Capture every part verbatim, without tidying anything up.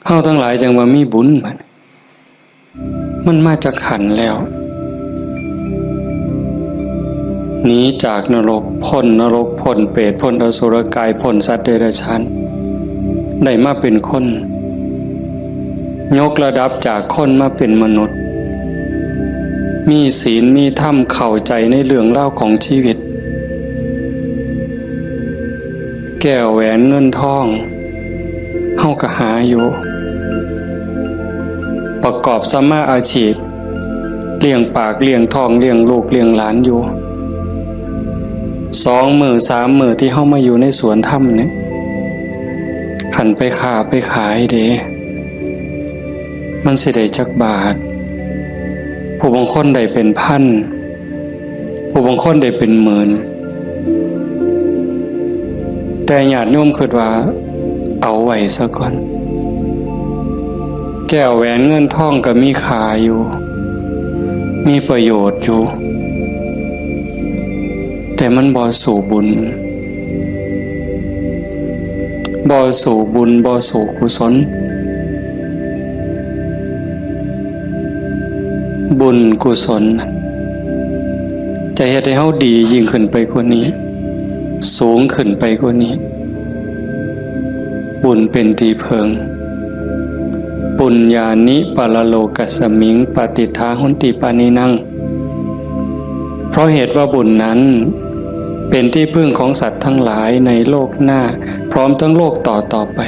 เฮาทั้งหลายจั่งว่ามีบุญบัดนี้ มันมาจากขันธ์แล้ว หนีจากนรก พ้นนรก พ้นเปรต พ้นอสุรกาย พ้นสัตว์เดรัจฉาน ได้มาเป็นคน ยกระดับจากคนมาเป็นมนุษย์ มีศีล มีธรรม เข้าใจในเรื่องราวของชีวิต แก้วแหวนเงินทอง เฮาก็หาอยู่ ประกอบสัมมาอาชีพ เลี้ยงปากเลี้ยงท้อง เลี้ยงลูกเลี้ยงหลานอยู่ สองมื้อสามมื้อที่เฮามาอยู่ในสวนธรรมเนี่ย คันไปค้าไปขายเด้ มันสิได้จักบาท ผู้บางคนได้เป็นพัน ผู้บางคนได้เป็นหมื่น แต่ญาติโยมคิดว่าเอาไว้ซะก่อน แก้วแหวนเงินทองก็มีค่าอยู่ มีประโยชน์อยู่ แต่มันบ่สู้บุญ บ่สู้บุญ บ่สู้กุศล บุญกุศล จะเฮ็ดให้เฮาดียิ่งขึ้นไปกว่านี้ สูงขึ้นไปกว่านี้ บุญเป็นที่เพิ่ง ปุญญานิปรโลกัสมิง ปฏิฏฐาหนติปานินัง เพราะเหตุว่าบุญนั้น เป็นที่พึ่งของสัตว์ทั้งหลายในโลกหน้า พร้อมทั้งโลกต่อต่อไป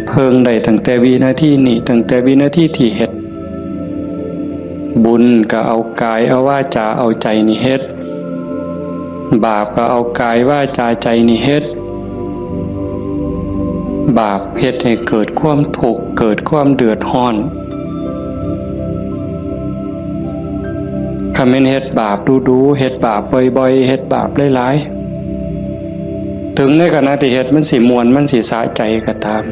เพิ่งได้ตั้งแต่วินาทีนี้ ตั้งแต่วินาทีที่เฮ็ด บุญก็เอากายเอาวาจาเอาใจนี่เฮ็ด บาปก็เอากายวาจาใจนี่เฮ็ด บาปเฮ็ดให้เกิดความทุกข์ เกิดความเดือดร้อน คันแม่นเฮ็ดบาปดูๆ เฮ็ดบาปบ่อยๆ เฮ็ดบาปหลายๆ ถึงในขณะที่เฮ็ดมันสิม่วน มันสิสะใจก็ตาม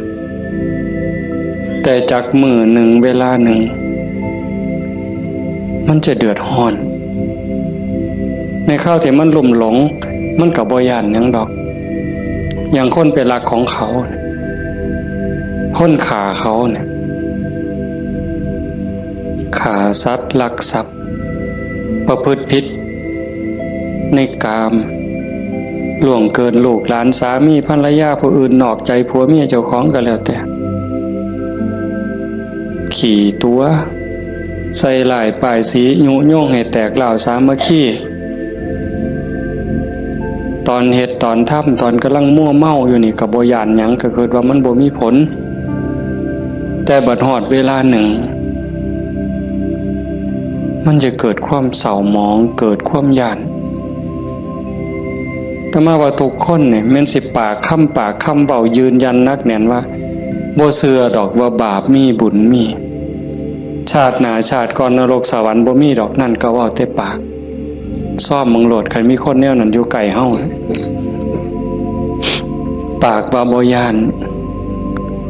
แต่จักมื้อหนึ่งเวลาหนึ่ง มันจะเดือดร้อน ในคราวที่มันลุ่มหลง มันก็บ่ย้านหยังดอก อย่างคนไปลักของเขา คนฆ่าเขาเนี่ย ฆ่าสัตว์ ลักทรัพย์ ประพฤติผิดในกาม ล่วงเกินลูกหลาน สามีภรรยาผู้อื่น นอกใจผัวเมียเจ้าของก็แล้วแต่ ขี้ตั๋ว ใส่ร้ายป้ายสี ยุยงให้แตกร้าวสามัคคี ตอนเฮ็ดตอนทำ ตอนกำลังมัวเมาอยู่นี่ก็บ่ย้านหยัง ก็คิดว่ามันบ่มีผล แต่บัดฮอดเวลาหนึ่ง มันจะเกิดความเศร้าหมอง เกิดความย้าน อาตมาว่าทุกคนเนี่ยแม่นสิปากคำปากคำเว้ายืนยันหนักแน่นว่า บ่เชื่อดอกว่าบาปมีบุญมี ชาติหน้าชาติก่อนนรกสวรรค์บ่มีดอก นั่นก็เว้าแต่ปาก ซ่อมเบิ่งโลด คันมีคนแนวนั้นอยู่ใกล้เฮา ปากว่าบ่ย้าน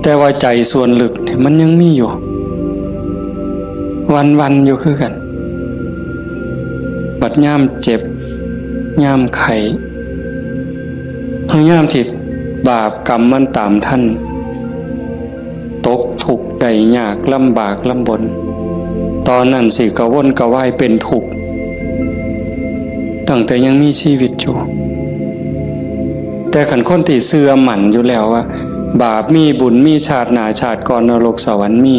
แต่ว่าใจส่วนลึกเนี่ยมันยังมีอยู่ วันๆ อยู่คือกัน บัดยามเจ็บ ยามไข้ หรือยามที่บาปกรรมมันตามทัน ตกทุกข์ได้ยาก ลำบากลำบน ตอนนั้นสิกระวนกระวายเป็นทุกข์ ตั้งแต่ยังมีชีวิตอยู่ แต่คันคนที่เชื่อมั่นอยู่แล้วว่า บาปมีบุญมี ชาติหน้าชาติก่อนนรกสวรรค์มี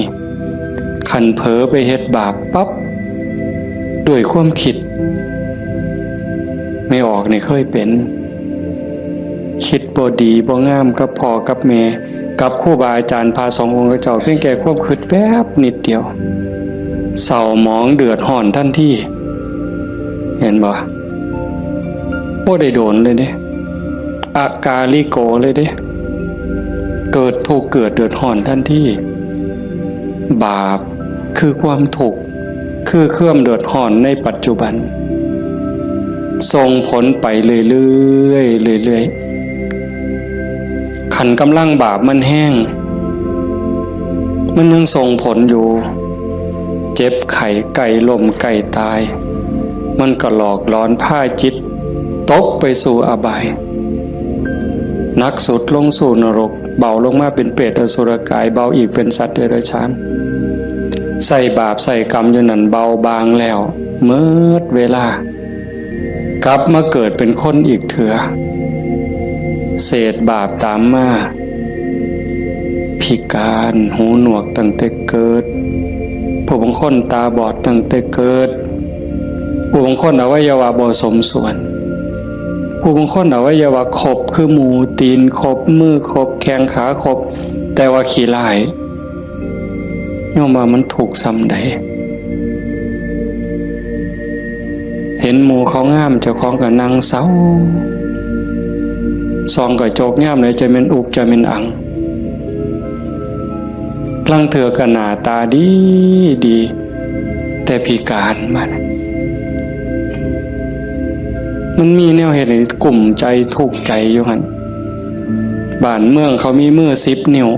คันเผลอไปเฮ็ดบาปปั๊บ ด้วยความคิด แม่ออกนี่เคยเป็น คิดบ่ดีบ่งามกับพ่อกับแม่ กับครูบาอาจารย์พระสงฆ์องค์เจ้า เพียงแค่ความคิดแวบนิดเดียว เศร้าหมองเดือดร้อนทันที เห็นบ่ บ่ได้โดนเลยเด้ อากาลิโกเลยเด้ เกิดทุกข์เกิดเดือดร้อนทันที บาปคือความทุกข์ คือความเดือดร้อนในปัจจุบัน ส่งผลไปเรื่อยๆ เรื่อยๆ คันกำลังบาปมันแฮง มันยังส่งผลอยู่ เจ็บไข้ใกล้ล้มใกล้ตาย มันก็หลอกหลอนพาจิตตกไปสู่อบาย หนักสุดลงสู่นรก เบาลงมาเป็นเปรตอสุรกาย เบาอีกเป็นสัตว์เดรัจฉาน ใส่บาปใส่กรรมอยู่นั่น เบาบางแล้ว เมิดเวลา กลับมาเกิดเป็นคนอีกเถื่อ เศษบาปตามมา พิการ หูหนวกตั้งแต่เกิด ผู้บางคนตาบอดตั้งแต่เกิด ผู้บางคนอวัยวะบ่สมส่วน ผู้บางคนอวัยวะครบคือหมู่ ตีนครบ มือครบ แข้งขาครบ แต่ว่าขี้ร้าย โยมว่ามันทุกข์ส่ำใด เห็นหมู่เขางาม เจ้าของก็นั่งเศร้า ส่องกระจกยามใดจะแม่นอุกจะแม่นอัง ลางเทื่อก็หน้าตาดีดี แต่พิการบัด มันมีแนวเฮ็ดให้กุ้มใจทุกข์ใจอยู่หั่น บ้านเมืองเขามีมือสิบนิ้ว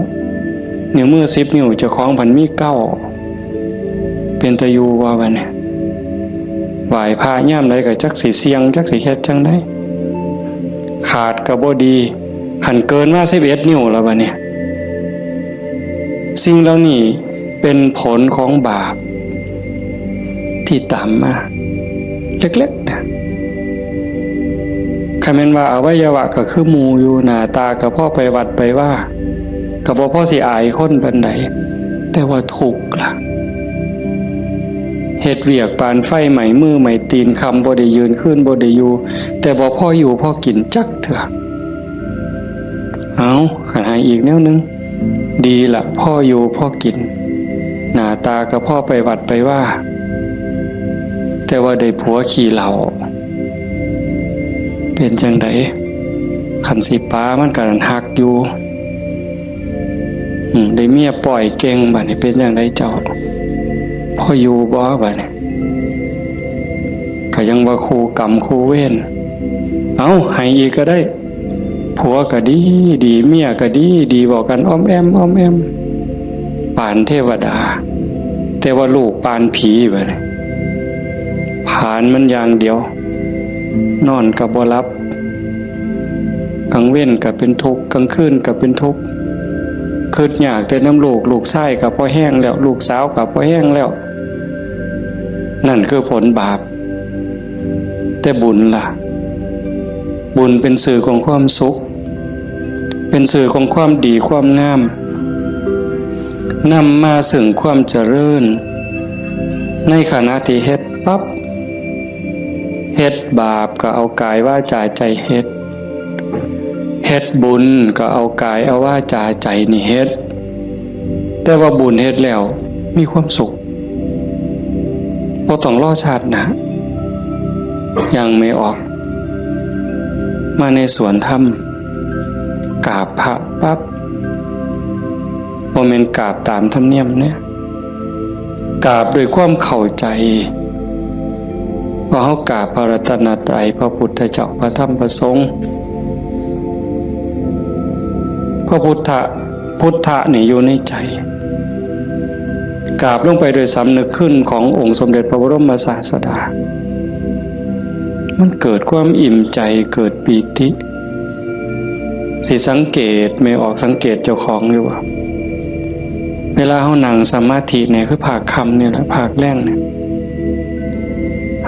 นิ้วมือสิบนิ้ว เจ้าของพันมีเก้า เป็นตาอยู่บ่บัดนี้ ไหว้พระยามใดก็จักสิเสี่ยง จักสิเฮ็ดจั่งใด ขาดก็บ่ดี คันเกินมาสิบเอ็ดนิ้วแล้วบัดนี้ สิ่งเหล่านี้เป็นผลของบาปที่ตามมา เล็กๆนะ คันแม่นว่าอวัยวะก็คือหมู่อยู่ หน้าตาก็พอไปวัดไปวา ก็บ่พอสิอายคนปานใด แต่ว่าทุกข์ล่ะ เฮ็ดเวียกปานไฟไหม้มือไหม้ตีน ค่ำบ่ได้ยืน คืนบ่ได้อยู่ แต่บ่พออยู่พอกินจักเทื่อ เอา คันให้อีกแนวหนึ่ง ดีละ พออยู่พอกิน หน้าตาก็พอไปวัดไปวา แต่ว่าได้ผัวขี้เหล้า เป็นจั่งใด คันสิปามันก็หักอยู่ อืม ได้เมียป้อยเก่ง บัดนี้เป็นจั่งใดเจ้า พออยู่บ่ บัดนี้ ก็ยังว่าคู่กรรมคู่เวร เอา ให้อีกก็ได้ ผัวก็ดีดี เมียก็ดีดี เว้ากันอ้อมแอ้มอ้อมแอ้ม ปานเทวดา แต่ว่าลูกปานผีบัดนี้ ผลาญมันอย่างเดียว นอนก็บ่หลับ กลางเว็นก็เป็นทุกข์ กลางคืนก็เป็นทุกข์ คิดยากแต่นำลูก ลูกชายก็พอแฮงแล้ว ลูกสาวก็พอแฮงแล้ว นั่นคือผลบาป แต่บุญล่ะ บุญเป็นสื่อของความสุข เป็นสื่อของความดีความงาม นำมาซึ่งความเจริญ ในขณะที่เฮ็ดปั๊บ เฮ็ดบาปก็เอากายวาจาใจเฮ็ด เฮ็ดบุญก็เอากายเอาวาจาใจนี่เฮ็ด แต่ว่าบุญเฮ็ดแล้วมีความสุข บ่ต้องรอชาติหน้า ยังไม่ออก มาในสวนธรรม กราบพระปั๊บ บ่แม่นกราบตามธรรมเนียมเนี่ย กราบด้วยความเข้าใจ ว่าเฮากราบพระรัตนตรัย พระพุทธเจ้า พระธรรม พระสงฆ์ พระพุทธะ พุทธะนี่อยู่ในใจ กราบลงไปโดยสำนึกคุณขององค์สมเด็จพระบรมศาสดา มันเกิดความอิ่มใจ เกิดปีติ สิสังเกต แม่ออกสังเกตเจ้าของอยู่ว่า เวลาเฮานั่งสมาธิเนี่ย คือภาคค่ำนี่แหละ ภาคแลงเนี่ย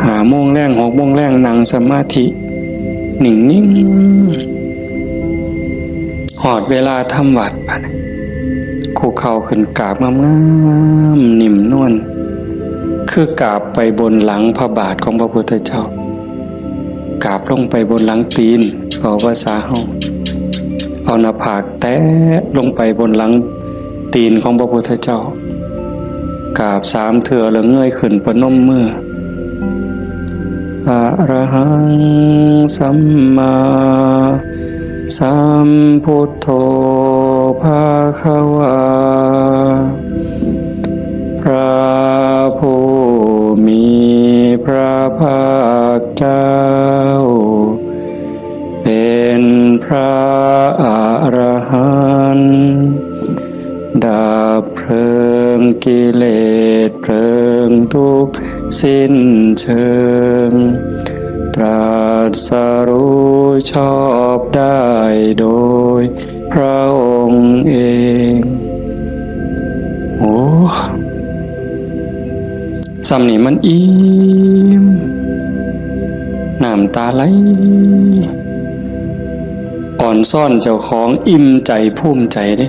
ห้าโมงแลง หกโมงแลง นั่งสมาธิ นิ่งๆ ฮอดเวลาทำวัตรบัดนี้ คุกเข่าขึ้นกราบงามๆ นิ่มนวล คือกราบไปบนหลังพระบาทของพระพุทธเจ้า กราบลงไปบนหลังตีน เว้าภาษาเฮา เอาหน้าผากแตะลงไปบนหลังตีนของพระพุทธเจ้า กราบสามเทื่อแล้วเงยขึ้นประนมมือ อะระหังสัมมาสัมพุทโธภะคะวา พระผู้มีพระภาคเจ้า เป็นพระอรหันต์ ดับเพลิงกิเลสเพลิงทุกข์สิ้นเชิง ตรัสรู้ชอบได้โดย พระองค์เอง โอ้ ส่ำนี่มันอิ่ม น้ำตาไหล อ่อนซ้อนเจ้าของ อิ่มใจภูมิใจเด้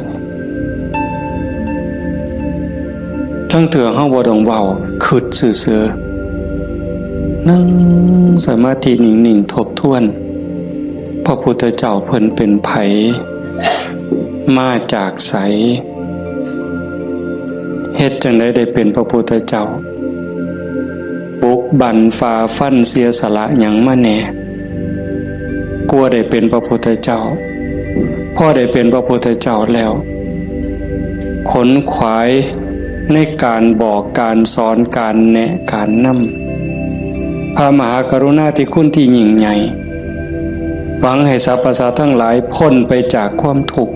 ลางเทื่อเฮาบ่ต้องเว้า คิดซื่อๆ นั่งสมาธินิ่งๆ ทบทวน พระพุทธเจ้าเพิ่นเป็นไผ มาจากไส เฮ็ดจั่งใดได้เป็นพระพุทธเจ้า บุกบั่นฝ่าฟันเสียสละหยังมาแหน่ กว่าได้เป็นพระพุทธเจ้า พอได้เป็นพระพุทธเจ้าแล้ว ขนขวายในการบอกการสอน การแนะการนำ พระมหากรุณาธิคุณที่ยิ่งใหญ่ หวังให้สรรพสัตว์ทั้งหลายพ้นไปจากความทุกข์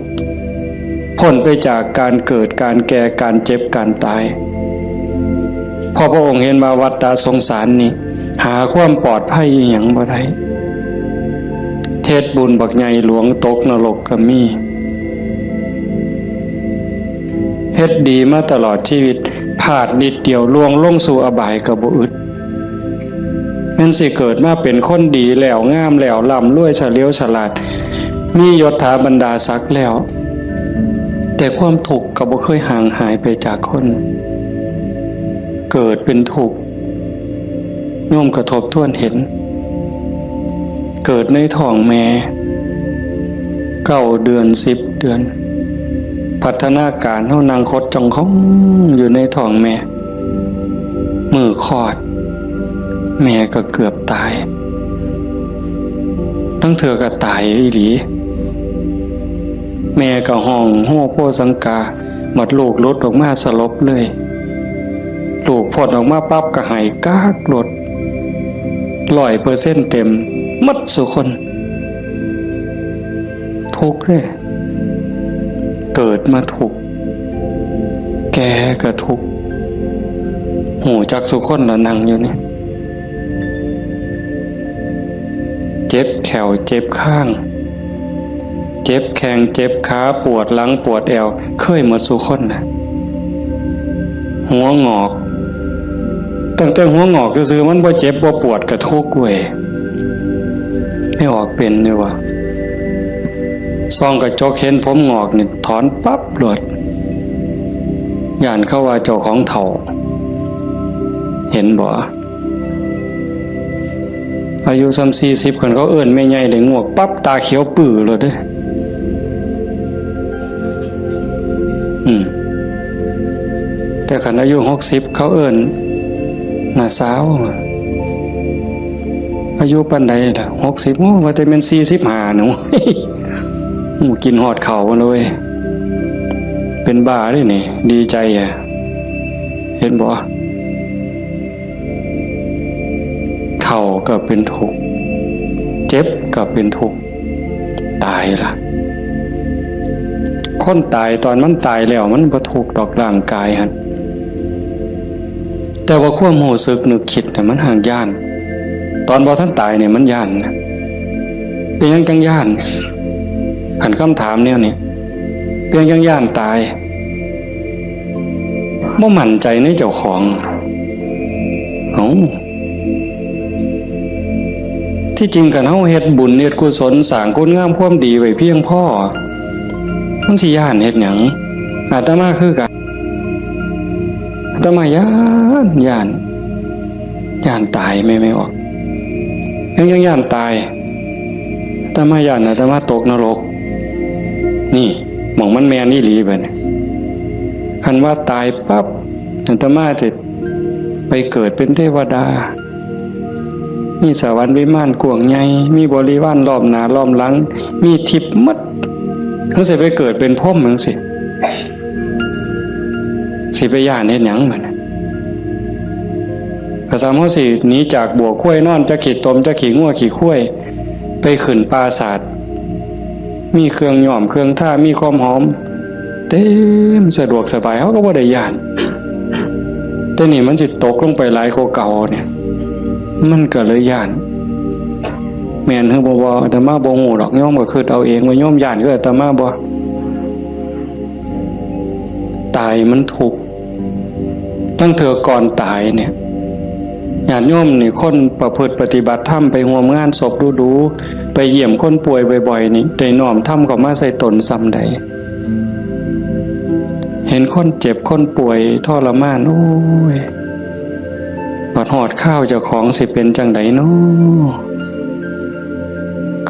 พ้นไปจากการเกิด การแก่ การเจ็บ การตาย เพราะพระองค์เห็นว่าวัฏฏะสงสารนี่ หาความปลอดภัยอิหยังบ่ได้ เฮ็ดบุญบักใหญ่หลวงตกนรกก็มี เฮ็ดดีมาตลอดชีวิต พลาดนิดเดียวล่วงลงสู่อบายก็บ่อึด แม่นสิเกิดมาเป็นคนดีแล้ว งามแล้ว ร่ำรวย เฉลียวฉลาด มียศถาบรรดาศักดิ์แล้ว แต่ความทุกข์ก็บ่เคยห่างหายไปจากคน เกิดเป็นทุกข์ โยมก็ทบทวนเห็น เกิดในท้องแม่ เก้าเดือน สิบเดือน พัฒนาการเฮานั่งขดจ้องของอยู่ในท้องแม่ มื้อคลอด แม่ก็เกือบตาย ลางเทื่อก็ตายอีหลี แม่ก็ฮ้องโฮโฮสังกา บัดลูกหลุดออกมาสลบเลย ลูกพ้นออกมาปั๊บก็ไห้ก๊ากโลด ร้อยเปอร์เซ็นต์เต็ม หมดซุคน ทุกข์เด้ เกิดมาทุกข์ แก่ก็ทุกข์ ฮู้จักซุคนละนั่งอยู่นี่ เจ็บแข้วเจ็บคาง เจ็บแข้งเจ็บขา ปวดหลังปวดแอว เคยหมดซุคนนะ หัวงอก ตั้งแต่หัวงอกซื่อๆ มันบ่เจ็บบ่ปวดก็ทุกข์เว้ย ไม่ออกเป็นเลยว่ะ ส่องกระจกเห็นผมงอกนี่ถอนปั๊บโลด ย้านเขาว่าเจ้าของเฒ่า เห็นบ่ อายุส่ำสี่สิบ คันเขาเอิ้นแม่ใหญ่ได้งวกปั๊บ ตาเขียวปื้อโลดเด้ อืม แต่คันอายุหกสิบ เขาเอิ้นน้าสาว อายุปานใดล่ะ หกสิบ โอ้ ว่าแต่แม่นสี่สิบห้าหนู หมูกินฮอดเขาเลย เป็นบ้าเด้นี่ ดีใจอะ เห็นบ่ เฒ่าก็เป็นทุกข์ เจ็บก็เป็นทุกข์ ตายล่ะ คนตายตอนมันตายแล้วมันบ่ทุกข์ดอกร่างกายหั่น แต่ว่าความรู้สึกนึกคิดน่ะมันห่างย้าน ตอนบ่ทันตายเนี่ยมันย้านนะ เป็นหยังจังย้าน คันคำถามแนวนี้ เป็นหยังจังย้านตาย บ่มั่นใจในเจ้าของ เอ้า ที่จริงคันเฮาเฮ็ดบุญเฮ็ดกุศลสร้างคุณงามความดีไว้เพียงพอ มันสิย้านเฮ็ดหยัง อาตมาคือกัน อาตมาย้าน ย้าน ย้านตายแม่นบ่ ยัง ยังย้านตาย อาตมาย้านอาตมาตกนรก นี่ หม่องมันแม่นอีหลีบัดนี้ คันว่าตายปั๊บ อาตมาจะไปเกิดเป็นเทวดา มีสวรรค์วิมานกว้างใหญ่ มีบริวารล้อมหน้าล้อมหลัง มีทิพย์หมด จั่งซี้ไปเกิดเป็นพรหมจั่งซี้ สิไปย้านเฮ็ดหยังบัดนี้ กะซ้ำเฮาสิหนีจากบัวควายนอน จักขี้ตม จักขี้งัวขี้ควาย ไปขึ้นปราสาท มีเครื่องย้อมเครื่องทา มีความหอม เต็มสะดวกสบาย เฮาก็บ่ได้ย้าน แต่นี่มันสิตกลงไปหลายกว่าเก่าเนี่ย มันก็เลยย้าน แม่นหรือบ่ บ่ อาตมาบ่ฮู้ดอก โยมก็คิดเอาเองว่าโยมย้านคืออาตมาบ่ ายมันทุกข์ ลางเทื่อก่อนตายเนี่ย ญาติโยมนี่ คนประพฤติปฏิบัติธรรม ไปร่วมงานศพดูๆ ไปเยี่ยมคนป่วยบ่อยๆ นี่ ได้น้อมธรรมเข้ามาใส่ตนส่ำใด เห็นคนเจ็บคนป่วยทรมาน โอ้ย บัดฮอดคราวเจ้าของสิเป็นจั่งใดน้อ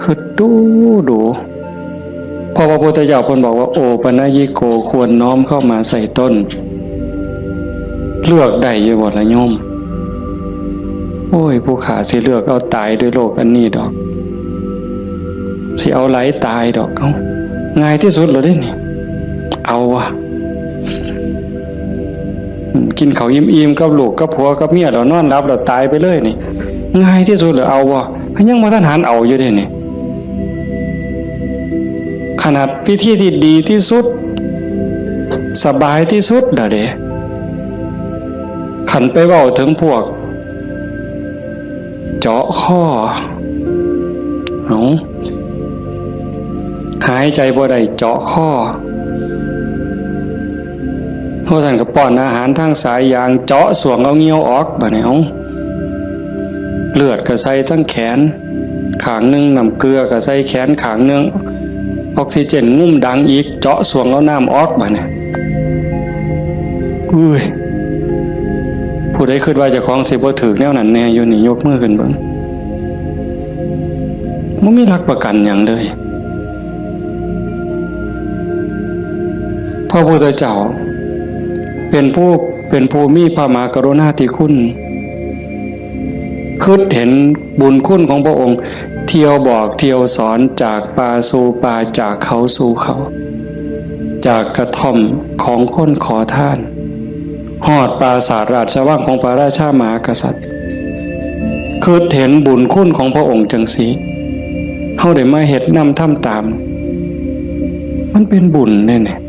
คิดดูดู เพราะพระพุทธเจ้าเพิ่นบอกว่า โอปัญญิโก ควรน้อมเข้ามาใส่ตน เลือกได้อยู่บ่ล่ะโยม โอ้ย ผู้ข้าสิเลือกเอาตายด้วยโรคอันนี้ดอก สิเอาหลายตายดอก เอ้า ง่ายที่สุดแล้วเด้นี่ เอาวะ อืม กินข้าวอิ่มๆ กับลูกกับผัวกับเมียแล้วนอนหลับแล้วตายไปเลยนี่ ง่ายที่สุดแล้ว เอาวะ ยังบ่ทันหันเอาอยู่เด้นี่ ขนาดวิธีที่ดีที่สุด สบายที่สุดแล้วเด้ คันไปเว้าถึงพวก เจาะคอ เอา หายใจบ่ได้เจาะคอ เพราะฉะนั้นก็ป้อนอาหารทางสายยาง เจาะส่วงเอาเงี้ยวออก บัดนี้ เอา เลือดก็ใส่ทั้งแขนข้างหนึ่ง น้ำเกลือก็ใส่แขนข้างหนึ่ง ออกซิเจนงุ่มดังอีก เจาะส่วงเอาน้ำออก บัดนี้ อุ้ย ผู้ใดคิดว่าเจ้าของสิบ่ถืกแนวนั้นแน่อยู่นี่ ยกมือขึ้นเบิ่ง บ่มีหลักประกันหยังเลย พระพุทธเจ้า เป็นผู้ เป็นผู้มีพระมหากรุณาธิคุณ คิดเห็นบุญคุณของพระองค์ เที่ยวบอกเที่ยวสอน จากป่าสู่ป่า จากเขาสู่เขา จากกระท่อมของคนขอทาน ฮอดปราสาทราชวังของพระราชามหากษัตริย์ คิดเห็นบุญคุณของพระองค์จังซี้ เฮาได้มาเฮ็ดนำทำตาม มันเป็นบุญเด้เนี่ย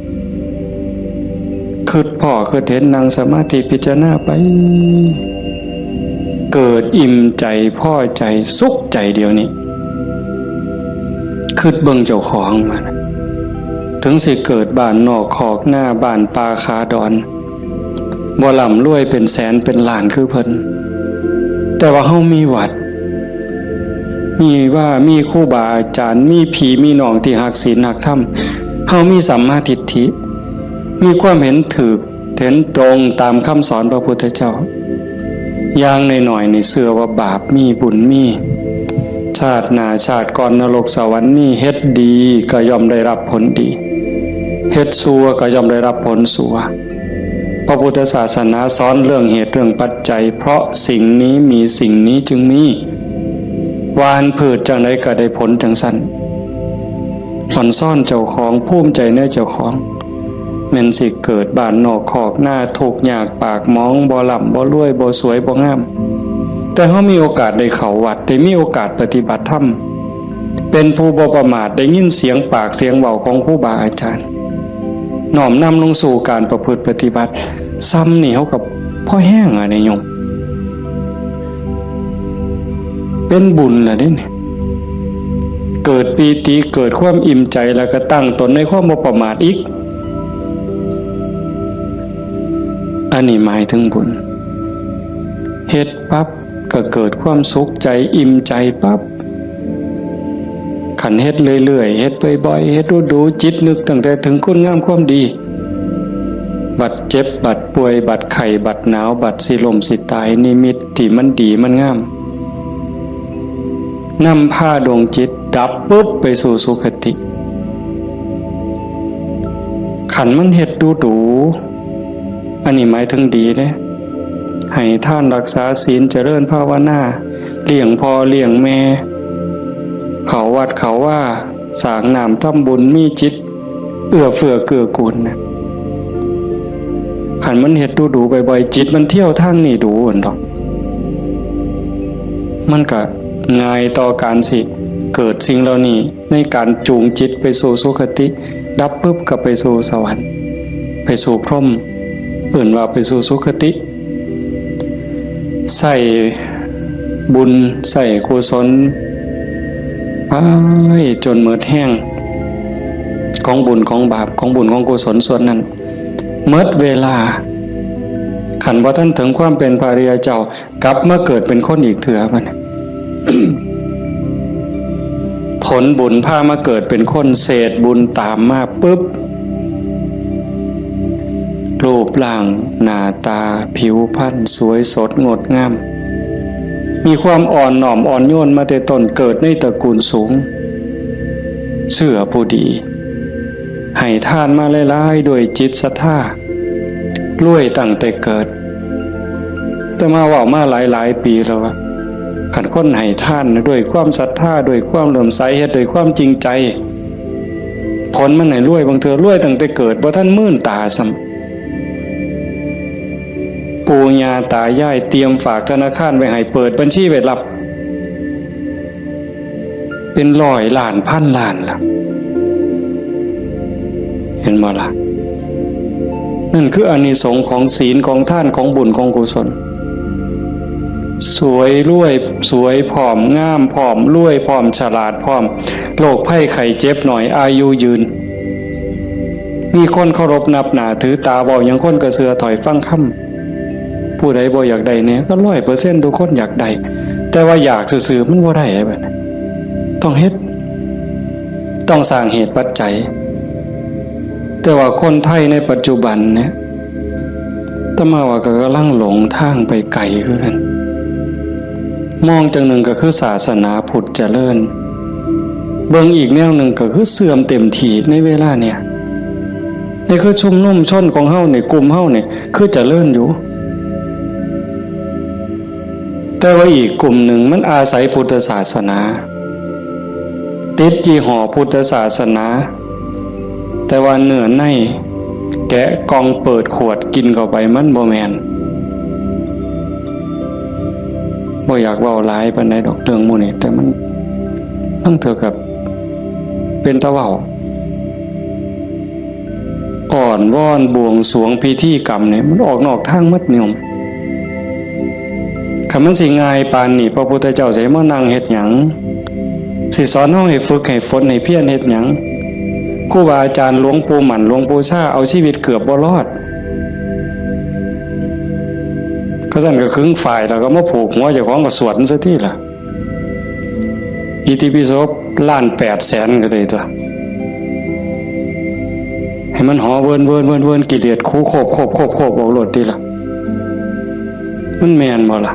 คิดพ้อคิดเห็น นั่งสมาธิพิจารณาไป เกิดอิ่มใจ พอใจ สุขใจเดี๋ยวนี้ คิดเบิ่งเจ้าของมัน ถึงสิเกิดบ้านนอกคอกนา บ้านป่าขาดอน บ่ร่ำรวยเป็นแสนเป็นล้านคือเพิ่น แต่ว่าเฮามีวัด มีว่า มีครูบาอาจารย์ มีพี่มีน้องที่ฮักศีลฮักธรรม เฮามีสัมมาทิฏฐิ มีความเห็นถูก เห็นตรงตามคำสอนพระพุทธเจ้า อย่างน้อยๆ นี่เชื่อว่าบาปมี บุญมี ชาติหน้าชาติก่อนนรกสวรรค์มี เฮ็ดดีก็ย่อมได้รับผลดี เฮ็ดชั่วก็ย่อมได้รับผลชั่ว พระพุทธศาสนาสอนเรื่องเหตุเรื่องปัจจัย เพราะสิ่งนี้มีสิ่งนี้จึงมี หว่านพืชจั่งใดก็ได้ผลจั่งซั้น อ่อนซ้อนเจ้าของ ภูมิใจในเจ้าของ แม่นสิเกิดบ้านนอกคอกนา ทุกข์ยากปากหมอง บ่ร่ำบ่รวย บ่สวยบ่งาม แต่เฮามีโอกาสได้เข้าวัด ได้มีโอกาสปฏิบัติธรรม เป็นผู้บ่ประมาท ได้ยินเสียงปากเสียงเว้าของครูบาอาจารย์ น้อมนำลงสู่การประพฤติปฏิบัติ ซ้ำนี่เฮาก็พอแฮงอะเด้โยม เป็นบุญล่ะเด้เนี่ย เกิดปีติ เกิดความอิ่มใจ แล้วก็ตั้งตนในความบ่ประมาทอีก อันนี้หมายถึงบุญ เฮ็ดปั๊บก็เกิดความสุขใจ อิ่มใจปั๊บ คันเฮ็ดเรื่อยๆ เฮ็ดบ่อยๆ เฮ็ดดูๆ จิตนึกตั้งแต่ถึงคุณงามความดี บัดเจ็บ บัดป่วย บัดไข้ บัดหนาว บัดสิล้มสิตาย นิมิตที่มันดีมันงาม นำพาดวงจิตดับปุ๊บไปสู่สุคติ คันมันเฮ็ดดูๆ อันนี้หมายถึงดีเด้ ให้ทานรักษาศีล เจริญภาวนา เลี้ยงพ่อเลี้ยงแม่ เข้าวัดเข้าวา สร้างน้ำทำบุญ มีจิตเอื้อเฟื้อเกื้อกูลนะ คันมันเฮ็ดดูๆ บ่อยๆ จิตมันเที่ยวทางนี้ดูหั่นดอก มันก็ง่ายต่อการสิเกิดสิ่งเหล่านี้ ในการจูงจิตไปสู่สุคติ ดับปุ๊บก็ไปสู่สวรรค์ ไปสู่พรหม เอิ้นว่าไปสู่สุคติ ใส่บุญ ใส่กุศล ไปจนหมดแฮง ของบุญของบาป ของบุญของกุศลส่วนนั้น หมดเวลา คันบ่ทันถึงความเป็นพระอริยเจ้า กลับมาเกิดเป็นคนอีกเทื่อบัดนี้ ผลบุญพามาเกิดเป็นคน เศษบุญตามมาปึ๊บ รูปร่างหน้าตาผิวพรรณสวยสดงดงาม มีความอ่อนน้อมอ่อนโยนมาแต่ต้น เกิดในตระกูลสูง เชื่อผู้ดี ให้ทานมาหลายๆ ด้วยจิตศรัทธา รวยตั้งแต่เกิด แต่มาเว้ามาหลายๆ ปีแล้วว่า คันคนให้ทานด้วยความศรัทธา ด้วยความเลื่อมใส เฮ็ดด้วยความจริงใจ ผลมันให้รวย บางเทื่อรวยตั้งแต่เกิด บ่ทันมื่นตาซ้ำ ปู่ย่าตายายเตรียมฝากธนาคารไว้ให้ เปิดบัญชีไว้รับ เป็นร้อยล้านพันล้านล่ะ เห็นบ่ล่ะ นั่นคืออานิสงส์ของศีล ของทาน ของบุญ ของกุศล สวยรวย สวยพร้อม งามพร้อม รวยพร้อม ฉลาดพร้อม โรคภัยไข้เจ็บน้อย อายุยืน มีคนเคารพนับหน้าถือตา เว้าหยังคนก็เชื่อถ้อยฟังคำ ผู้ใดบ่อยากได้แหน่ ก็ร้อยเปอร์เซ็นต์ ทุกคนอยากได้ แต่ว่าอยากซื่อๆ มันบ่ได้เด้บัดนี้ ต้องเฮ็ด ต้องสร้างเหตุปัจจัย แต่ว่าคนไทยในปัจจุบันเนี่ย อาตมาว่าก็กำลังหลงทางไปไกลคือกัน มองจั่งหนึ่งก็คือศาสนาพุทธเจริญ เบิ่งอีกแนวหนึ่งก็คือเสื่อมเต็มที่ในเวลาเนี่ย นี่คือชุมนุมชนของเฮานี่ กลุ่มเฮานี่ คือเจริญอยู่ แต่ว่าอีกกลุ่มหนึ่งมันอาศัยพุทธศาสนา ติดยี่ห้อพุทธศาสนา แต่ว่าเนื้อในแกะกล่องเปิดขวดกินเข้าไปมันบ่แม่น บ่อยากเว้าหลายปานใดดอกเรื่องหมู่นี้ แต่มัน มันเท่ากับเป็นตาเว้า อ้อนวอนบวงสรวงพิธีกรรมเนี่ย มันออกนอกทางหมดโยม คันมันสิง่ายปานนี้ พระพุทธเจ้าสิมานั่งเฮ็ดหยัง สิสอนเฮาให้ฝึกให้ฝนให้เพียรเฮ็ดหยัง ครูบาอาจารย์หลวงปู่หมั่นหลวงปู่ชาเอาชีวิตเกือบบ่รอด เขาซั่นก็ขึงฝ้ายแล้วก็มาผูกหัวเจ้าของก็สวดมันซะติล่ะ อิติปิโสล้านแปดแสนก็ได้ตัว ให้มันหอเวินเวินเวินเวิน กิเลสคูโคบโคบโคบโคบออกโลดติล่ะ มันแม่นบ่ล่ะ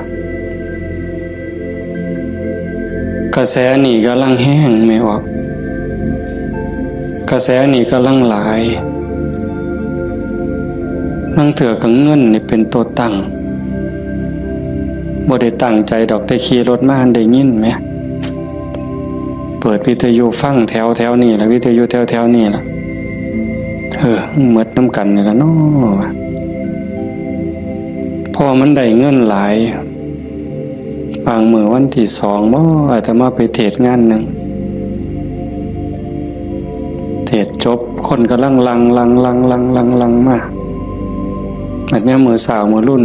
กระแสนี่กำลังแฮงแม่ออก กระแสนี่กำลังหลาย ลางเทื่อก็เงินนี่เป็นตัวตั้ง บ่ได้ตั้งใจดอก แต่ขี่รถมาได้ยินแหม เปิดวิทยุฟังแถวแถวนี่ล่ะ วิทยุแถวแถวนี่ล่ะ เออ หมดนำกันนี่ล่ะเนาะ พอมันได้เงินหลาย บางมื้อวันที่สองบ่ อาตมาไปเทศน์งานหนึ่ง เทศน์จบ คนกำลังหลั่ง หลั่ง หลั่ง หลั่ง หลั่ง หลั่งมา บัดยามมื้อเช้ามื้อรุ่น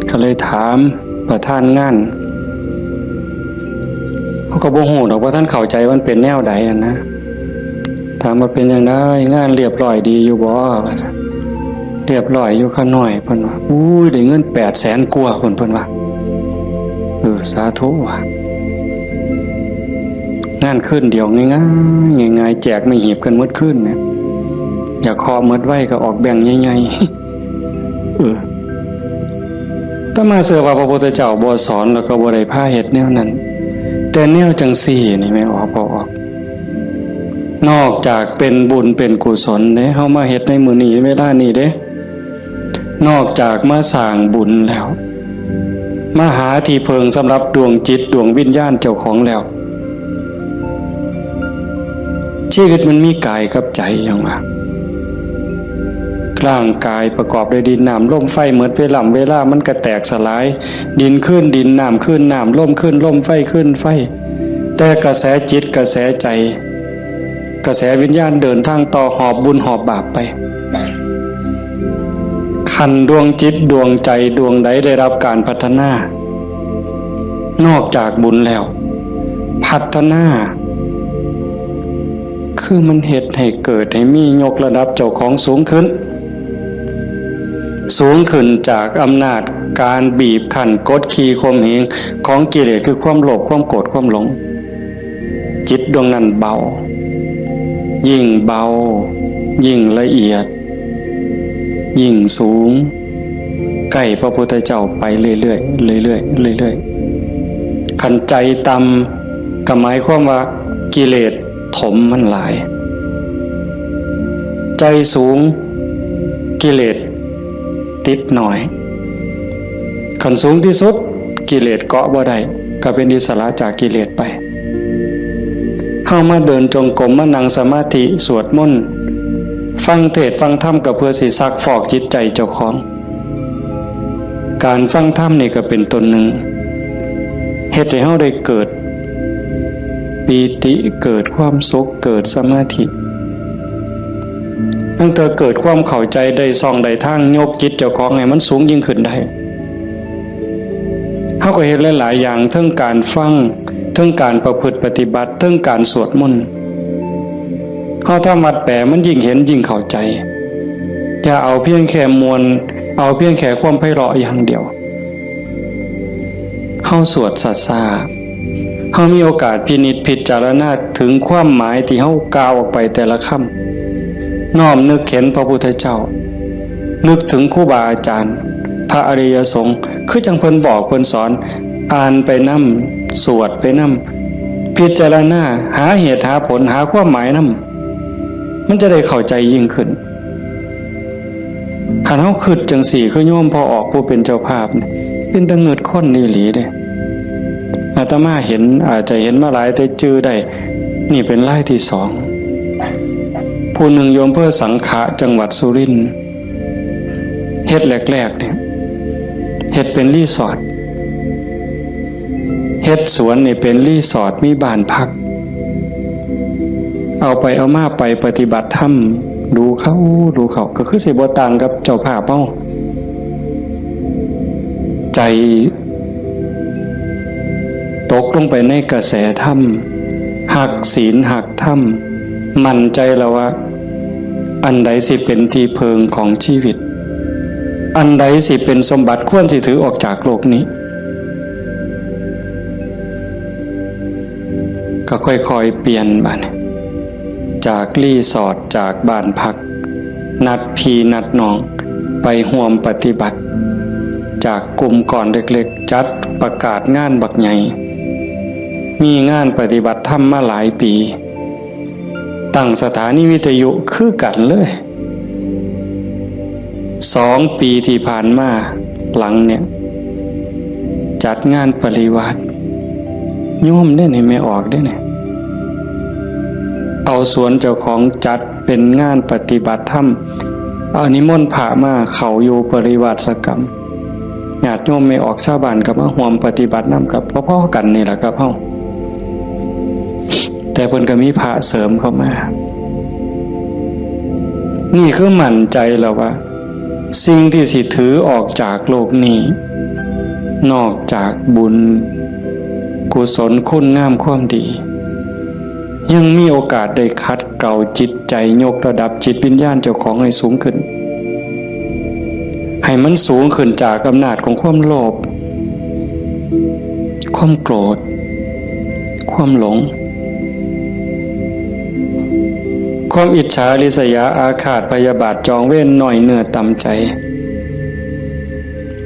ก็เลยถามประธานงาน เขาก็บ่ฮู้ดอกว่าท่านเข้าใจมันเป็นแนวใดอะนะ ถามว่าเป็นจั่งใด งานเรียบร้อยดีอยู่บ่ ว่าซั่น เรียบร้อยอยู่ข้าน้อย เพิ่นว่า อุ้ย ได้เงินแปดแสนกว่า เพิ่น เพิ่นว่า เออ สาธุว่ะ งานคืนเดียวง่ายๆ ง่ายๆ แจกไม่หีบกันหมดคืนเนี่ย อยากเคาะหมดไวก็ออกแบงค์ใหญ่ๆ เออ อาตมาเชื่อว่าพระพุทธเจ้าบ่สอนแล้วก็บ่ได้พาเฮ็ดแนวนั้น แต่แนวจั่งซี้นี่แม่ออก พอออก นอกจากเป็นบุญเป็นกุศลเด้ เฮามาเฮ็ดในมื้อนี้เวลานี้เด้ นอกจากมาสร้างบุญแล้ว มาหาที่เพิ่งสำหรับดวงจิตดวงวิญญาณเจ้าของแล้ว ชีวิตมันมีกายกับใจหยังวะ ร่างกายประกอบด้วยดินน้ำลมไฟ หมดเวลา เวลามันก็แตกสลาย ดินคืนดิน น้ำคืนน้ำ ลมคืนลม ไฟคืนไฟ แต่กระแสจิตกระแสใจ กระแสวิญญาณเดินทางต่อ หอบบุญหอบบาปไป คันดวงจิตดวงใจดวงใดได้รับการพัฒนา นอกจากบุญแล้ว พัฒนา คือมันเฮ็ดให้เกิดให้มี ยกระดับเจ้าของสูงขึ้น สูงขึ้นจากอำนาจการบีบคั้นกดขี่ข่มเหงของกิเลส คือความโลภ ความโกรธ ความหลง จิตดวงนั้นเบา ยิ่งเบา ยิ่งละเอียด ยิ่งสูง ใกล้พระพุทธเจ้าไปเรื่อยๆ เรื่อยๆ เรื่อยๆ คันใจต่ำก็หมายความว่ากิเลสถมมันหลาย ใจสูง กิเลสติดน้อย คันสูงที่สุด กิเลสเกาะบ่ได้ ก็เป็นอิสระจากกิเลสไป เฮามาเดินจงกรม มานั่งสมาธิ สวดมนต์ ฟังเทศน์ฟังธรรม ก็เพื่อสิซักฟอกจิตใจเจ้าของ การฟังธรรมนี่ก็เป็นต้นหนึ่ง เฮ็ดให้เฮาได้เกิดปีติ เกิดความสุข เกิดสมาธิ ตั้งแต่เกิดความเข้าใจ ได้ช่องได้ทาง ยกจิตเจ้าของให้มันสูงยิ่งขึ้นได้ เฮาก็เฮ็ดหลายๆ อย่าง เทิงการฟัง เทิงการประพฤติปฏิบัติ เทิงการสวดมนต์ เฮาทำวัดแปล มันยิ่งเห็นยิ่งเข้าใจ อย่าเอาเพียงแค่ม่วน เอาเพียงแค่ความไพเราะอย่างเดียว เฮาสวดช้าๆ เฮามีโอกาสพินิจพิจารณาถึงความหมายที่เฮากล่าวออกไปแต่ละคำ น้อมนึกเห็นพระพุทธเจ้า นึกถึงครูบาอาจารย์ พระอริยสงฆ์ คือจั่งเพิ่นบอกเพิ่นสอน อ่านไปนำ สวดไปนำ พิจารณา หาเหตุหาผล หาความหมายนำ มันจะได้เข้าใจยิ่งขึ้น คันเฮาคิดจั่งซี้ คือโยมพ่อออกผู้เป็นเจ้าภาพนี่ เป็นตาเงิดคนอีหลีเด้ อาตมาเห็น อาจจะเห็นมาหลายแต่จื่อได้ นี่เป็นรายที่สอง ผู้หนึ่งอยู่อำเภอสังขะ จังหวัดสุรินทร์ เฮ็ดแรกๆ เนี่ย เฮ็ดเป็นรีสอร์ท เฮ็ดสวนนี่เป็นรีสอร์ท มีบ้านพัก เอาไปเอามาไปปฏิบัติธรรม ดูเข้า ดูเข้า ก็คือสิบ่ต่างกับเจ้าภาพเฮา ใจตกลงไปในกระแสธรรม ฮักศีลฮักธรรม มั่นใจแล้วว่า อันใดสิเป็นที่เพิ่งของชีวิต อันใดสิเป็นสมบัติควรสิถือออกจากโลกนี้ ก็ค่อยๆ เปลี่ยนบัดนี้ จากรีสอร์ท จากบ้านพัก นัดพี่นัดน้อง ไปร่วมปฏิบัติ จากกลุ่มก้อนเล็กๆ จัดประกาศงานบักใหญ่ มีงานปฏิบัติธรรมมาหลายปี ตั้งสถานีวิทยุคือกันเลย สองปีที่ผ่านมาหลังเนี่ย จัดงานปริวาส โยมเด้นี่ แม่ออกเด้นี่ เอาสวนเจ้าของจัดเป็นงานปฏิบัติธรรม เอานิมนต์พระมาเข้าอยู่ปริวาสกรรม ญาติโยมแม่ออกชาวบ้านก็มาร่วมปฏิบัตินำกับพอๆ กันนี่แหละครับเฮา แต่เพิ่นก็มีพระเสริมเข้ามา นี่คือมั่นใจแล้วว่า สิ่งที่สิถือออกจากโลกนี้ นอกจากบุญ กุศล คุณงามความดี ยังมีโอกาสได้ขัดเกลาจิตใจ ยกระดับจิตวิญญาณเจ้าของให้สูงขึ้น ให้มันสูงขึ้นจากอำนาจของความโลภ ความโกรธ ความหลง ความอิจฉาริษยาอาฆาตพยาบาทจองเวรน้อยเนื้อต่ำใจ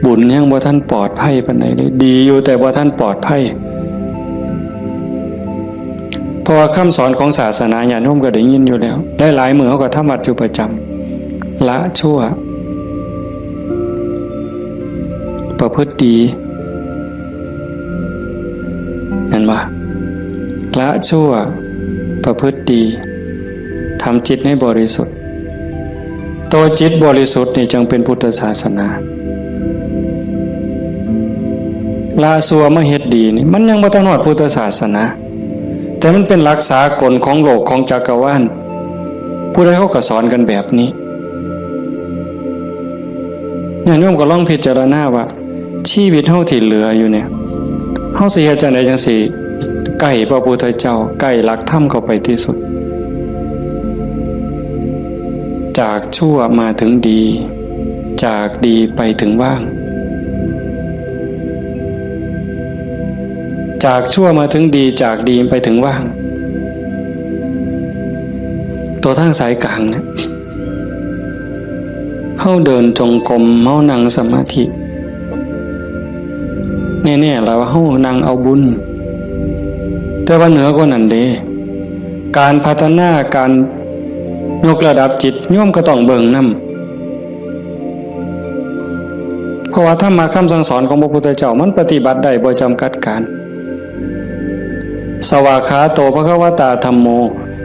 บุญยังบ่ทันปลอดภัยปานใดเลย ดีอยู่แต่บ่ทันปลอดภัย เพราะว่าคำสอนของศาสนาญาติโยมก็ได้ยินอยู่แล้ว หลายๆ มื้อเฮาก็ทำวัดอยู่ประจำ ละชั่ว ประพฤติดี เห็นบ่ ละชั่ว ประพฤติดี ทำจิตให้บริสุทธิ์ ตัวจิตบริสุทธิ์นี่จึงเป็นพุทธศาสนา ละชั่วมาเฮ็ดดีนี่ มันยังบ่ทันฮอดพุทธศาสนา แต่มันเป็นหลักสากลของโลกของจักรวาล ผู้ใดเขาก็สอนกันแบบนี้ ญาติโยมก็ลองพิจารณาว่า ชีวิตเฮาที่เหลืออยู่เนี่ย เฮาสิเฮ็ดจั่งใดจั่งสิใกล้พระพุทธเจ้า ใกล้หลักธรรมเข้าไปที่สุด จากชั่วมาถึงดี จากดีไปถึงว่าง จากชั่วมาถึงดี จากดีไปถึงว่าง ตัวทางสายกลางเนี่ย เฮาเดินจงกรม เฮานั่งสมาธิ แน่ๆ แล้วว่าเฮานั่งเอาบุญ แต่ว่าเหนือกว่านั้นเด้ การพัฒนา การยกระดับจิต โยมก็ต้องเบิ่งนำ เพราะว่าธรรมะคำสั่งสอนของพระพุทธเจ้ามันปฏิบัติได้บ่จำกัดการ สวากขาโต ภควตา ธัมโม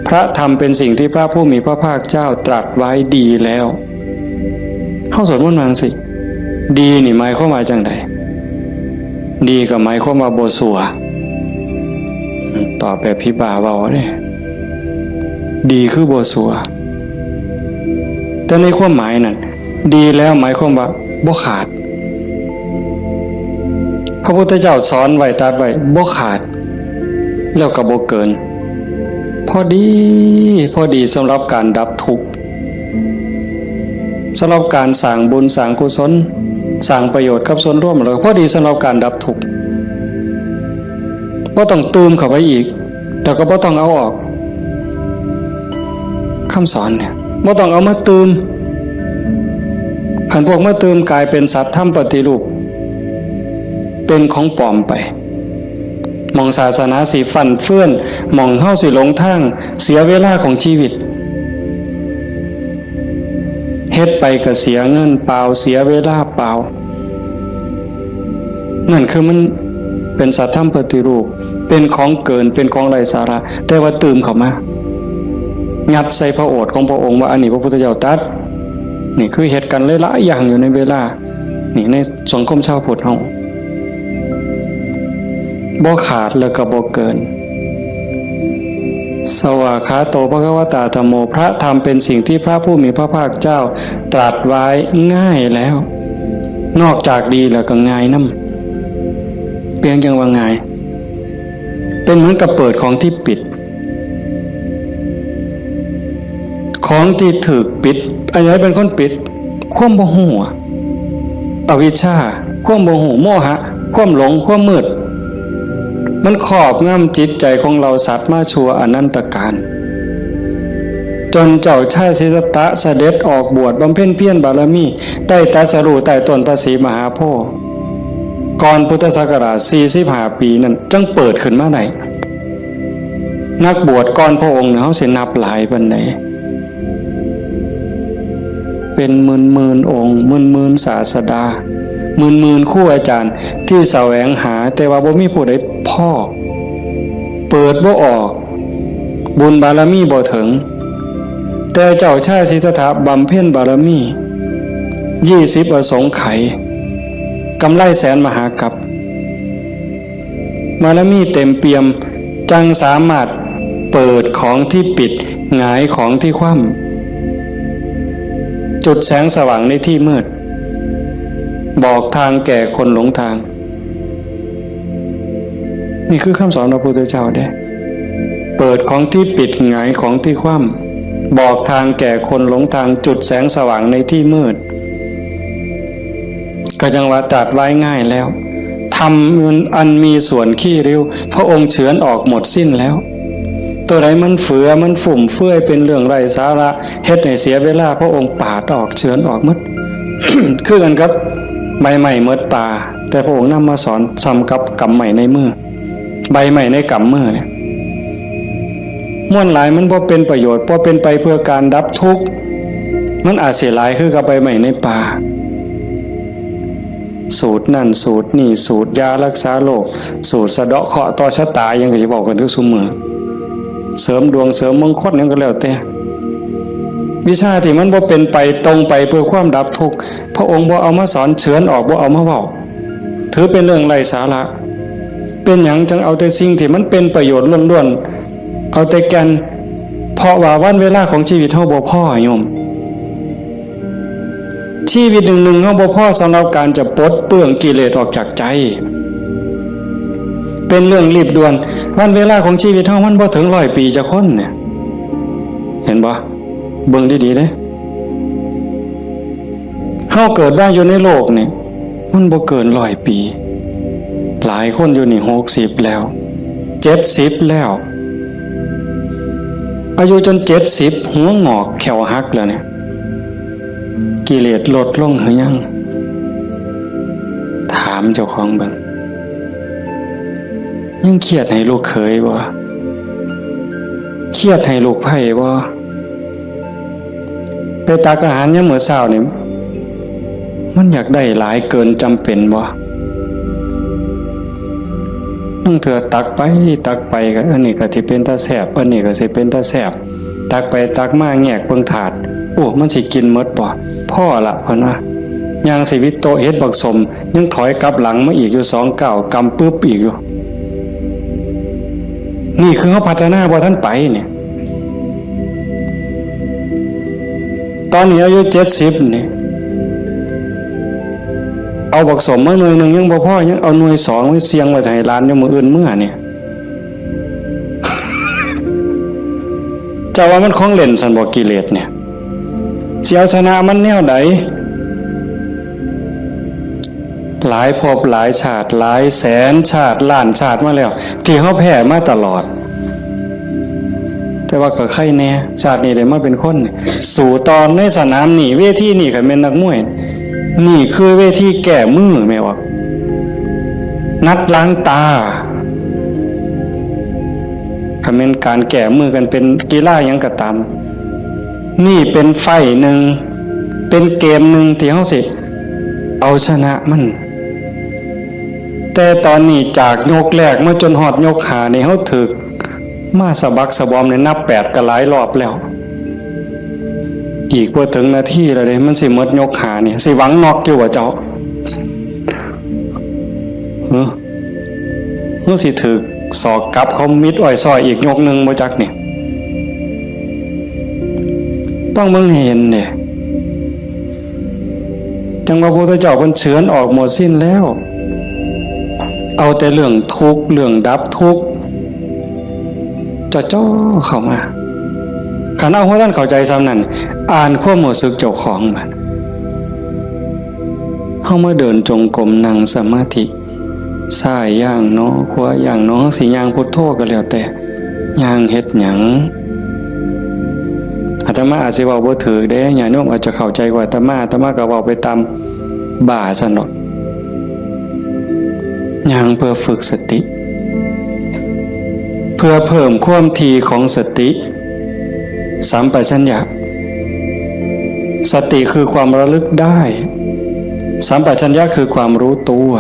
พระธรรมเป็นสิ่งที่พระผู้มีพระภาคเจ้าตรัสไว้ดีแล้ว เฮาสวดมนต์ว่าจั่งซี้ ดีนี่หมายความว่าจั่งใด ดีก็หมายความว่าบ่ซัว ตอบแบบผีบ้าเว้าเด้ ดีคือบ่ซัว แต่ในความหมายนั่น ดีแล้วหมายความว่าบ่ขาด พระพุทธเจ้าสอนไว้ ตรัสไว้ บ่ขาด แล้วก็บ่เกิน พอดี พอดีสำหรับการดับทุกข์ สำหรับการสร้างบุญสร้างกุศล สร้างประโยชน์กับส่วนรวม แล้วพอดีสำหรับการดับทุกข์ บ่ต้องตื่มเข้าไปอีก แล้วก็บ่ต้องเอาออก คำสอนเนี่ย บ่ต้องเอามาตื่ม คันพวกมาตื่มกลายเป็นสัตว์ธรรมปฏิรูป เป็นของปลอมไป หม่องศาสนาสิฟั่นเฟือน หม่องเฮาสิหลงทาง เสียเวลาของชีวิต เฮ็ดไปก็เสียเงินเปล่า เสียเวลาเปล่า นั่นคือมันเป็นสัตว์ธรรมปฏิรูป เป็นของเกิน เป็นของไร้สาระ แต่ว่าตื่มเข้ามา ยัดใส่พระโอษฐ์ของพระองค์ว่าอันนี้พระพุทธเจ้าตรัส นี่คือเฮ็ดกันหลายๆอย่างอยู่ในเวลา นี่ในสังคมชาวพุทธเฮา บ่ขาดแล้วก็บ่เกิน สวากขาโต ภควตา ธัมโม พระธรรมเป็นสิ่งที่พระผู้มีพระภาคเจ้าตรัสไว้ง่ายแล้ว นอกจากดีแล้วก็ง่ายนำ เพียงจั่งว่าง่าย เป็นเหมือนกับเปิดของที่ปิด ของที่ถูกปิด อันไหนเป็นคนปิด ความบ่ฮู้อะ อวิชชา ความบ่ฮู้ โมหะ ความหลง ความมืด มันครอบงำจิตใจของเราสัตว์มาชั่วอนันตกาล จนเจ้าชายสิทธัตถะเสด็จออกบวชบำเพ็ญเพียรบารมี ได้ตรัสรู้ใต้ต้นพระศรีมหาโพธิ์ ก่อนพุทธศักราชสี่สิบห้าปีนั่น จั่งเปิดขึ้นมาได้ นักบวชก่อนพระองค์เนี่ย เฮาสินับหลายปานใด เป็นหมื่นๆองค์ หมื่นๆศาสดา หมื่นๆครูอาจารย์ที่แสวงหา แต่ว่าบ่มีผู้ใดพ้อ เปิดบ่ออก บุญบารมีบ่ถึง แต่เจ้าชายสิทธัตถะบำเพ็ญบารมี ยี่สิบอสงไขย กำไรแสนมหากัป บารมีเต็มเปี่ยม จั่งสามารถเปิดของที่ปิด หงายของที่คว่ำ จุดแสงสว่างในที่มืด บอกทางแก่คนหลงทาง นี่คือคำสอนพระพุทธเจ้าเด้ เปิดของที่ปิด หงายของที่คว่ำ บอกทางแก่คนหลงทาง จุดแสงสว่างในที่มืด ก็จั่งว่าตรัสไว้ง่ายแล้ว ธรรมอันมีส่วนขี้ริ้ว พระองค์เฉือนออกหมดสิ้นแล้ว ตัวใดมันเฟือ มันฟุ่มเฟือย เป็นเรื่องไร้สาระ เฮ็ดให้เสียเวลา พระองค์ปาดออก เฉือนออกหมด คือกันกับใบไม้หมดป่า แต่พระองค์นำมาสอนส่ำกับกำไม้ในมือ ใบไม้ในกำมือเนี่ย มวลหลายมันบ่เป็นประโยชน์ บ่เป็นไปเพื่อการดับทุกข์ มันอาจสิหลายคือกับใบไม้ในป่า สูตรนั่นสูตรนี่ สูตรยารักษาโรค สูตรสะเดาะเคราะห์ต่อชะตา หยังก็สิเว้ากันคือซุมื้อ เสริมดวงเสริมมงคลหยังก็แล้วแต่ วิชาที่มันบ่เป็นไปตรงไปเพื่อความดับทุกข์ พระองค์บ่เอามาสอน เฉือนออก บ่เอามาเว้า ถือเป็นเรื่องไร้สาระ เป็นหยังจั่งเอาแต่สิ่งที่มันเป็นประโยชน์ล้วนๆ เอาแต่แก่น เพราะว่าวันเวลาของชีวิตเฮาบ่พอโยม ชีวิตหนึ่งๆเฮาบ่พอสำหรับการจะปลดเปลื้องกิเลสออกจากใจ เป็นเรื่องรีบด่วน วันเวลาของชีวิตเฮามันบ่ถึงร้อยปีจักคนเนี่ย เห็นบ่ เบิ่งดีๆเด้ เฮาเกิดมาอยู่ในโลกนี่ มันบ่เกินร้อยปี หลายคนอยู่นี่หกสิบแล้ว เจ็ดสิบแล้ว อายุจนเจ็ดสิบ หัวงอกแข้วหักแล้วเนี่ย กิเลสลดลงหรือยัง ถามเจ้าของเบิ่ง ยังเครียดให้ลูกเขยบ่ เครียดให้ลูกไพร่บ่ ไปตักอาหารยามมื้อเช้านี่ มันอยากได้หลายเกินจำเป็นบ่ ลางเทื่อตักไปตักไปก็ อันนี้ก็สิเป็นตาแซ่บ อันนี้ก็สิเป็นตาแซ่บ ตักไปตักมาแงกเบิ่งถาด โอ้ มันสิกินหมดบ่ พอละ เพิ่นว่า ย่างสิวิโตะเห็นบักสม ยังถอยกลับหลังมาอีกอยู่สองก้าว กำปึบอีกอยู่ นี่คือเฮาพัฒนาบ่ทันไปเนี่ย ตอนนี้อายุเจ็ดสิบนี่ เอาบักสมมาหน่วยหนึ่งยังบ่พอ ยังเอาหน่วยสองไว้เสี่ยงไว้ให้หลานอยู่มื้ออื่นเมือเนี่ย เจ้าว่ามันของเล่นซั่นบ่ กิเลสเนี่ย สิเอาชนะมันแนวใด หลายภพหลายชาติ หลายแสนชาติ ล้านชาติมาแล้ว ที่เฮาแพ้มาตลอด แต่ว่าก็ไคแน่ ชาตินี้ได้มาเป็นคน สู้ต่อในสนามนี้ เวทีนี้ คันแม่นนักมวย นี่คือเวทีแก้มือ แม่นบ่ นัดล้างตา คันแม่นการแก้มือกันเป็นกีฬาหยังก็ตาม นี่เป็นไฟต์หนึ่ง เป็นเกมหนึ่งที่เฮาสิเอาชนะมัน แต่ตอนนี้จากยกแรกมาจนฮอดยกห้านี่ เฮาถืกมาสะบักสะบอมนี่ นับแปดก็หลายรอบแล้ว อีกบ่ถึงนาทีแล้วเด้ มันสิหมดยกห้านี่ สิหวังน็อกอยู่บ่เจ้า หึ หึ สิถืกศอกกลับเขามิดอ้อยซ้อยอีกยกหนึ่งบ่จักนี่ ต้องเบิ่งให้เห็นเด้ จั่งว่าพระพุทธเจ้าเพิ่นเฉือนออกหมดสิ้นแล้ว เอาแต่เรื่องทุกข์ เรื่องดับทุกข์ จ่อๆเข้ามา คันเอาบ่ทันเข้าใจส่ำนั้น อ่านความรู้สึกเจ้าของบัด เฮามาเดินจงกรม นั่งสมาธิ ซ้ายย่างหนอ ขวาย่างหนอ สิย่างพุทโธก็แล้วแต่ ย่างเฮ็ดหยัง อาตมาอาจสิเว้าบ่ถูกเด้ ญาติโยมอาจจะเข้าใจกว่าอาตมา อาตมาก็เว้าไปตามบ้าซั่นดอก ย่างเพื่อฝึกสติ เพื่อเพิ่มความถี่ของสติ สัมปชัญญะ สติคือความระลึกได้ สัมปชัญญะคือความรู้ตัว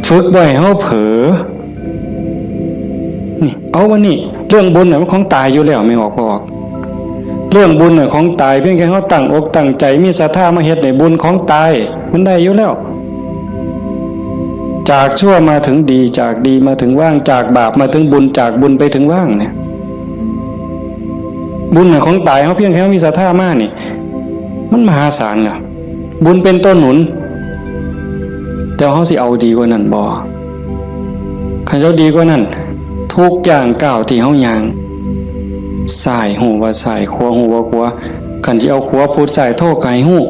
ฝึกบ่ให้เฮาเผลอ นี่ เอาวันนี้ เรื่องบุญน่ะมันของตายอยู่แล้ว แม่นออกบ่ออก เรื่องบุญน่ะของตาย เพียงแค่เฮาตั้งอกตั้งใจ มีศรัทธามาเฮ็ดนี่ บุญของตาย มันได้อยู่แล้ว จากชั่วมาถึงดี จากดีมาถึงว่าง จากบาปมาถึงบุญ จากบุญไปถึงว่างเนี่ย บุญน่ะของตาย เฮาเพียงแค่เฮามีศรัทธามานี่ มันมหาศาลน่ะ บุญเป็นตัวหนุน แต่เฮาสิเอาดีกว่านั้นบ่ คันเฮาดีกว่านั้น ทุกย่างก้าวที่เฮาย่าง ซ้ายฮู้ว่าซ้าย ขวาฮู้ว่าขวา คันสิเอาขวาพุทซ้ายโธก็ให้ฮู้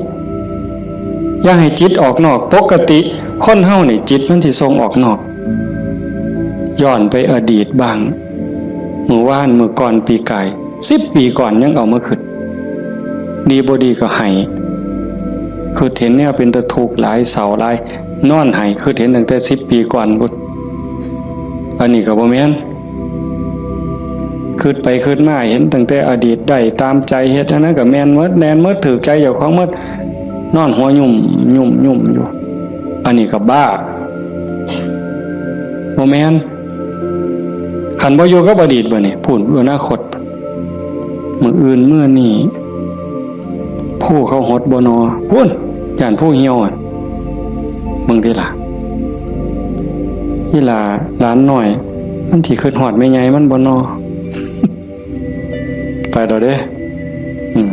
อย่าให้จิตออกนอก ปกติคนเฮานี่จิตมันสิส่งออกนอก ย้อนไปอดีตบ้าง มื้อวาน มื้อก่อน ปีกาย สิบปีก่อนยังเอามาคิด ดีบ่ดีก็ไห้ คิดเห็นแนวเป็นตาทุกข์หลาย เศร้าหลาย นอนไห้ คิดเห็นตั้งแต่สิบปีก่อนพุ้น อันนี้ก็บ่แม่น คิดไปคิดมาเห็นตั้งแต่อดีต ได้ตามใจ เฮ็ดอันนั้นก็แม่นหมด แม่นหมด ถูกใจเจ้าของหมด นอนหัวยุ่มยุ่มยุ่มอยู่ อันนี้ก็บ้า บ่แม่น คันบ่อยู่กับอดีตบัดนี้ พู้น อนาคต มื้ออื่นมื้อนี้ ผู้เขาหดบ่นอ พู้น ย่านผู้เหี่ยวอะ เบิ่งติล่ะ อีหล่าหลานน้อย มันสิคิดฮอดแม่ใหญ่มันบ่นอ ไปแล้วเด้ อืม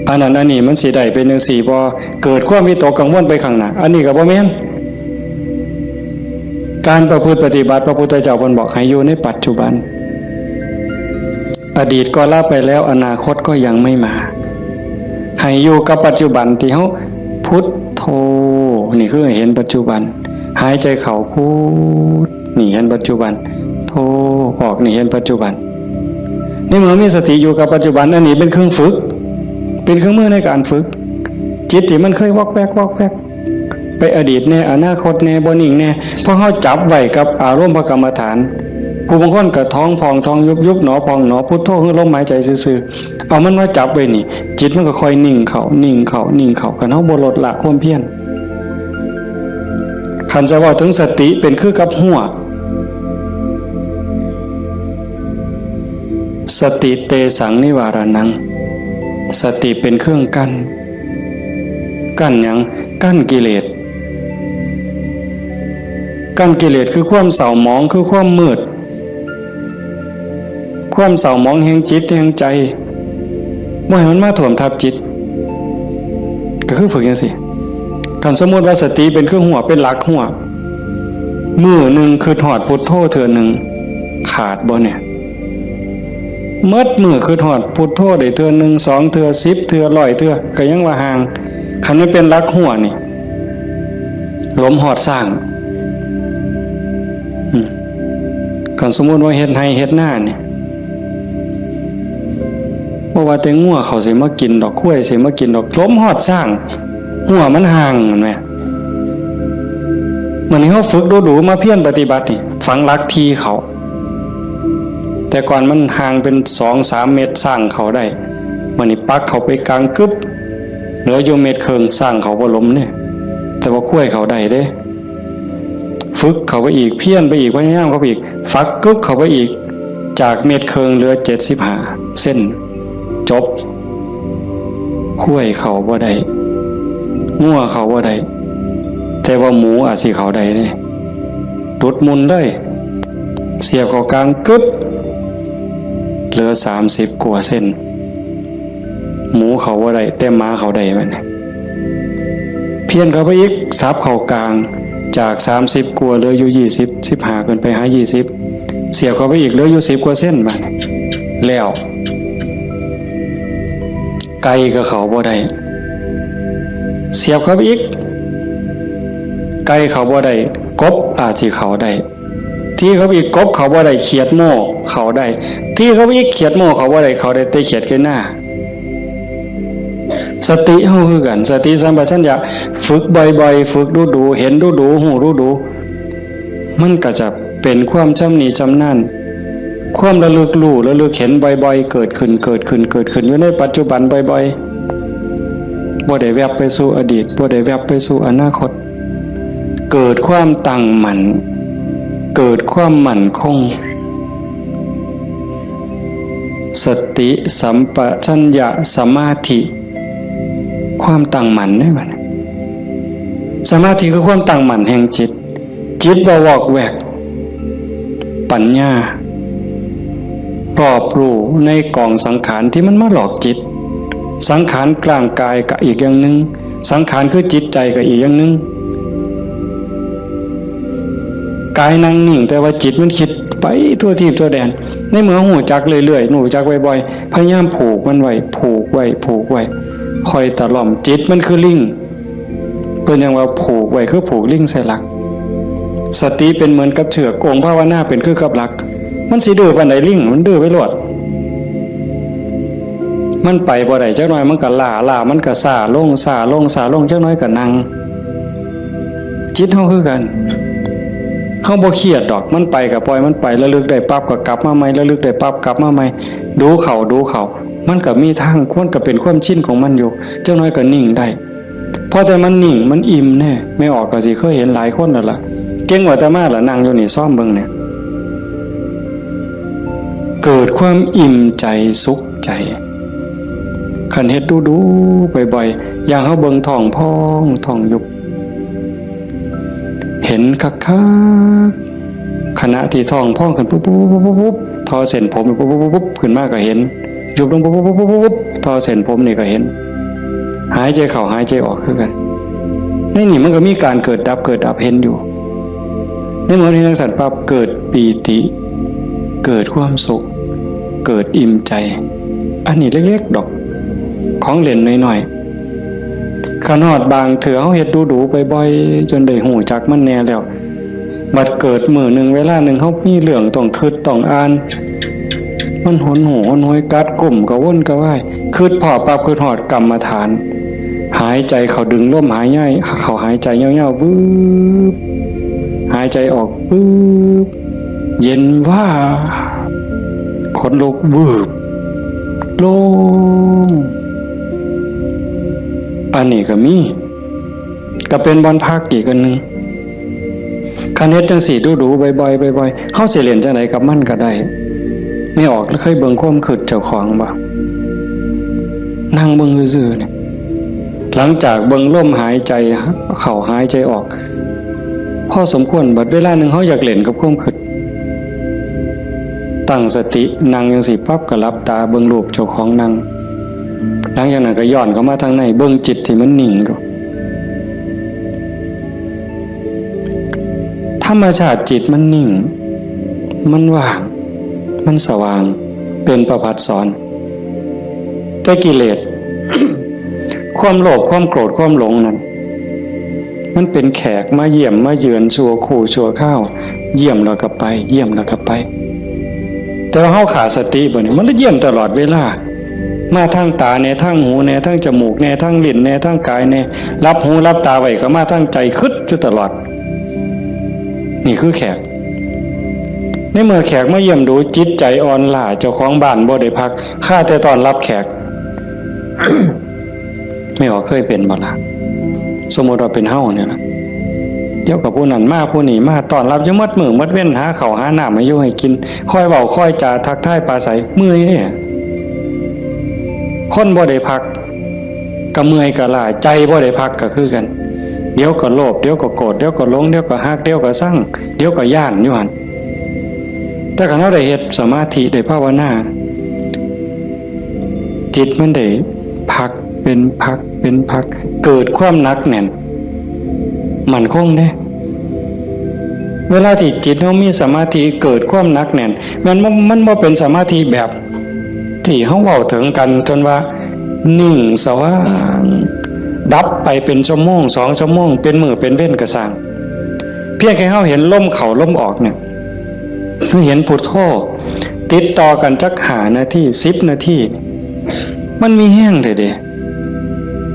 อันนั้นอันนี้มันสิได้เป็นจั่งซี้บ่ เกิดความวิตกกังวลไปข้างหน้า อันนี้ก็บ่แม่น การประพฤติปฏิบัติ พระพุทธเจ้าเพิ่นบอกให้อยู่ในปัจจุบัน อดีตก็ละไปแล้ว อนาคตก็ยังไม่มา ให้อยู่กับปัจจุบันที่เฮาพุทโธ นี่คือเห็นปัจจุบัน หายใจเข้าพุท นี่เห็นปัจจุบัน โธ ออก นี่เห็นปัจจุบัน ในเมื่อมีสติอยู่กับปัจจุบัน อันนี้เป็นเครื่องฝึก เป็นเครื่องมือในการฝึก จิตที่มันเคยวอกแวกวอกแวก ไปอดีตแน่ อนาคตแน่ บ่นิ่งแน่ พอเฮาจับไว้กับอารมณ์พระกรรมฐาน ผู้บางคนก็ท้องพองท้องยุบ ยุบหนอพองหนอ พุทโธคือลมหายใจซื่อๆ เอามันมาจับไว้นี่ จิตมันก็ค่อยนิ่งเข้า นิ่งเข้า นิ่งเข้า คันเฮาบ่ลดละความเพียร คันจะเว้าถึงสติเป็นคือกับฮั้ว สติเตสังนิวารณัง สติเป็นเครื่องกั้น กั้นหยัง กั้นกิเลส กั้นกิเลสคือความเศร้าหมอง คือความมืด ความเศร้าหมองแห่งจิตแห่งใจ บ่ให้มันมาท่วมทับจิต ก็คือฝึกจังซี่ คันสมมุติว่าสติเป็นเครื่องฮั้ว เป็นหลักฮั้ว มื้อหนึ่งคิดฮอดพุทโธเทื่อหนึ่ง ขาดบ่เนี่ย หมดมื้อคิดฮอดพุทโธได้เทื่อหนึ่ง สองเทื่อ สิบเทื่อ ร้อยเทื่อ ก็ยังว่าห่าง คันมันเป็นหลักฮั้วนี่ หลมฮอดซ้าง อืม คันสมมุติว่าเฮ็ดไร่เฮ็ดนานี่ บ่ว่าแต่งัวเขาสิมากินดอก ควายสิมากินดอก หลมฮอดซ้าง ฮั้วมันห่าง แม่นบ่ มื้อนี้เฮาฝึกดูๆ มาเพียรปฏิบัตินี่ ฝังหลักที่เข้า แต่ก่อนมันห่างเป็นสองสามเมตร ซ้างเข้าได้ มื้อนี้ปักเข้าไปกลางกึ๊บ เหลืออยู่เมตรครึ่ง ซ้างเข้าบ่หลมเนี่ย แต่ว่าควายเข้าได้เด้ ฝึกเข้าไปอีก เพียรไปอีก พยายามเข้าไปอีก ฝักกึ๊บเข้าไปอีก จากเมตรครึ่งเหลือเจ็ดสิบห้าเซน จบ ควายเข้าบ่ได้ งัวเข้าบ่ได้ แต่ว่าหมูอาจสิเข้าได้เด้ หลุดมุนเลย เสียบเข้ากลางกึ๊บ เหลือสามสิบกว่าเซน หมูเข้าบ่ได้ แต่หมาเข้าได้บัดนี้ เพี้ยนเข้าไปอีก สับเข้ากลาง จากสามสิบกว่าเหลืออยู่ยี่สิบ สิบห้าขึ้นไปหายี่สิบ เสียบเข้าไปอีกเหลืออยู่สิบกว่าเซนบัดนี้ แล้ว ไก่ก็เข้าบ่ได้ เสียบเข้าไปอีก ไก่เข้าบ่ได้ กบอาจสิเข้าได้ ที่เข้าไปอีก กบเข้าบ่ได้ เขียดโม่เข้าได้ ที่เข้าไปอีก เขียดโม่เข้าบ่ได้ เข้าได้แต่เขียดไก่นา สติเฮาคือกัน สติสัมปชัญญะ ฝึกบ่อยๆ ฝึกดูๆ เห็นดูๆ ฮู้ดูๆ มันก็จะเป็นความชำนิชำนาญ ความระลึกรู้ระลึกเห็นบ่อยๆ เกิดขึ้น เกิดขึ้น เกิดขึ้น อยู่ในปัจจุบันบ่อยๆ บ่ได้แวบไปสู่อดีต บ่ได้แวบไปสู่อนาคต เกิดความตั้งมั่น เกิดความมั่นคง สติสัมปชัญญะสมาธิ ความตั้งมั่นเนี่ยมัน สมาธิคือความตั้งมั่นแห่งจิต จิตบ่วอกแวก ปัญญา รอบรู้ในกองสังขารที่มันมาหลอกจิต สังขารร่างกายก็อีกอย่างหนึ่ง สังขารคือจิตใจก็อีกอย่างหนึ่ง กายนั่งนิ่ง แต่ว่าจิตมันคิดไปทั่วทีปทั่วแดน ในเมื่อฮู้จักเรื่อยๆ ฮู้จักบ่อยๆ พยายามผูกมันไว้ ผูกไว้ ผูกไว้ คอยตะล่อม จิตมันคือลิง เพิ่นยังว่าผูกไว้คือผูกลิงใส่หลัก สติเป็นเหมือนกับเชือก องค์ภาวนาเป็นคือกับหลัก มันสิดื้อปานใดลิง มันดื้อไปโลด มันไปบ่ได้ จักหน่อยมันก็ล้า ล้ามันก็ซ้าลง ซ้าลง ซ้าลง จักหน่อยก็นั่ง จิตเฮาคือกัน เฮาบ่เครียดดอก มันไปก็ปล่อยมันไป ระลึกได้ปั๊บก็กลับมาใหม่ ระลึกได้ปั๊บกลับมาใหม่ ดูเข้า ดูเข้า มันก็มีทาง มันก็เป็นความชินของมันอยู่ จักหน่อยก็นิ่งได้ พอแต่มันนิ่ง มันอิ่มแน่ แม่ออกก็สิเคยเห็นหลายคนแล้วล่ะ เก่งกว่าอาตมาล่ะ นั่งอยู่นี่ ซ่อมเบิ่งเนี่ย เกิดความอิ่มใจ สุขใจ คันเฮ็ดดูๆ บ่อยๆ อย่างเฮาเบิ่งท้องพอง ท้องยุบ เห็นคักๆ ขณะที่ท้องพองขึ้นปุ๊บปุ๊บปุ๊บปุ๊บปุ๊บ ทอเส้นผมปุ๊บปุ๊บปุ๊บปุ๊บ ขึ้นมาก็เห็น ยุบลงปุ๊บปุ๊บปุ๊บปุ๊บปุ๊บ ทอเส้นผมนี่ก็เห็น หายใจเข้าหายใจออกคือกัน ในนี่มันก็มีการเกิดดับ เกิดดับเห็นอยู่ ในเมื่อที่จังซั่นปั๊บ เกิดปีติ เกิดความสุข เกิดอิ่มใจ อันนี้เล็กๆ ดอก ของเล่นน้อยๆ คันฮอดบางเทื่อเฮาเฮ็ดดูๆ บ่อยๆ จนได้ฮู้จักมันแหน่แล้ว บัดเกิดมื้อหนึ่งเวลาหนึ่งเฮามีเรื่องต้องคิดต้องอ่าน มันหนหูหนหวยกัดกุ้มกระวนกระวาย คิดพ้อปั๊บคิดฮอดกรรมฐาน หายใจเข้าดึงลมหายใจเข้าหายใจยาวๆ วืบ หายใจออกวืบ เย็นวาบ ขนลุกวืบ โล่ง อันนี้ก็มี ก็เป็นบ่อนพักอีกอันหนึ่ง คันเฮ็ดจั่งซี้ดูๆ บ่อยๆ บ่อยๆ เฮาสิเล่นจั่งใดกับมันก็ได้ แม่ออกเคยเบิ่งความคิดเจ้าของบ่ นั่งเบิ่งซื่อๆ เนี่ย หลังจากเบิ่งลมหายใจเข้าหายใจออก พอสมควร บัดเวลาหนึ่งเฮาอยากเล่นกับความคิด ตั้งสตินั่งจั่งซี้ปั๊บก็หลับตาเบิ่งรูปเจ้าของนั่ง หลังจากนั้นก็ย้อนเข้ามาทางใน เบิ่งจิตที่มันนิ่งดู ธรรมชาติจิตมันนิ่ง มันว่าง มันสว่าง เป็นประภัสสร แต่กิเลส ความโลภ ความโกรธ ความหลงนั่น มันเป็นแขกมาเยี่ยมมาเยือนชั่วครู่ชั่วคราว เยี่ยมแล้วก็ไป เยี่ยมแล้วก็ไป แต่ว่าเฮาขาดสติบ่นี่ มันเลยเยี่ยมตลอดเวลา มาทางตาแหน่ ทางหูแหน่ ทางจมูกแหน่ ทางลิ้นแหน่ ทางกายแหน่ หลับหูหลับตาไว้ก็มาทางใจ คิดอยู่ตลอด นี่คือแขก ในเมื่อแขกมาเยี่ยมดู จิตใจอ่อนล้า เจ้าของบ้านบ่ได้พัก คาแต่ต้อนรับแขก แม่ออกเคยเป็นบ่ล่ะ สมมุติว่าเป็นเฮาเนี่ยนะ เดี๋ยวก็ผู้นั้นมาผู้นี้มา ต้อนรับอยู่หมดมื้อหมดเว็น หาข้าวหาน้ำให้อยู่ให้กิน คอยเว้าคอยจาทักทายปราศรัย เมื่อยเด้ คนบ่ได้พัก ก็เมื่อยก็ล้า ใจบ่ได้พักก็คือกัน เดี๋ยวก็โลภ เดี๋ยวก็โกรธ เดี๋ยวก็หลง เดี๋ยวก็ฮัก เดี๋ยวก็ซัง เดี๋ยวก็ย้านอยู่หั่น แต่คันเฮาได้เฮ็ดสมาธิ ได้ภาวนา จิตมันได้พักเป็นพักเป็นพัก เกิดความหนักแน่น มั่นคงเด้ เวลาที่จิตเฮามีสมาธิ เกิดความหนักแน่น มันบ่ มันบ่เป็นสมาธิแบบที่เฮาเว้าถึงกัน จนว่านิ่งสว่าง ดับไปเป็นชั่วโมง สองชั่วโมง เป็นมื้อเป็นเว็นก็ซ่าง เพียงแค่เฮาเห็นลมเข้าลมออกเนี่ย คือเห็นพุทโธติดต่อกันจักห้านาที สิบนาที มันมีแฮงแท้เด้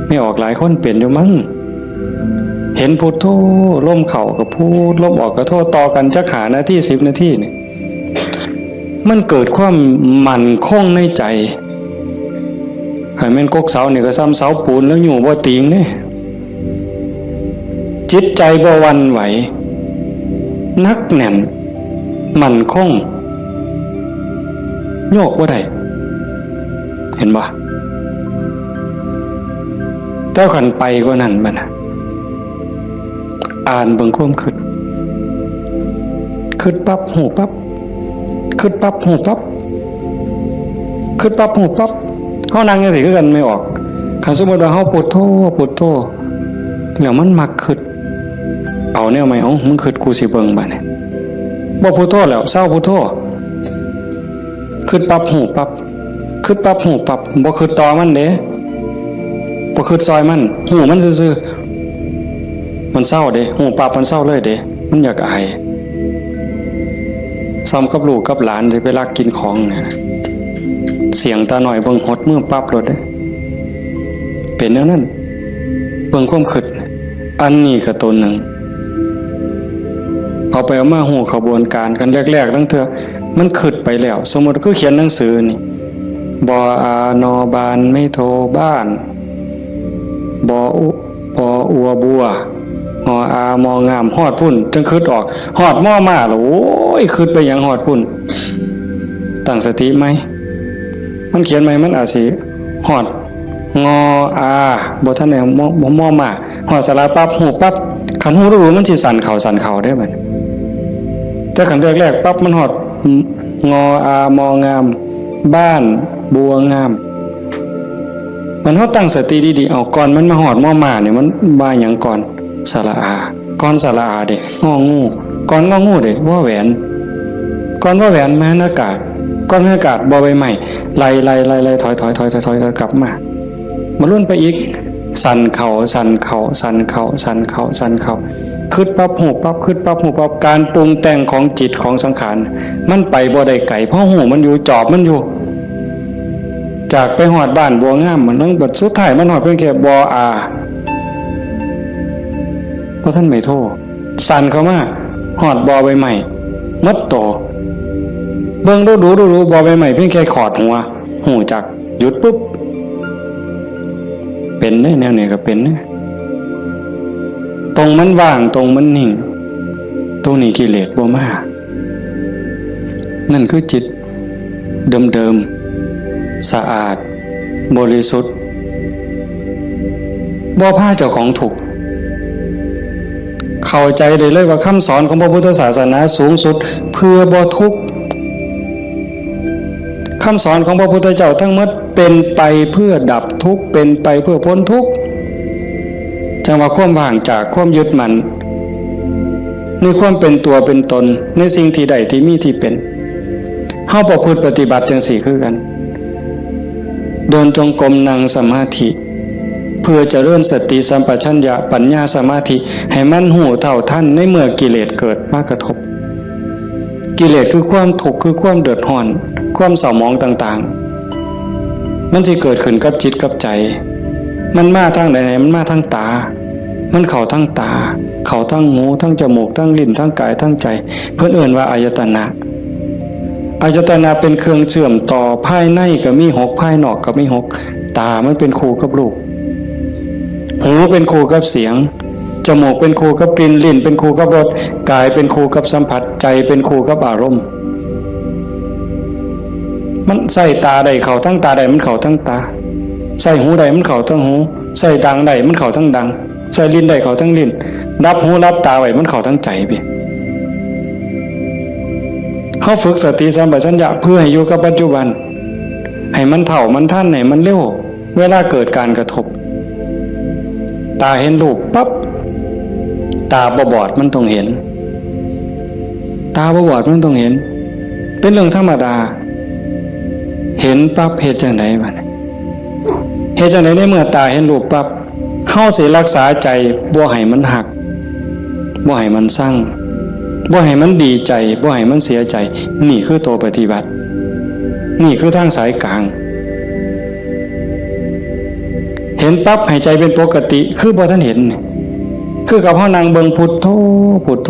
แม่ออกหลายคนเป็นอยู่มั้ง เห็นพุทโธ ลมเข้าก็พุท ลมออกก็โธ ต่อกันจักห้านาที สิบนาทีนี่ มันเกิดความมั่นคงในใจ คันแม่นกกเสานี่ก็ส่ำเสาปูนแล้วอยู่บ่ติงเด้ จิตใจบ่หวั่นไหว หนักแน่น มั่นคง โยกบ่ได้ เห็นบ่ แต่คันไปกว่านั้นบัดน่ะ อ่านเบิ่งความคิด คิดปั๊บฮู้ปั๊บ คิดปั๊บฮู้ปั๊บ คิดปั๊บฮู้ปั๊บ เฮานั่งจั่งซี้คือกันแม่ออก คันสมมุติว่าเฮาพุทโธ พุทโธ แล้วมันมักคิด เอาแนวใหม่ เอ้า มึงคิดกูสิเบิ่งบัดนี้ บ่พุทโธแล้ว เซาพุทโธ คิดปั๊บฮู้ปั๊บ คิดปั๊บฮู้ปั๊บ บ่คิดต่อมันเด้ บ่คิดซอยมัน ฮู้มันซื่อๆ มันเซาเด้ ฮู้ปั๊บมันเซาเลยเด้ มันอยากอาย ส่ำกับลูกกับหลานสิไปลักกินของเนี่ย เสี้ยงตาน้อยเบิ่งหดมือปั๊บโลดเด้ เป็นแนวนั้น เบิ่งความคิด อันนี้ก็ตัวหนึ่ง เอาไปเอามาฮู้ขบวนการกันแรกๆ ลางเทื่อ มันคิดไปแล้ว สมมุติคือเขียนหนังสือนี่ บออา นอ บาน ไม้โท บ้าน บออุ ปออัวบัว หออา มองาม ฮอดพุ้น จั่งคิดออก ฮอดมอมาแล้ว โอ้ย คิดไปหยังฮอดพุ้น ตั้งสติใหม่ มันเขียนใหม่ มันอาจสิฮอด งออา บ่ทันได้มอ มอมา ฮอดสระปั๊บ ฮู้ปั๊บ คันฮู้รู้มันสิสั่นเข้าสั่นเข้าเด้บัดนี้ แต่คันแรกๆ ปั๊บ มันฮอด งออา มองาม บ้าน บัวงาม มันเฮาตั้งสติดีๆ เอา ก่อนมันมาฮอดมอมาเนี่ย มันว่าหยังก่อน สระอา ก่อนสระอาเด้ งองู ก่อนงองูเด้ วอแหวน ก่อนวอแหวน มหันอากาศ ก่อนมหันอากาศ บอใบไม้ ไล่ๆๆๆ ถอยๆๆๆ กลับมา มาลุ้นไปอีก สั่นเข่า สั่นเข่า สั่นเข่า สั่นเข่า สั่นเข่า คิดปั๊บฮู้ปั๊บ คิดปั๊บฮู้ปั๊บ การปรุงแต่งของจิตของสังขาร มันไปบ่ได้ไกล เพราะฮู้มันอยู่ จอบมันอยู่ จากไปฮอดบ้านบัวงาม มันนั่งบัดสุดท้ายมันฮอดเพียงแค่บ่ออา เพราะท่านไม่โทษ สั่นเข้ามา ฮอดบ่อใบไม้ หมดโต เบิ่งดูดูดูดู บ่อใบไม้เพียงแค่ขอดหัว ฮู้จัก หยุดปุ๊บ เป็นเด้ แนวนี้ก็เป็นเด้ ตรงมันว่าง ตรงมันนิ่ง ตรงนี้กิเลสบ่มา นั่นคือจิตเดิมๆ สะอาด บริสุทธิ์ บ่พาเจ้าของทุกข์ เข้าใจได้เลยว่าคำสอนของพระพุทธศาสนาสูงสุดเพื่อบ่ทุกข์ คำสอนของพระพุทธเจ้าทั้งหมดเป็นไปเพื่อดับทุกข์ เป็นไปเพื่อพ้นทุกข์ จังว่าความว่างจากความยึดมั่น ในความเป็นตัวเป็นตน ในสิ่งที่ได้ที่มีที่เป็น เฮาประพฤติปฏิบัติจังซี่คือกัน เดินจงกรม นั่งสมาธิ เพื่อเจริญสติสัมปชัญญะ ปัญญา สมาธิ ให้มันฮู้เท่าทันในเมื่อกิเลสเกิดมากระทบ กิเลสคือความทุกข์ คือความเดือดร้อน ความเศร้าหมองต่างๆ มันสิเกิดขึ้นกับจิตกับใจ มันมาทางใด มันมาทางตา มันเข้าทางตา เข้าทางหู ทางจมูก ทางลิ้น ทางกาย ทางใจ เพิ่นเอิ้นว่าอายตนะ อายตนะเป็นเครื่องเชื่อมต่อ ภายในก็มีหก ภายนอกก็มีหก ตามันเป็นคู่กับรูป หูเป็นคู่กับเสียง จมูกเป็นคู่กับกลิ่น ลิ้นเป็นคู่กับรส กายเป็นคู่กับสัมผัส ใจเป็นคู่กับอารมณ์ มันใส่ตาได้เข้าทั้งตาได้ มันเข้าทั้งตา ใส่หูได้ มันเข้าทั้งหู ใส่ดังได้ มันเข้าทั้งดัง ใส่ลิ้นได้เข้าทั้งลิ้น รับหูรับตาไว้ มันเข้าทั้งใจพี่ เฮาฝึกสติสัมปชัญญะเพื่อให้อยู่กับปัจจุบัน ให้มันเท่ามันทัน ให้มันเร็ว เวลาเกิดการกระทบ ตาเห็นรูปปั๊บ ตาบ่บอดมันต้องเห็น ตาบ่บอดมันต้องเห็น เป็นเรื่องธรรมดา เห็นปั๊บเฮ็ดจังได๋บัดนี้ เฮ็ดจังได๋ในเมื่อตาเห็นรูปปั๊บ เฮาสิรักษาใจบ่ให้มันฮัก บ่ให้มันซัง บ่ให้มันดีใจ บ่ให้มันเสียใจ นี่คือตัวปฏิบัติ นี่คือทางสายกลาง เห็นปั๊บให้ใจเป็นปกติ คือบ่ทันเห็นนี่ คือกับเฮานั่งเบิ่งพุทโธ พุทโธ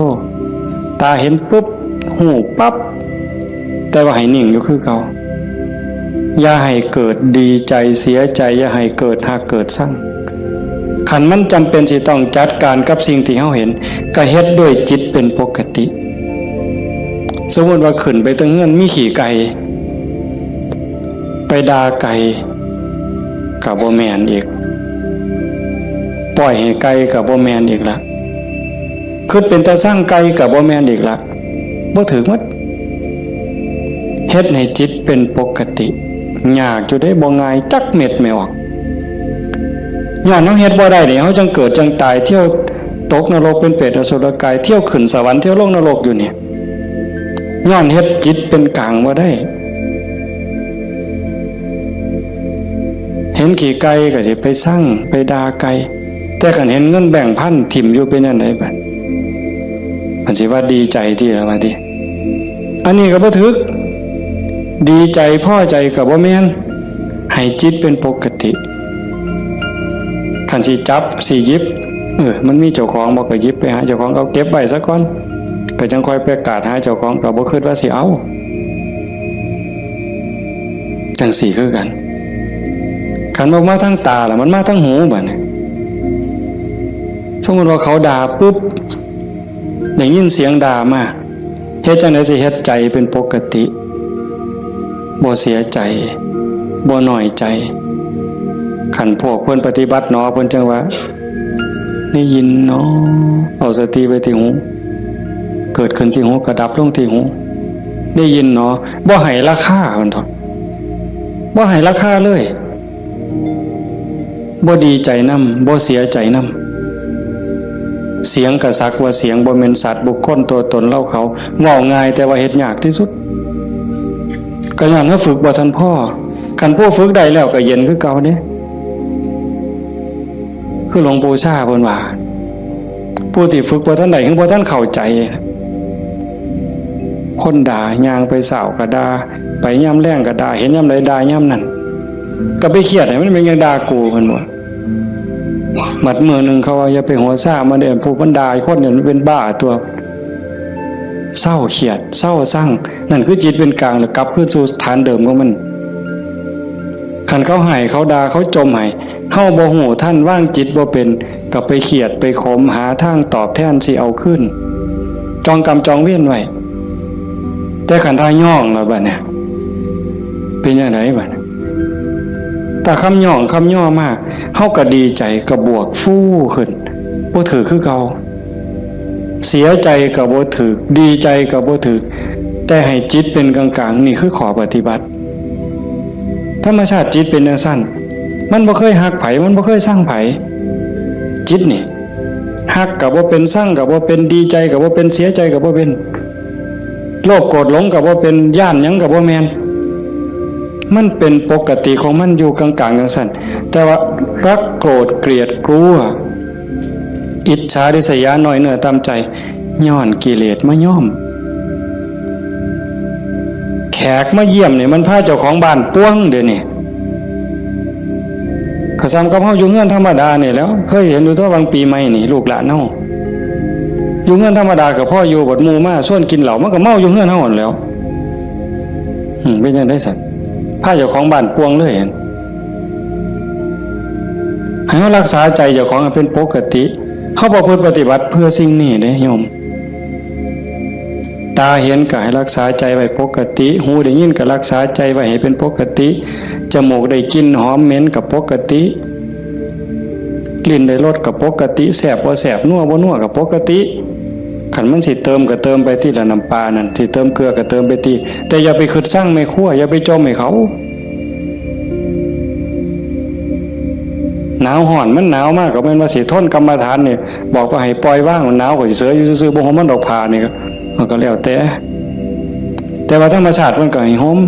ตาเห็นปุ๊บ ฮู้ปั๊บ แต่ว่าให้นิ่งอยู่คือเก่า อย่าให้เกิดดีใจเสียใจ อย่าให้เกิดฮักเกิดซัง คันมันจำเป็นสิต้องจัดการกับสิ่งที่เฮาเห็น ก็เฮ็ดด้วยจิตเป็นปกติ สมมุติว่าขึ้นไปเทิงเฮือนมีขี้ไก่ ไปด่าไก่ ก็บ่แม่นอีก ปล่อยให้ไก่ก็บ่แม่นอีกละ คิดเป็นตาซังไก่ก็บ่แม่นอีกละ บ่ถืกหมด เฮ็ดให้จิตเป็นปกติ ยากอยู่เด้ บ่ง่ายจักเม็ดแม่ออก ย้อนเฮาเฮ็ดบ่ได้นี่ เฮาจังเกิดจังตาย เที่ยวตกนรกเป็นเปรตอสุรกาย เที่ยวขึ้นสวรรค์ เที่ยวลงนรกอยู่นี่ ย้อนเฮ็ดจิตเป็นกลางบ่ได้ เห็นขี้ไก่ก็สิไปซัง ไปด่าไก่ แต่คันเห็นเงินแบงค์พันถิ่มอยู่เป็นจั่งใดบัด มันสิว่าดีใจติล่ะว่าติ อันนี้ก็บ่ถืก ดีใจพอใจก็บ่แม่น ให้จิตเป็นปกติ คันสิจับสิหยิบ เออ มันมีเจ้าของบ่ก็หยิบไปหาเจ้าของ เอาเก็บไว้ซะก่อน ก็จั่งค่อยไปกาดหาเจ้าของ ก็บ่คิดว่าสิเอา จั่งซี้คือกัน คันบ่มาทางตาล่ะ มันมาทางหูบัดนี้ สมมุติว่าเขาด่าปุ๊บ ได้ยินเสียงด่ามา เฮ็ดจั่งใดสิเฮ็ดใจเป็นปกติ บ่เสียใจ บ่น้อยใจ คันพวกเพิ่นปฏิบัติหนอ เพิ่นจั่งว่า ได้ยินหนอ เอาสติไว้ที่หู เกิดขึ้นที่หู ก็ดับลงที่หู ได้ยินหนอ บ่ให้ราคา เพิ่นดอก บ่ให้ราคาเลย บ่ดีใจนำ บ่เสียใจนำ เสียงก็สักว่าเสียง บ่แม่นสัตว์บุคคลตัวตนเราเขา เว้าง่ายแต่ว่าเฮ็ดยากที่สุด ก็ย้อนเฮาฝึกบ่ทันพอ คันผู้ฝึกได้แล้วก็เย็นคือเก่าเด้ คือหลวงปู่ชาเพิ่นว่า ผู้ที่ฝึกบ่ทันได้ คือบ่ทันเข้าใจ คนด่า ย่างไปเช้าก็ด่า ไปยามแลงก็ด่า เห็นยามใดด่ายามนั้น ก็ไปเครียดให้มันเป็นหยังด่ากู เพิ่นว่า บัดมื้อหนึ่งเขาว่า อย่าไปหัวซ่ามันเด้อ ผู้มันด่าคนเนี่ยมันเป็นบ้าตัว เซาเครียด เซาซัง นั่นคือจิตเป็นกลาง แล้วกลับคืนสู่ฐานเดิมของมัน คันเขาให้ เขาด่า เขาจ่มให้ เฮาบ่ฮู้ทัน วางจิตบ่เป็น ก็ไปเครียด ไปขม หาทางตอบแทนสิเอาคืน จองกรรมจองเวรไว้ แต่คันถ้าย้องแล้วบัดเนี่ย เป็นจั่งใดบัดเนี่ย ถ้าคำย้องคำย่อมา เฮาก็ดีใจ ก็บวกฟูขึ้น บ่ถืกคือเก่า เสียใจก็บ่ถืก ดีใจก็บ่ถืก แต่ให้จิตเป็นกลางๆ นี่คือข้อปฏิบัติ ธรรมชาติจิตเป็นจั่งซั้น มันบ่เคยฮักไผ มันบ่เคยซังไผ จิตนี่ ฮักก็บ่เป็น ซังก็บ่เป็น ดีใจก็บ่เป็น เสียใจก็บ่เป็น โลภโกรธหลงก็บ่เป็น ย้านหยังก็บ่แม่น มันเป็นปกติของมันอยู่กลางๆ จั่งซั้น แต่ว่ารักโกรธเกลียดกลัว อิจฉาริษยา น้อยเนื้อต่ำใจ ย้อนกิเลสมาย้อม แขกมาเยี่ยมนี่มันพาเจ้าของบ้านป่วงเดี๋ยวนี้ ก็ส่ำกับเฮาอยู่เฮือนธรรมดานี่แหล้ว เคยเห็นอยู่ตั๊ว บางปีใหม่นี่ ลูกหลานเฮาอยู่เฮือนธรรมดาก็พออยู่ บัดหมู่มาชวนกินเหล้า มันก็เมาอยู่เฮือนเฮาหั้นแหล้ว อืม เป็นจั่งใดซั้น พาเจ้าของบ้านป่วงเลย ให้เฮารักษาใจเจ้าของให้เป็นปกติ เฮาประพฤติปฏิบัติเพื่อสิ่งนี้เด้โยม ตาเห็นก็ให้รักษาใจไว้ปกติ หูได้ยินก็รักษาใจไว้ให้เป็นปกติ จมูกได้กลิ่นหอมเหม็นก็ปกติ ลิ้นได้รสก็ปกติ แซ่บบ่แซ่บ นัวบ่นัวก็ปกติ คันมันสิเติมก็เติมไปติละ น้ำปลานั่น สิเติมเกลือก็เติมไปติ แต่อย่าไปคิดซังแม่ครัว อย่าไปจ่มให้เขา หนาวฮ้อน มันหนาวมากก็แม่นว่าสิทนกรรมฐานนี่ บอกว่าให้ปล่อยวาง มันหนาวก็สิเสยอยู่ซื่อๆ บ่ห่มมันดอกผ้านี่ก็ มันก็แล้วแต่ แต่ว่าธรรมชาติมันก็ให้ห่ม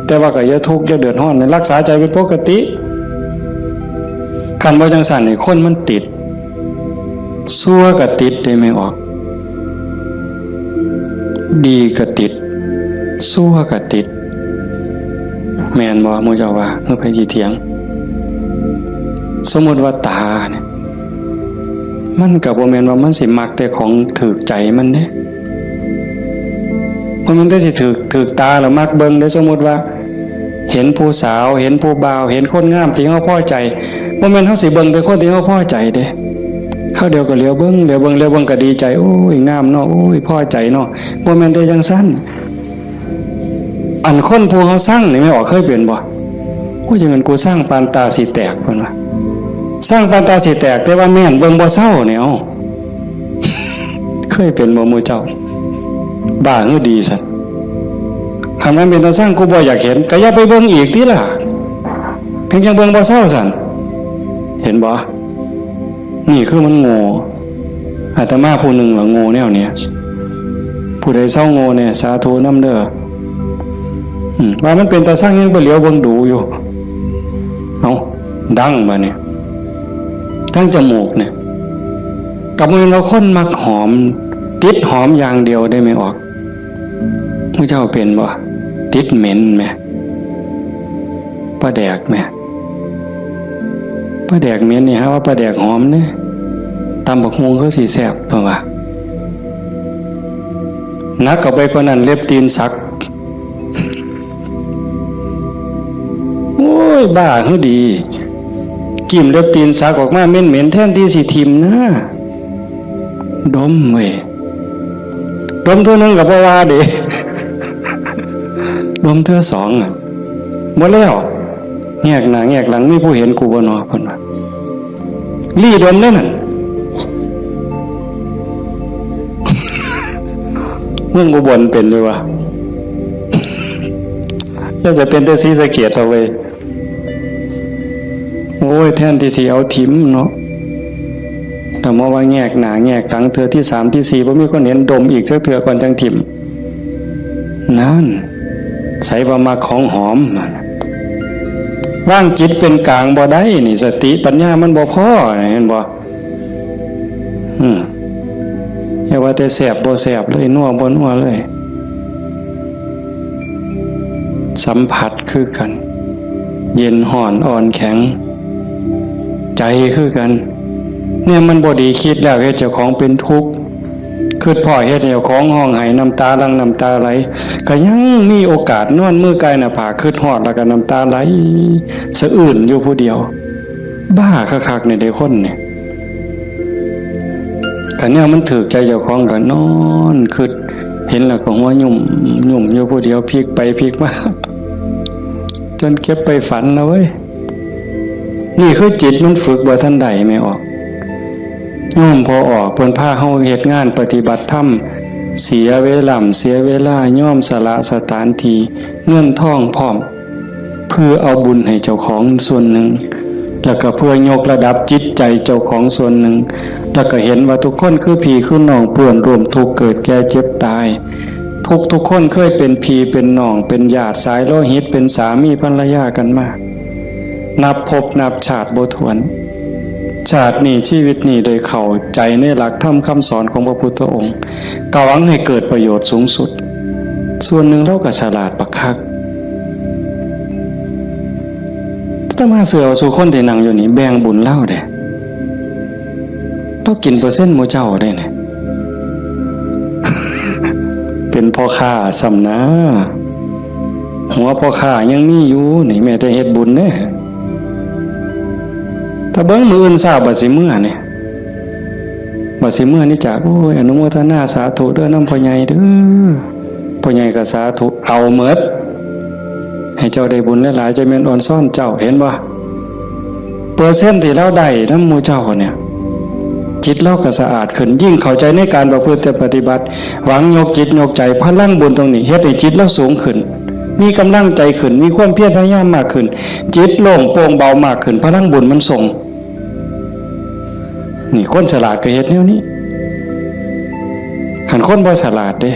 แต่ว่าก็อย่าทุกข์อย่าเดือดร้อน รักษาใจเป็นปกติ คันบ่จั่งซั้นนี่ คนมันติด ชั่วก็ติดเด้แม่ออก ดีก็ติด ชั่วก็ติด แม่นบ่ หมู่เจ้าว่า คือไผสิเถียง สมมุติว่าตาเนี่ย มันก็บ่แม่นว่ามันสิมักแต่ของถืกใจมันเด้ บ่แม่นแต่สิถืก ถืกตาแล้วมักเบิ่งเด้ สมมุติว่า เห็นผู้สาว เห็นผู้บ่าว เห็นคนงามที่เฮาพอใจ บ่แม่นเฮาสิเบิ่งแต่คนที่เฮาพอใจเด้ คราวเดียวก็เหลียวเบิ่ง เหลียวเบิ่ง เหลียวเบิ่งก็ดีใจ โอ้ย งามเนาะ โอ้ย พอใจเนาะ บ่แม่นแต่จั่งซั้น อันคนผู้เฮาซังนี่ แม่ออกเคยเป็นบ่ โอ้ย จั่งแม่นกูซังปานตาสิแตก เพิ่นว่า ซังปานตาสิแตก แต่ว่าแม่นเบิ่งบ่เซาเนี่ย เอ้า เคยเป็นบ่หมู่เจ้า บ้าหรือดีซั้น คันมันเป็นตาซัง กูบ่อยากเห็น ก็อย่าไปเบิ่งอีกติล่ะ เพียงจั่งเบิ่งบ่เซาซั้น เห็นบ่ นี่คือมันโง่ อาตมาผู้หนึ่งล่ะโง่แนวเนี้ย ผู้ใดเซาโง่แน่ สาธุนำเด้อ อืม ว่ามันเป็นตาซังยังไปเหลียวเบิ่งดูอยู่ เอ้า ดังบาดนี้ ทั้งจมูกเนี่ย ก็บ่แม่นว่าคนมักหอม ติดหอมอย่างเดียวเด้แม่ออก หมู่เจ้าเป็นบ่ ติดเหม็นแหม ปลาแดกแหม ปลาแดกเหม็นนี่ หาว่าปลาแดกหอมเด้ ตำบักหุ่งคือสิแซ่บ เพิ่นว่า หนักเข้าไปกว่านั้น เล็บตีนสัก โอ้ย บ้าหรือดี กลิ่นเล็บตีนสักออกมาเหม็นๆ แทนที่สิถิ่มนะ ดมเว้ย ดมเทื่อหนึ่งก็บ่ว่าเด้ ดมเทื่อสองอะ บ่แล้ว แงกหน้าแงกหลัง มีผู้เห็นกูบ่นอ เพิ่นว่า ลี่ดมเด้นั่น เมืองอุบลเป็นอยู่วะ แล้วจะเป็นแต่ศรีสะเกษเอาเว้ย โอ้ย แทนที่สิเอาถิ่มเนาะ แต่มาว่าแงกหน้าแงกหลังเทื่อที่สามที่สี่ บ่มีคนเห็น ดมอีกจักเทื่อก่อนจั่งถิ่ม นั่น ไสว่ามักของหอม วางจิตเป็นกลางบ่ได้นี่ สติปัญญามันบ่พอ เห็นบ่? อืม อย่าว่าแต่แซ่บบ่แซ่บเลย นัวบ่นัวเลย สัมผัสคือกัน เย็นฮ้อนอ่อนแข็ง ใจคือกัน เนี่ยมันบ่ดี คิดแล้วเฮ็ดเจ้าของเป็นทุกข์ คิดพ้อเฮ็ดให้เจ้าของฮ้องไห้ น้ำตาหลั่งน้ำตาไหล ก็ยังมีโอกาสนอนมือกายหน้าผาก คิดฮอดแล้วก็น้ำตาไหลสะอื้นอยู่ผู้เดียว บ้าคักๆ นี่เด้คนนี่ คันแนวมันถืกใจเจ้าของก็นอนคิด เห็นแล้วก็หัวยุ่มยุ่มอยู่ผู้เดียว พลิกไปพลิกมา จนเก็บไปฝันนะเว้ย นี่คือจิตมันฝึกบ่ทันได้ แม่ออก โยมพ่อออก เพิ่นพาเฮาเฮ็ดงานปฏิบัติธรรม เสียเวลา เสียเวลา ยอมสละสถานที่ เงินทองพร้อม เพื่อเอาบุญให้เจ้าของส่วนหนึ่ง แล้วก็เพื่อยกระดับจิตใจเจ้าของส่วนหนึ่ง แล้วก็เห็นว่าทุกคนคือพี่คือน้อง เพื่อนร่วมทุกข์เกิดแก่เจ็บตาย ทุกทุกคนเคยเป็นพี่เป็นน้อง เป็นญาติสายโลหิต เป็นสามีภรรยากันมา นับภพนับชาติบ่ถ้วน ชาตินี้ชีวิตนี้ได้เข้าใจในหลักธรรมคำสอนของพระพุทธองค์ ก็หวังให้เกิดประโยชน์สูงสุด ส่วนหนึ่งลาวก็ฉลาดบักคัก อาตมาเชื่อว่าซุคนที่นั่งอยู่นี่แบ่งบุญลาวเด้ ลาวกินเปอร์เซ็นต์หมู่เจ้าเด้เนี่ย เป็นพ่อค้าซ้ำนะ หัวพ่อค้ายังมีอยู่นี่ แม้แต่เฮ็ดบุญเด้ ถ้าเบิ่งมื้ออื่นเช้าบัดสิเมือนี่ บัดสิเมือนี่จาก โอ้ย อนุโมทนาสาธุเด้อนำพ่อใหญ่เด้อ พ่อใหญ่ก็สาธุ เอาหมด ให้เจ้าได้บุญหลายๆ จะแม่นออนซ่อนเจ้า เห็นบ่? เปอร์เซ็นต์ที่ลาวได้นำหมู่เจ้าเนี่ย จิตลาวก็สะอาดขึ้น ยิ่งเข้าใจในการประพฤติปฏิบัติ หวังยกจิตยกใจ พลังบุญตรงนี้เฮ็ดให้จิตลาวสูงขึ้น มีกำลังใจขึ้น มีความเพียรพยายามมากขึ้น จิตโล่งโปร่งเบามากขึ้น พลังบุญมันส่ง นี่คนฉลาดก็เฮ็ดแนวนี้ คันคนบ่ฉลาดเด้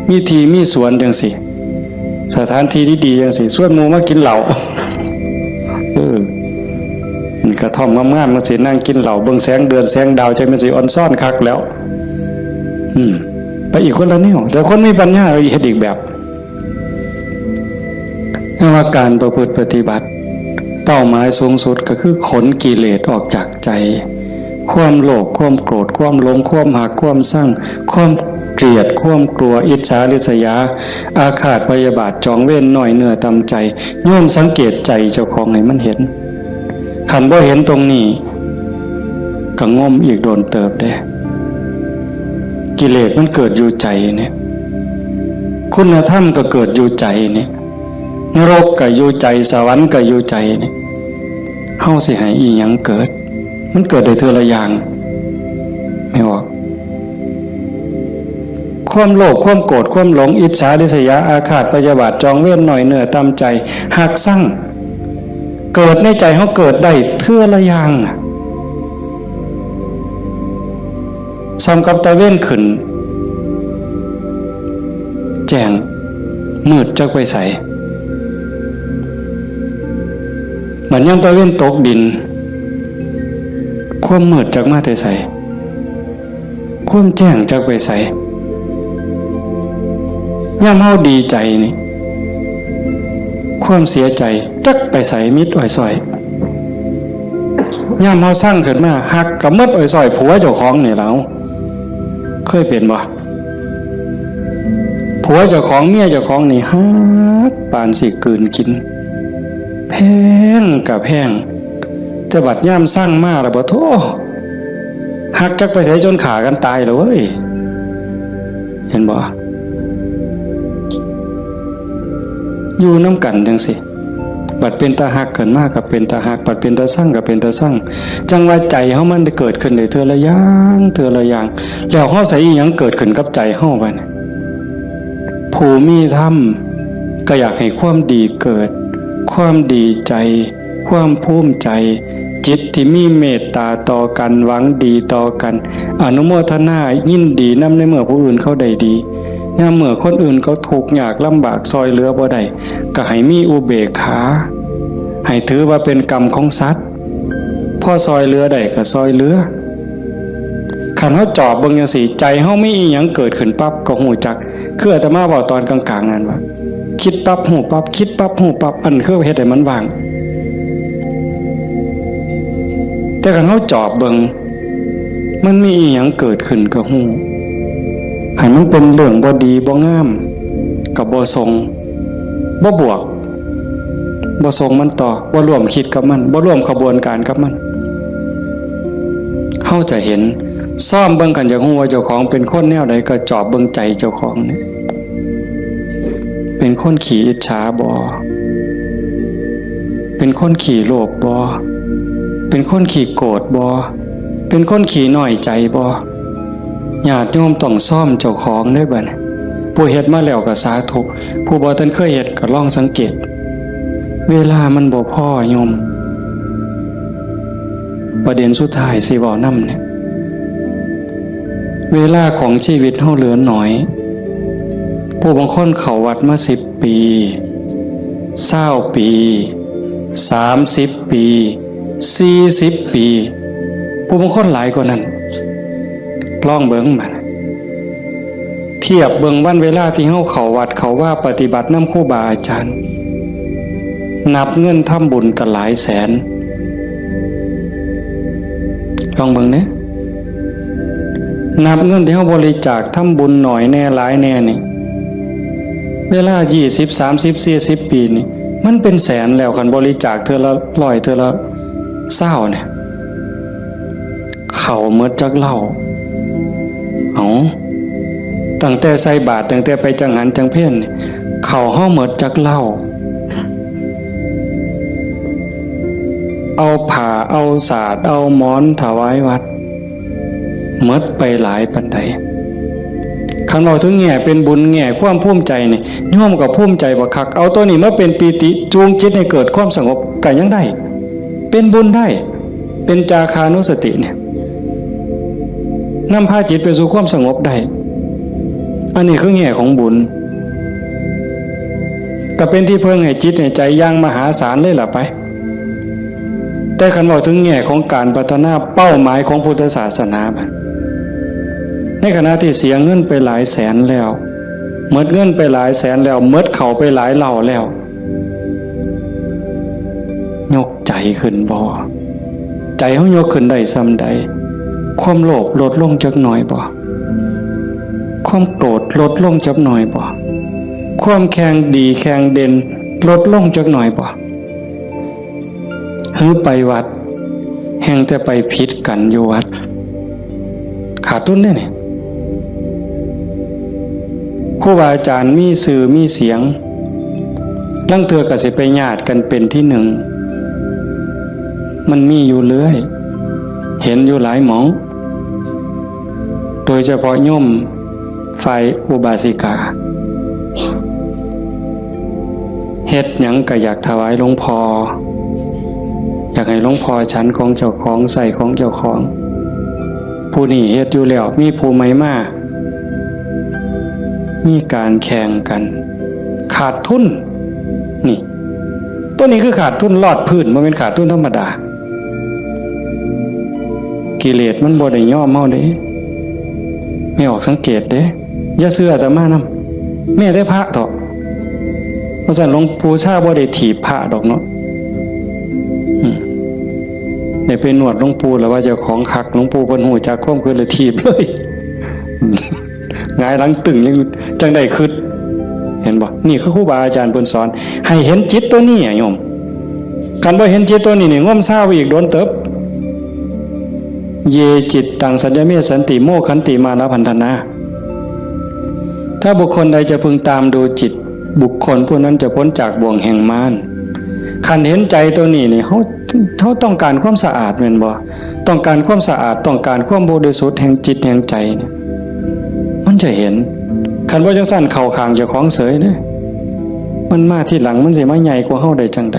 มีที่มีสวนจังซี่ สถานที่ดีๆจังซี่ ชวนหมู่มากินเหล้า เออ นี่กระท่อมงามๆจังซี่ นั่งกินเหล้า เบิ่งแสงเดือนแสงดาว จั่งแม่นสิออนซ่อนคักแล้ว อืม ไปอีกคนละแนว แต่คนมีปัญญาเฮ็ดอีกแบบ แต่ว่าการประพฤติปฏิบัติ เป้าหมายสูงสุดก็คือขนกิเลสออกจากใจ ความโลภ ความโกรธ ความหลง ความฮัก ความซัง ความเกลียด ความกลัว อิจฉาริษยา อาฆาตพยาบาท จองเวร น้อยเนื้อต่ำใจ โยมสังเกตใจเจ้าของให้มันเห็น คันบ่เห็นตรงนี้ ก็งมอีกโดนเติบเด้ กิเลสมันเกิดอยู่ใจเนี่ย คุณธรรมก็เกิดอยู่ใจเนี่ย นรกก็อยู่ใจ สวรรค์ก็อยู่ใจเนี่ย เฮาสิให้อีหยังเกิด มันเกิดได้เทื่อละอย่าง แม่นบ่? ความโลภ ความโกรธ ความหลง อิจฉาริษยา อาฆาตพยาบาท จองเวร น้อยเนื้อต่ำใจ ฮักซัง เกิดในใจเฮาเกิดได้เทื่อละอย่างน่ะ ส่ำกับตะเวนขึ้น แจ้ง มืดจักไปไส บัดยามตะเวนตกดิน ความมืดจักมาแต่ไส ความแจ้งจักไปไส ยามเฮาดีใจนี่ ความเสียใจจักไปไส มิดอ้อยซ้อย ยามเฮาซังขึ้นมา ฮักก็หมดอ้อยซ้อย ผัวเจ้าของนี่แหล้ว เคยเป็นบ่? ผัวเจ้าของ เมียเจ้าของนี่ฮักปานสิกลืนกิน แพงก็แพง แต่บัดยามซังมาแล้วบ่ โธ่ ฮักจักไปไส จนฆ่ากันตายแล้วเว้ย เห็นบ่? อยู่นำกันจั่งซี้ บัดเป็นตาฮักขึ้นมาก็เป็นตาฮัก บัดเป็นตาซังก็เป็นตาซัง จั่งว่าใจเฮามันได้เกิดขึ้นได้เทื่อละอย่าง เทื่อละอย่าง แล้วเฮาใส่อีหยังเกิดขึ้นกับใจเฮาบัดนี้ ผู้มีธรรมก็อยากให้ความดีเกิด ความดีใจ ความภูมิใจ จิตที่มีเมตตาต่อกัน หวังดีต่อกัน อนุโมทนายินดีนำในเมื่อผู้อื่นเขาได้ดี ยามเมื่อคนอื่นเขาทุกข์ยากลำบาก ซ่อยเหลือบ่ได้ ก็ให้มีอุเบกขา ให้ถือว่าเป็นกรรมของสัตว์ พอซอยเหลือได้ก็ซอยเหลือ คันเฮาจอบเบิ่งจั่งซี้ ใจเฮามีอีหยังเกิดขึ้นปั๊บก็ฮู้จัก คืออาตมาเว้าตอนกลางๆ นั่นว่า คิดปั๊บฮู้ปั๊บ คิดปั๊บฮู้ปั๊บ อันคือเฮ็ดให้มันว่าง แต่คันเฮาจอบเบิ่ง มันมีอีหยังเกิดขึ้นก็ฮู้ คันมันเป็นเรื่องบ่ดีบ่งาม ก็บ่ส่ง บ่บวก บ่ส่งมันต่อ บ่ร่วมคิดกับมัน บ่ร่วมขบวนการกับมัน เฮาจะเห็น ซ่อมเบิ่ง คันอยากฮู้ว่าเจ้าของเป็นคนแนวใด ก็จอบเบิ่งใจเจ้าของเนี่ย เป็นคนขี้อิจฉาบ่ เป็นคนขี้โลภบ่ เป็นคนขี้โกรธบ่ เป็นคนขี้น้อยใจบ่ ญาติโยมต้องซ่อมเจ้าของเด้อบัดนี้ ผู้เฮ็ดมาแล้วก็สาธุ ผู้บ่ทันเคยเฮ็ดก็ลองสังเกต เวลามันบ่พอโยม ประเด็นสุดท้ายสิเว้านำเนี่ย เวลาของชีวิตเฮาเหลือน้อย ผู้บางคนเข้าวัดมาสิบปี ซาวปี สามสิบปี สี่สิบปี ผู้บางคนหลายกว่านั้น ลองเบิ่งบัด เทียบเบิ่งวันเวลาที่เฮาเข้าวัดเข้าวาปฏิบัตินำครูบาอาจารย์ นับเงินทำบุญก็หลายแสน ลองเบิ่งเด้ นับเงินที่เฮาบริจาคทำบุญหน่อยแน่หลายแน่นี่ เวลายี่สิบ สามสิบ สี่สิบ ปีนี่ มันเป็นแสนแล้ว คันบริจาคเทื่อละร้อย เทื่อละซาวเนี่ย เข้าหมดจักเหล้า เอ้า ตั้งแต่ใส่บาตร ตั้งแต่ไปจังหันจังเพลนี่ เข้าเฮาหมดจักเหล้า เอาผ้า เอาสาด เอาหมอนถวายวัด หมดไปหลายปานใด คันเว้าถึงแง่เป็นบุญ แง่ความภูมิใจนี่ โยมก็ภูมิใจบักคัก เอาตัวนี้มาเป็นปีติจูงจิตให้เกิดความสงบก็ยังได้ เป็นบุญได้ เป็นจาคานุสติเนี่ย นำพาจิตไปสู่ความสงบได้ อันนี้คือแง่ของบุญ ก็เป็นที่เพิ่งให้จิตให้ใจอย่างมหาศาลเลยล่ะไป แต่คันเว้าถึงแง่ของการพัฒนาเป้าหมายของพุทธศาสนาบัด ในขณะที่เสียเงินไปหลายแสนแล้ว หมดเงินไปหลายแสนแล้ว หมดเข้าไปหลายเหล้าแล้ว ยกใจขึ้นบ่ ใจเฮายกขึ้นได้ส่ำใด ความโลภลดลงจักหน่อยบ่ ความโกรธลดลงจักหน่อยบ่ ความแข่งดีแข่งเด่นลดลงจักหน่อยบ่ หือไปวัด แฮ่งแต่ไปผิดกันอยู่วัด ขาดทุนเด้นี่ ครูบาอาจารย์มีชื่อมีเสียง ลางเทื่อก็สิไปญาติกันเป็นที่หนึ่ง มันมีอยู่เรื่อย เห็นอยู่หลายหม่อง โดยเฉพาะโยมฝ่ายอุบาสิกา เฮ็ดหยังก็อยากถวายหลวงพ่อ อยากให้หลวงพ่อฉันของเจ้าของ ใช้ของเจ้าของ ผู้นี้เฮ็ดอยู่แล้ว มีผู้ใหม่มา มีการแข่งกัน ขาดทุน นี่ ตัวนี้คือขาดทุนลอดพื้น บ่แม่นขาดทุนธรรมดา กิเลสมันบ่ได้ยอมเฮาเด้ แม่ออกสังเกตเด้ อย่าเชื่ออาตมานำ แม้แต่พระเถาะ ว่าซั่น หลวงปู่ชาบ่ได้ถีบพระดอกเนาะ อืม ได้ไปนวดหลวงปู่แล้วว่าเจ้าของคัก หลวงปู่เพิ่นฮู้จักความคิดเลยถีบเลย หงายหลังตึงยังจังได้คิด เห็นบ่ นี่คือครูบาอาจารย์เพิ่นสอน ให้เห็นจิตตัวนี้อะโยม คันบ่เห็นจิตตัวนี้นี่ งมซาวอีกโดนเติบ เยจิตตังสัญญเมสันติ โมคขันติมาลพันธนา ถ้าบุคคลใดจะพึงตามดูจิต บุคคลผู้นั้นจะพ้นจากบ่วงแห่งมาร คันเห็นใจตัวนี้นี่ เฮา เฮาต้องการความสะอาดแม่นบ่ ต้องการความสะอาด ต้องการความบริสุทธิ์แห่งจิตแห่งใจเนี่ย มันจะเห็น คันบ่จังซั่นเข้าข้างเจ้าของเสยเด้ มันมาทีหลัง มันสิมาใหญ่กว่าเฮาได้จังใด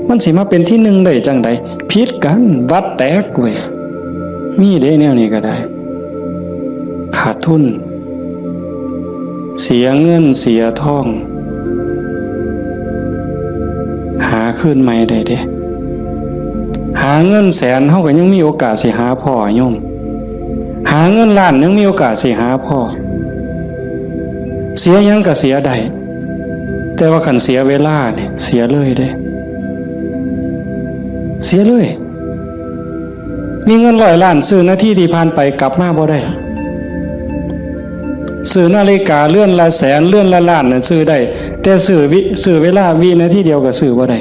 มันสิมาเป็นที่หนึ่งได้จังใด ผิดกัน วัดแตกเว้ย มีเด้แนวนี้ก็ได้ ขาดทุน เสียเงินเสียทอง หา คืนใหม่ได้เด้ หาเงินแสนเฮาก็ยังมีโอกาสสิหาพ้อโยม หาเงินล้านยังมีโอกาสสิหาพ้อ เสียหยังก็เสียได้ แต่ว่าคันเสียเวลาเนี่ยเสียเลยเด้ เสียเลย มีเงินร้อยล้านซื้อนาทีที่ผ่านไปกลับมาบ่ได้ ซื้อนาฬิกาเรือนละแสนเรือนละล้านน่ะซื้อได้ แต่ซื้อวิ ซื้อเวลาวินาทีเดียวก็ซื้อบ่ได้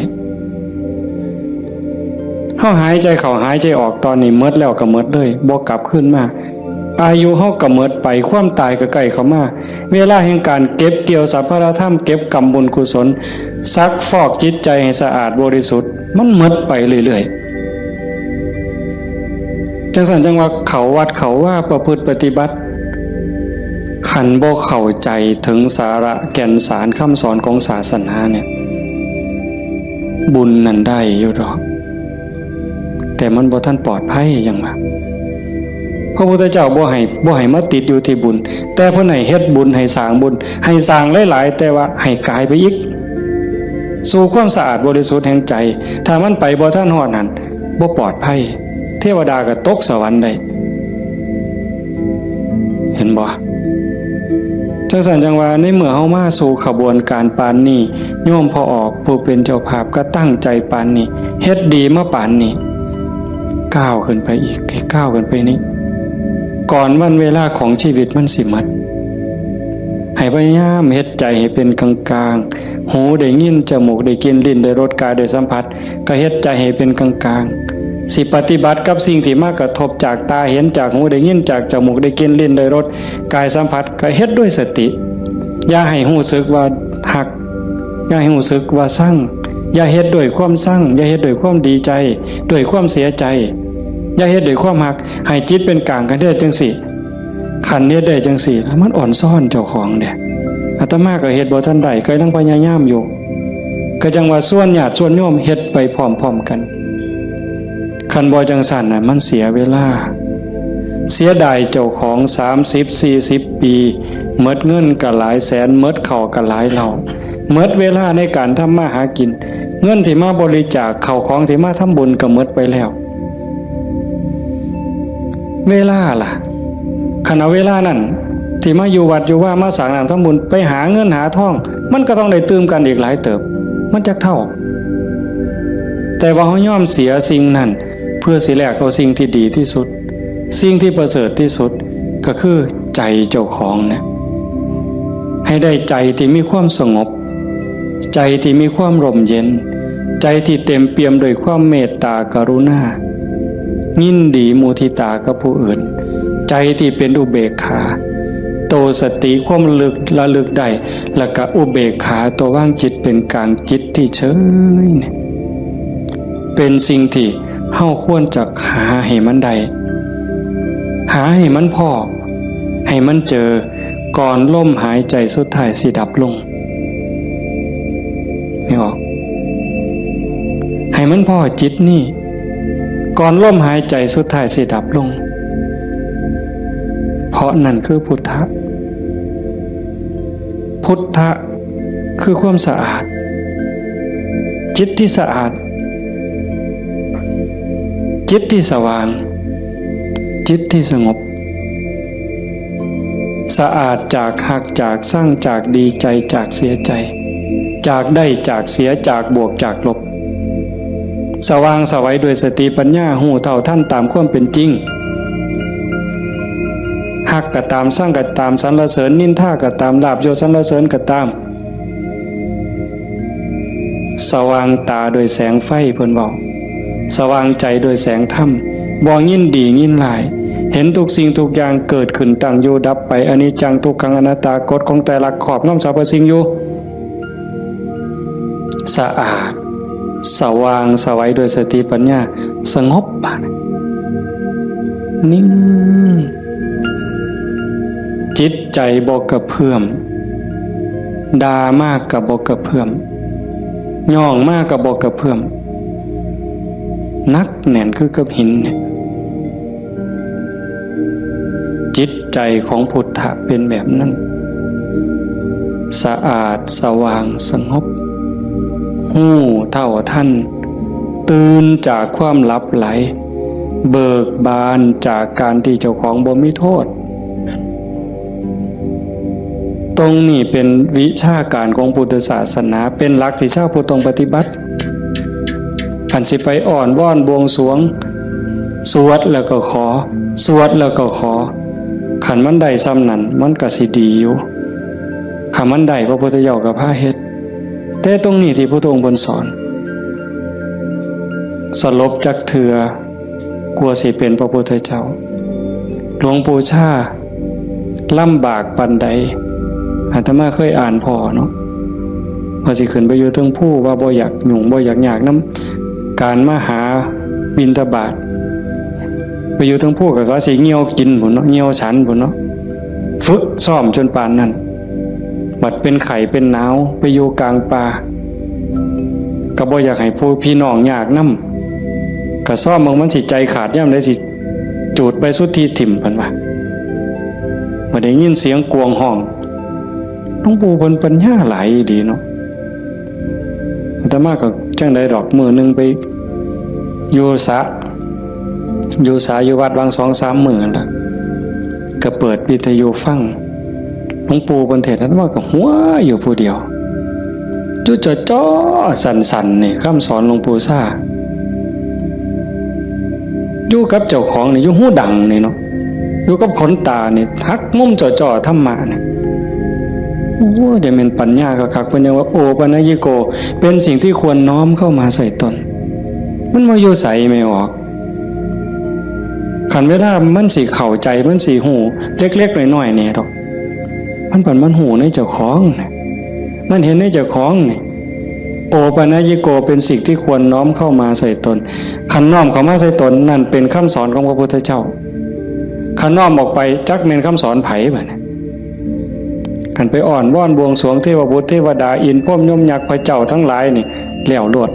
เฮาหายใจเข้าหายใจออกตอนนี้หมดแล้วก็หมดเลย บ่กลับคืนมา อายุเฮาก็หมดไป ความตายก็ใกล้เข้ามา เวลาแห่งการเก็บเกี่ยวสรรพธรรม เก็บกรรมบุญกุศล ซักฟอกจิตใจให้สะอาดบริสุทธิ์ มันหมดไปเรื่อยๆ จังซั่นจังว่าเข้าวัดเข้าวาประพฤติปฏิบัติ คันบ่เข้าใจถึงสาระแก่นสารคำสอนของศาสนาเนี่ย บุญนั่นได้อยู่ดอก แต่มันบ่ทันปลอดภัยหยังว่า พระพุทธเจ้าบ่ให้ บ่ให้มาติดอยู่ที่บุญ แต่เพิ่นให้เฮ็ดบุญ ให้สร้างบุญ ให้สร้างหลายๆ แต่ว่าให้กายไปอีก สู่ความสะอาดบริสุทธิ์แห่งใจ ถ้ามันไปบ่ทันฮอดนั่น บ่ปลอดภัย เทวดาก็ตกสวรรค์ได้ เห็นบ่ จังซั่นจังว่าในเมื่อเฮามาสู่ขบวนการปานนี้ โยมพ่อออกผู้เป็นเจ้าภาพก็ตั้งใจปานนี้ เฮ็ดดีมาปานนี้ ก้าวขึ้นไปอีก ให้ก้าวขึ้นไปนี้ ก่อนวันเวลาของชีวิตมันสิหมด ให้พยายามเฮ็ดใจให้เป็นกลางๆ หูได้ยิน จมูกได้กลิ่น ลิ้นได้รส กายได้สัมผัส ก็เฮ็ดใจให้เป็นกลางๆ สิปฏิบัติกับสิ่งที่มากระทบจากตาเห็น จากหูได้ยิน จากจมูกได้กลิ่น ลิ้นได้รส กายสัมผัส ก็เฮ็ดด้วยสติ อย่าให้รู้สึกว่าฮัก อย่าให้รู้สึกว่าชัง อย่าเฮ็ดด้วยความชัง อย่าเฮ็ดด้วยความดีใจ ด้วยความเสียใจ อย่าเฮ็ดด้วยความฮัก ให้จิตเป็นกลางกันได้จังซี่ คันเฮ็ดได้จังซี่ มันอ่อนซ้อนเจ้าของเด้ อาตมาก็เฮ็ดบ่ทันได้ ก็ยังพยายามอยู่ ก็จังว่าชวนญาติชวนโยมเฮ็ดไปพร้อมๆกัน คันบ่จังซั่นน่ะ มันเสียเวลา เสียดายเจ้าของ สามสิบ สี่สิบ ปี หมดเงินก็หลายแสน หมดข้าวก็หลายเหล้า หมดเวลาในการทำมาหากิน เงินที่มาบริจาค ข้าวของที่มาทำบุญก็หมดไปแล้ว เวลาล่ะ คันเอาเวลานั้นที่มาอยู่วัดอยู่วา มาสร้างน้ำทำบุญ ไปหาเงินหาทอง มันก็ต้องได้ตื่มกันอีกหลายเติบ มันจักเท่า แต่ว่าเฮายอมเสียสิ่งนั้น เพื่อสิแลกเอาสิ่งที่ดีที่สุด สิ่งที่ประเสริฐที่สุด ก็คือใจเจ้าของเนี่ย ให้ได้ใจที่มีความสงบ ใจที่มีความร่มเย็น ใจที่เต็มเปี่ยมด้วยความเมตตากรุณา ยินดีมุทิตากับผู้อื่น ใจที่เป็นอุเบกขา โตสติความระลึก ระลึกได้ แล้วก็อุเบกขาตัววางจิตเป็นกลาง จิตที่เฉยเนี่ย เป็นสิ่งที่เฮาควรจะหาให้มันได้ หาให้มันพ้อ ให้มันเจอ ก่อนลมหายใจสุดท้ายสิดับลง ไม่ออก ให้มันพ้อจิตนี่ ก่อนลมหายใจสุดท้ายสิดับลง เพราะนั่นคือพุทธะ พุทธะคือความสะอาด จิตที่สะอาด จิตที่สว่าง จิตที่สงบ สะอาดจากฮัก จากชัง จากดีใจ จากเสียใจ จากได้ จากเสีย จากบวก จากลบ สว่างไสวด้วยสติปัญญา ฮู้เท่าทันตามความเป็นจริง ฮักก็ตาม ชังก็ตาม สรรเสริญนินทาก็ตาม ลาภยศสรรเสริญก็ตาม สว่างตาด้วยแสงไฟ เพิ่นเว้า สว่างใจด้วยแสงธรรม บ่ยินดียินร้าย เห็นทุกสิ่งทุกอย่างเกิดขึ้น ตั้งอยู่ดับไป อนิจจัง ทุกขัง อนัตตา กฎของไตรลักษณ์ครอบงำสรรพสิ่งอยู่ สะอาด สว่างไสวด้วยสติปัญญา สงบ บาดนี้ นิ่ง จิตใจบ่กระเพื่อม ด่ามากก็บ่กระเพื่อม ย่องมากก็บ่กระเพื่อม หนักแน่นคือกับหินเนี่ย จิตใจของพุทธะเป็นแบบนั้น สะอาด สว่าง สงบ ห ฮู้เท่าทัน ตื่นจากความหลับไหล เบิกบานจากการที่เจ้าของบ่มีโทษ ตรงนี้เป็นวิชาการของพุทธศาสนา เป็นหลักที่ชาวพุทธต้องปฏิบัติ อันสิไปอ้อนวอนบวงสรวง สวดแล้วก็ขอ สวดแล้วก็ขอ คันมันได้ส่ำนั้น มันก็สิดีอยู่ คันมันได้ พระพุทธเจ้าก็พาเฮ็ด แต่ตรงนี้ที่พระองค์เพิ่นสอน สลบจักเทื่อ กลัวสิเป็นพระพุทธเจ้า หลวงปู่ชาลำบากปานใด อาตมาเคยอ่านพ้อเนาะ ว่าสิขึ้นไปอยู่เทิงภู ว่าบ่อยากยุ่ง บ่อยากยากนำการมาหาบิณฑบาต ไปอยู่เทิงภูก็ว่าสิเหี่ยวกินพุ้นเนาะ เหี่ยวฉันพุ้นเนาะ ฝึกซ้อมจนปานนั้น บัดเป็นไข้เป็นหนาว ไปอยู่กลางป่า ก็บ่อยากให้ผู้พี่น้องยากนำ ก็ซ้อมเบิ่งมันสิใจขาดยามใด สิจูดใบสุทธิถิ่ม เพิ่นว่า บัดได้ยินเสียงกวางฮ้อง หลวงปู่เพิ่นปัญญาหลายอีหลีเนาะ อาตมาก็จั่งใดดอก มื้อหนึ่งไปอยู่สระ อยู่สระอยู่วัด วางสองสามมื้อนั่นล่ะ ก็เปิดวิทยุฟัง หลวงปู่เพิ่นเทศน์ อาตมาก็หัวอยู่ผู้เดียว อยู่จ่อๆ สั่นๆ นี่ คำสอนหลวงปู่ชา อยู่กับเจ้าของนี่ อยู่หูดังนี่เนาะ อยู่กับขนตานี่ หักมุมจ่อๆ ธรรมะนี่ โอ้ จะเป็นปัญญาคักๆ เพิ่นยังว่า โอปัญญิโก เป็นสิ่งที่ควรน้อมเข้ามาใส่ตน มันบ่อยู่ไสแม่ออก คันเวลามันสิเข้าใจ มันสิฮู้ เล็กๆ น้อยๆ นี่ดอก มันปันมันฮู้ในเจ้าของน่ะ มันเห็นในเจ้าของนี่ โอปัญญิโก เป็นสิ่งที่ควรน้อมเข้ามาใส่ตน คันน้อมเข้ามาใส่ตน นั่นเป็นคำสอนของพระพุทธเจ้า คันน้อมออกไป จักแม่นคำสอนไผบัดนี้ คันไปอ้อนวอนบวงสรวงเทวบุตรเทวดา อินทร์พรหมยมยักษ์พระเจ้าทั้งหลายนี่ แล้วโลด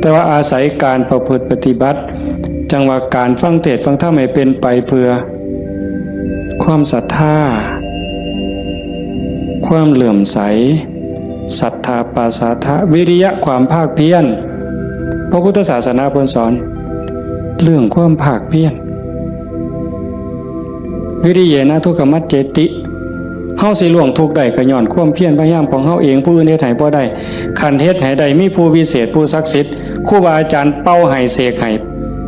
แต่ว่าอาศัยการประพฤติปฏิบัติ จั่งว่าการฟังเทศน์ฟังธรรมให้เป็นไปเพื่อ ความศรัทธา ความเลื่อมใส ศรัทธาปาสาทะ วิริยะ ความภาคเพียร พระพุทธศาสนาเพิ่นสอน เรื่องความภาคเพียร วิริเยนะทุกขมัจเจติ เฮาสิล่วงทุกข์ได้ก็ย้อนความเพียรพยายามของเฮาเอง ผู้อื่นเฮ็ดให้บ่ได้ คันเฮ็ดให้ได้ มีผู้วิเศษ ผู้ศักดิ์สิทธิ์ ครูบาอาจารย์เป่าให้ เสกให้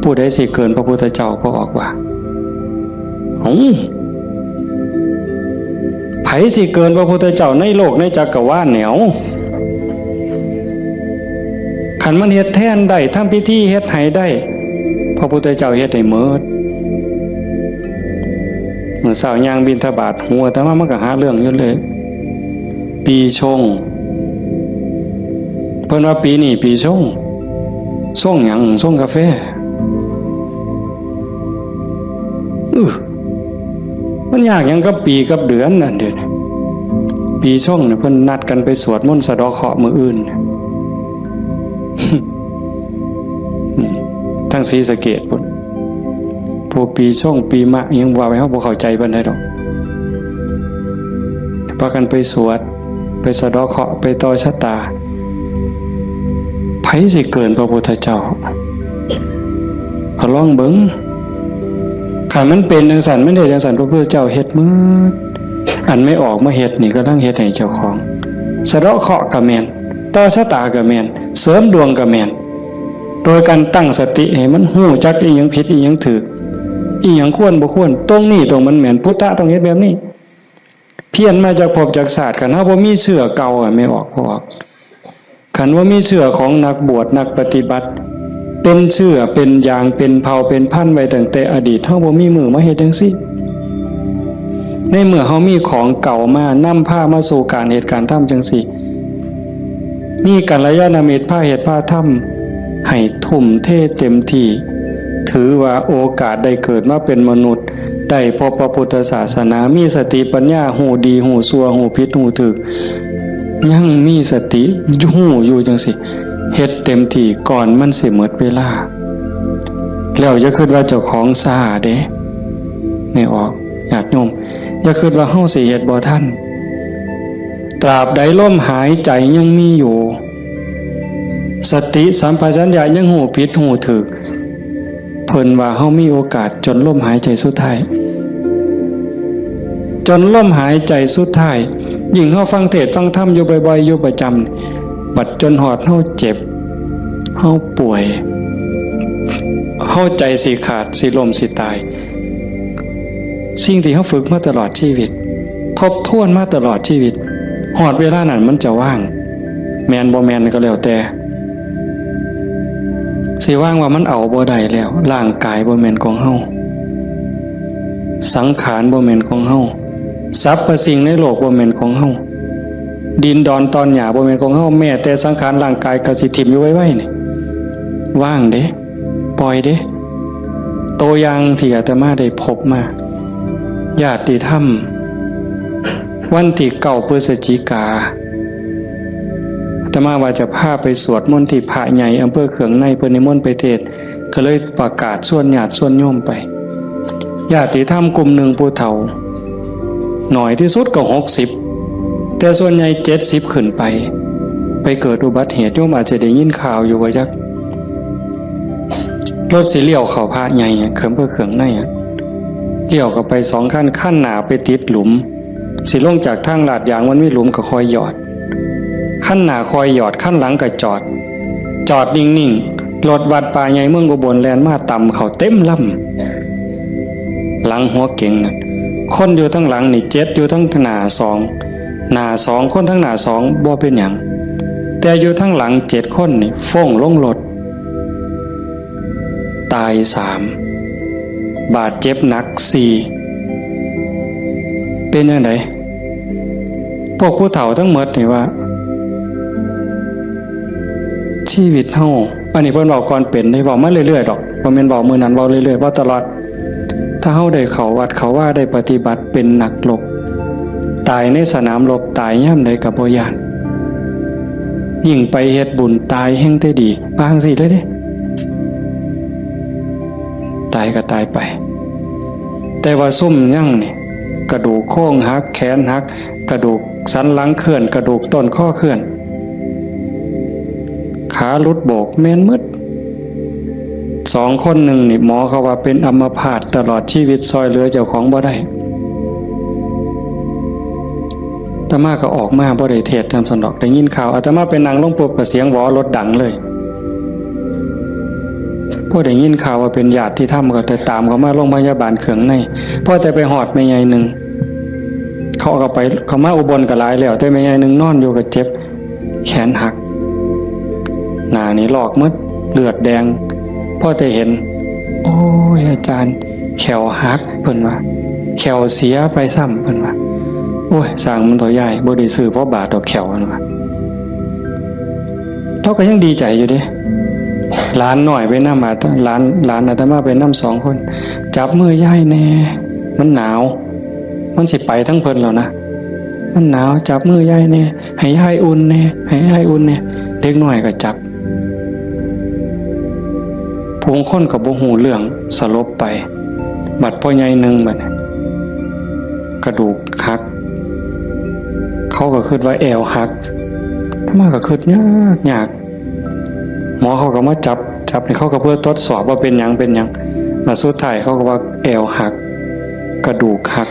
ผู้ใดสิเกินพระพุทธเจ้า พระออกว่า เอ้า ไผสิเกินพระพุทธเจ้าในโลกในจักรวาลเนี่ย เอ้า คันมันเฮ็ดแทนได้ ทำพิธีเฮ็ดให้ได้ พระพุทธเจ้าเฮ็ดให้หมด มื้อเช้าย่างบิณฑบาต หัวอาตมามันก็หาเรื่องอยู่เลย ปีชง เพิ่นว่าปีนี้ปีชง ชงหยัง ชงกาแฟ อื้อ มันยากหยังกับปีกับเดือนนั่นเดี๋ยวนี้ ปีชงเนี่ยเพิ่นนัดกันไปสวดมนต์สะเดาะเคราะห์มื้ออื่น อืม ทางศรีสะเกษพุ้น พวกปีชงปีมะยังว่าไป เฮาบ่เข้าใจปานใดดอก พากันไปสวด ไปสะเดาะเคราะห์ ไปต่อชะตา ไผสิเกินพระพุทธเจ้า ก็ลองเบิ่ง คันมันเป็นจั่งซั่น มันเฮ็ดจั่งซั่น พระพุทธเจ้าเฮ็ดหมด อันแม่ออกมาเฮ็ดนี่กำลังเฮ็ดให้เจ้าของ สะเดาะเคราะห์ก็แม่น ต่อชะตาก็แม่น เสริมดวงก็แม่น โดยการตั้งสติให้มันฮู้จักอีหยังผิดอีหยังถูก อีหยังควรบ่ควร ตรงนี้ตรงมันแม่น พุทธะต้องเฮ็ดแบบนี้ เพี้ยนมาจากภพจากชาติ คันเฮาบ่มีเชื้อเก่าอะ แม่ออก พอออก คันว่ามีเชื้อของนักบวชนักปฏิบัติ เป็นเชื้อเป็นอย่างเป็นเผ่าเป็นพันธุ์ไว้ตั้งแต่อดีต เฮาบ่มีมื้อมาเฮ็ดจั่งซี้ ในเมื่อเฮามีของเก่ามานำพามาสู่การเฮ็ดการทำจั่งซี้ มีกัลยาณมิตรพาเฮ็ดพาทำ ให้ทุ่มเทเต็มที่ ถือว่าโอกาสได้เกิดมาเป็นมนุษย์ ได้พบพระพุทธศาสนา มีสติปัญญา ฮู้ดีฮู้ชั่ว ฮู้ผิดฮู้ถูก ยังมีสติฮู้อยู่จั่งซี้ เฮ็ดเต็มที่ก่อนมันสิหมดเวลา แล้วอย่าคิดว่าเจ้าของช้าเด้ แม่ออก ญาติโยม อย่าคิดว่าเฮาสิเฮ็ดบ่ทัน ตราบใดลมหายใจยังมีอยู่ สติสัมปชัญญะยังฮู้ผิดฮู้ถูก เพิ่นว่าเฮามีโอกาสจนลมหายใจสุดท้าย จนลมหายใจสุดท้าย ยิ่งเฮาฟังเทศน์ฟังธรรมอยู่บ่อยๆ อยู่ประจำ บัดจนฮอดเฮาเจ็บ เฮาป่วย เฮาใจสิขาด สิล้ม สิตาย สิ่งที่เฮาฝึกมาตลอดชีวิต ทบทวนมาตลอดชีวิต ฮอดเวลานั้นมันจะว่าง แม่นบ่แม่นก็แล้วแต่ สิว่างว่ามันเอาบ่ได้แล้ว ร่างกายบ่แม่นของเฮา สังขารบ่แม่นของเฮา สรรพสิ่งในโลกบ่แม่นของเฮา ดินดอนตอนหญ้าบ่แม่นของเฮา แม้แต่สังขารร่างกายก็สิถิ่มอยู่ไวๆ นี่ ว่างเด้ ปล่อยเด้ ตัวอย่างที่อาตมาได้พบมา ญาติธรรม วันที่เก้าพฤศจิกา อาตมาว่าจะพาไปสวดมนต์ที่พระใหญ่อำเภอเคืองใน เพิ่นนิมนต์ไปเทศน์ ก็เลยประกาศชวนญาติชวนโยมไป ญาติธรรมกลุ่มหนึ่งผู้เฒ่า หน่อยที่สุดก็หกสิบ แต่ส่วนใหญ่เจ็ดสิบขึ้นไป ไปเกิดอุบัติเหตุ โยมอาจจะได้ยินข่าวอยู่ว่าจัก รถสิเลี้ยวเข้าพระใหญ่อะ เคืองอำเภอเคืองในอะ เลี้ยวเข้าไปสองคัน คันหน้าไปติดหลุม สิลงจากทางลาดยางมันมีหลุมก็ค่อยหยอด คันหน้าค่อยหยอด คันหลังก็จอด จอดนิ่งๆ รถวัดป่าใหญ่เมืองอุบลแล่นมาตำเข้าเต็มลำ หลังหัวเก๋งน่ะ คนอยู่ทั้งหลังนี่เจ็ด อยู่ทั้งหน้าสอง หน้าสอง คนทั้งหน้าสองบ่เป็นหยัง แต่อยู่ทั้งหลังเจ็ดคนนี่ฟ้งลงรถ ตายสาม บาดเจ็บหนักสี่ เป็นจั่งใด พวกผู้เฒ่าทั้งหมดนี่ว่า ชีวิตเฮา อันนี้เพิ่นเว้าก่อนเป็นเด้ เว้ามาเรื่อยๆ ดอก บ่แม่นเว้ามื้อนั้น เว้าเรื่อยๆ เว้าตลอด ถ้าเฮาได้เข้าวัดเข้าวา ได้ปฏิบัติเป็นนักรบ ตายในสนามรบ ตายยามใดก็บ่ย้าน ยิ่งไปเฮ็ดบุญตายแฮ่งแต่ดี ว่าจั่งซี้เลยเด้ ตายก็ตายไป แต่ว่าซุมยังนี่ กระดูกโครงหัก แขนหัก กระดูกสันหลังเคลื่อน กระดูกต้นคอเคลื่อน ขาหลุดโบก แม่นหมด สองคนหนึ่งนี่ หมอเขาว่าเป็นอัมพาตตลอดชีวิต ซ่อยเหลือเจ้าของบ่ได้ อาตมาก็ออกมาบ่ได้เทศน์นำซั้นดอก ได้ยินข่าว อาตมาไปนั่งลงปุ๊บก็เสียงหวอรถดังเลย พอได้ยินข่าวว่าเป็นญาติธรรมก็แต่ตามเขามาโรงพยาบาลเคืองใน พอแต่ไปฮอดแม่ใหญ่หนึ่ง เขาก็ไป เขามาอุบลก็หลายแล้ว แต่แม่ใหญ่หนึ่งนอนอยู่ก็เจ็บ แขนหัก หน้านี่ลอกหมด เลือดแดง พอแต่เห็น โอ้ย อาจารย์ แข้วหัก เพิ่นว่า แข้วเสียไปซ้ำ เพิ่นว่า โอ้ย ซ่างมันเถาะยาย บ่ได้ซื้อพอบาทดอกแข้ว เพิ่นว่า ลาวก็ยังดีใจอยู่เด้ หลานน้อยไปนำ อาต- หลาน หลานอาตมาไปนำสองคน จับมือยายแหน่ มันหนาว มันสิไปทั้งเพิ่นแล้วนะ มันหนาว จับมือยายแหน่ ให้ยายอุ่นแหน่ ให้ยายอุ่นแหน่ เด็กน้อยก็จับ ผู้คนก็บ่ฮู้เรื่อง สลบไป บัดพ่อใหญ่หนึ่งบัดนี้ กระดูกหัก เขาก็คิดว่าแอวหัก อาตมาก็คิดยากยาก หมอเขาก็มาจับ จับนี่เขาก็เพื่อทดสอบว่าเป็นหยัง เป็นหยัง มาสุดท้ายเขาก็ว่าแอวหัก กระดูกหัก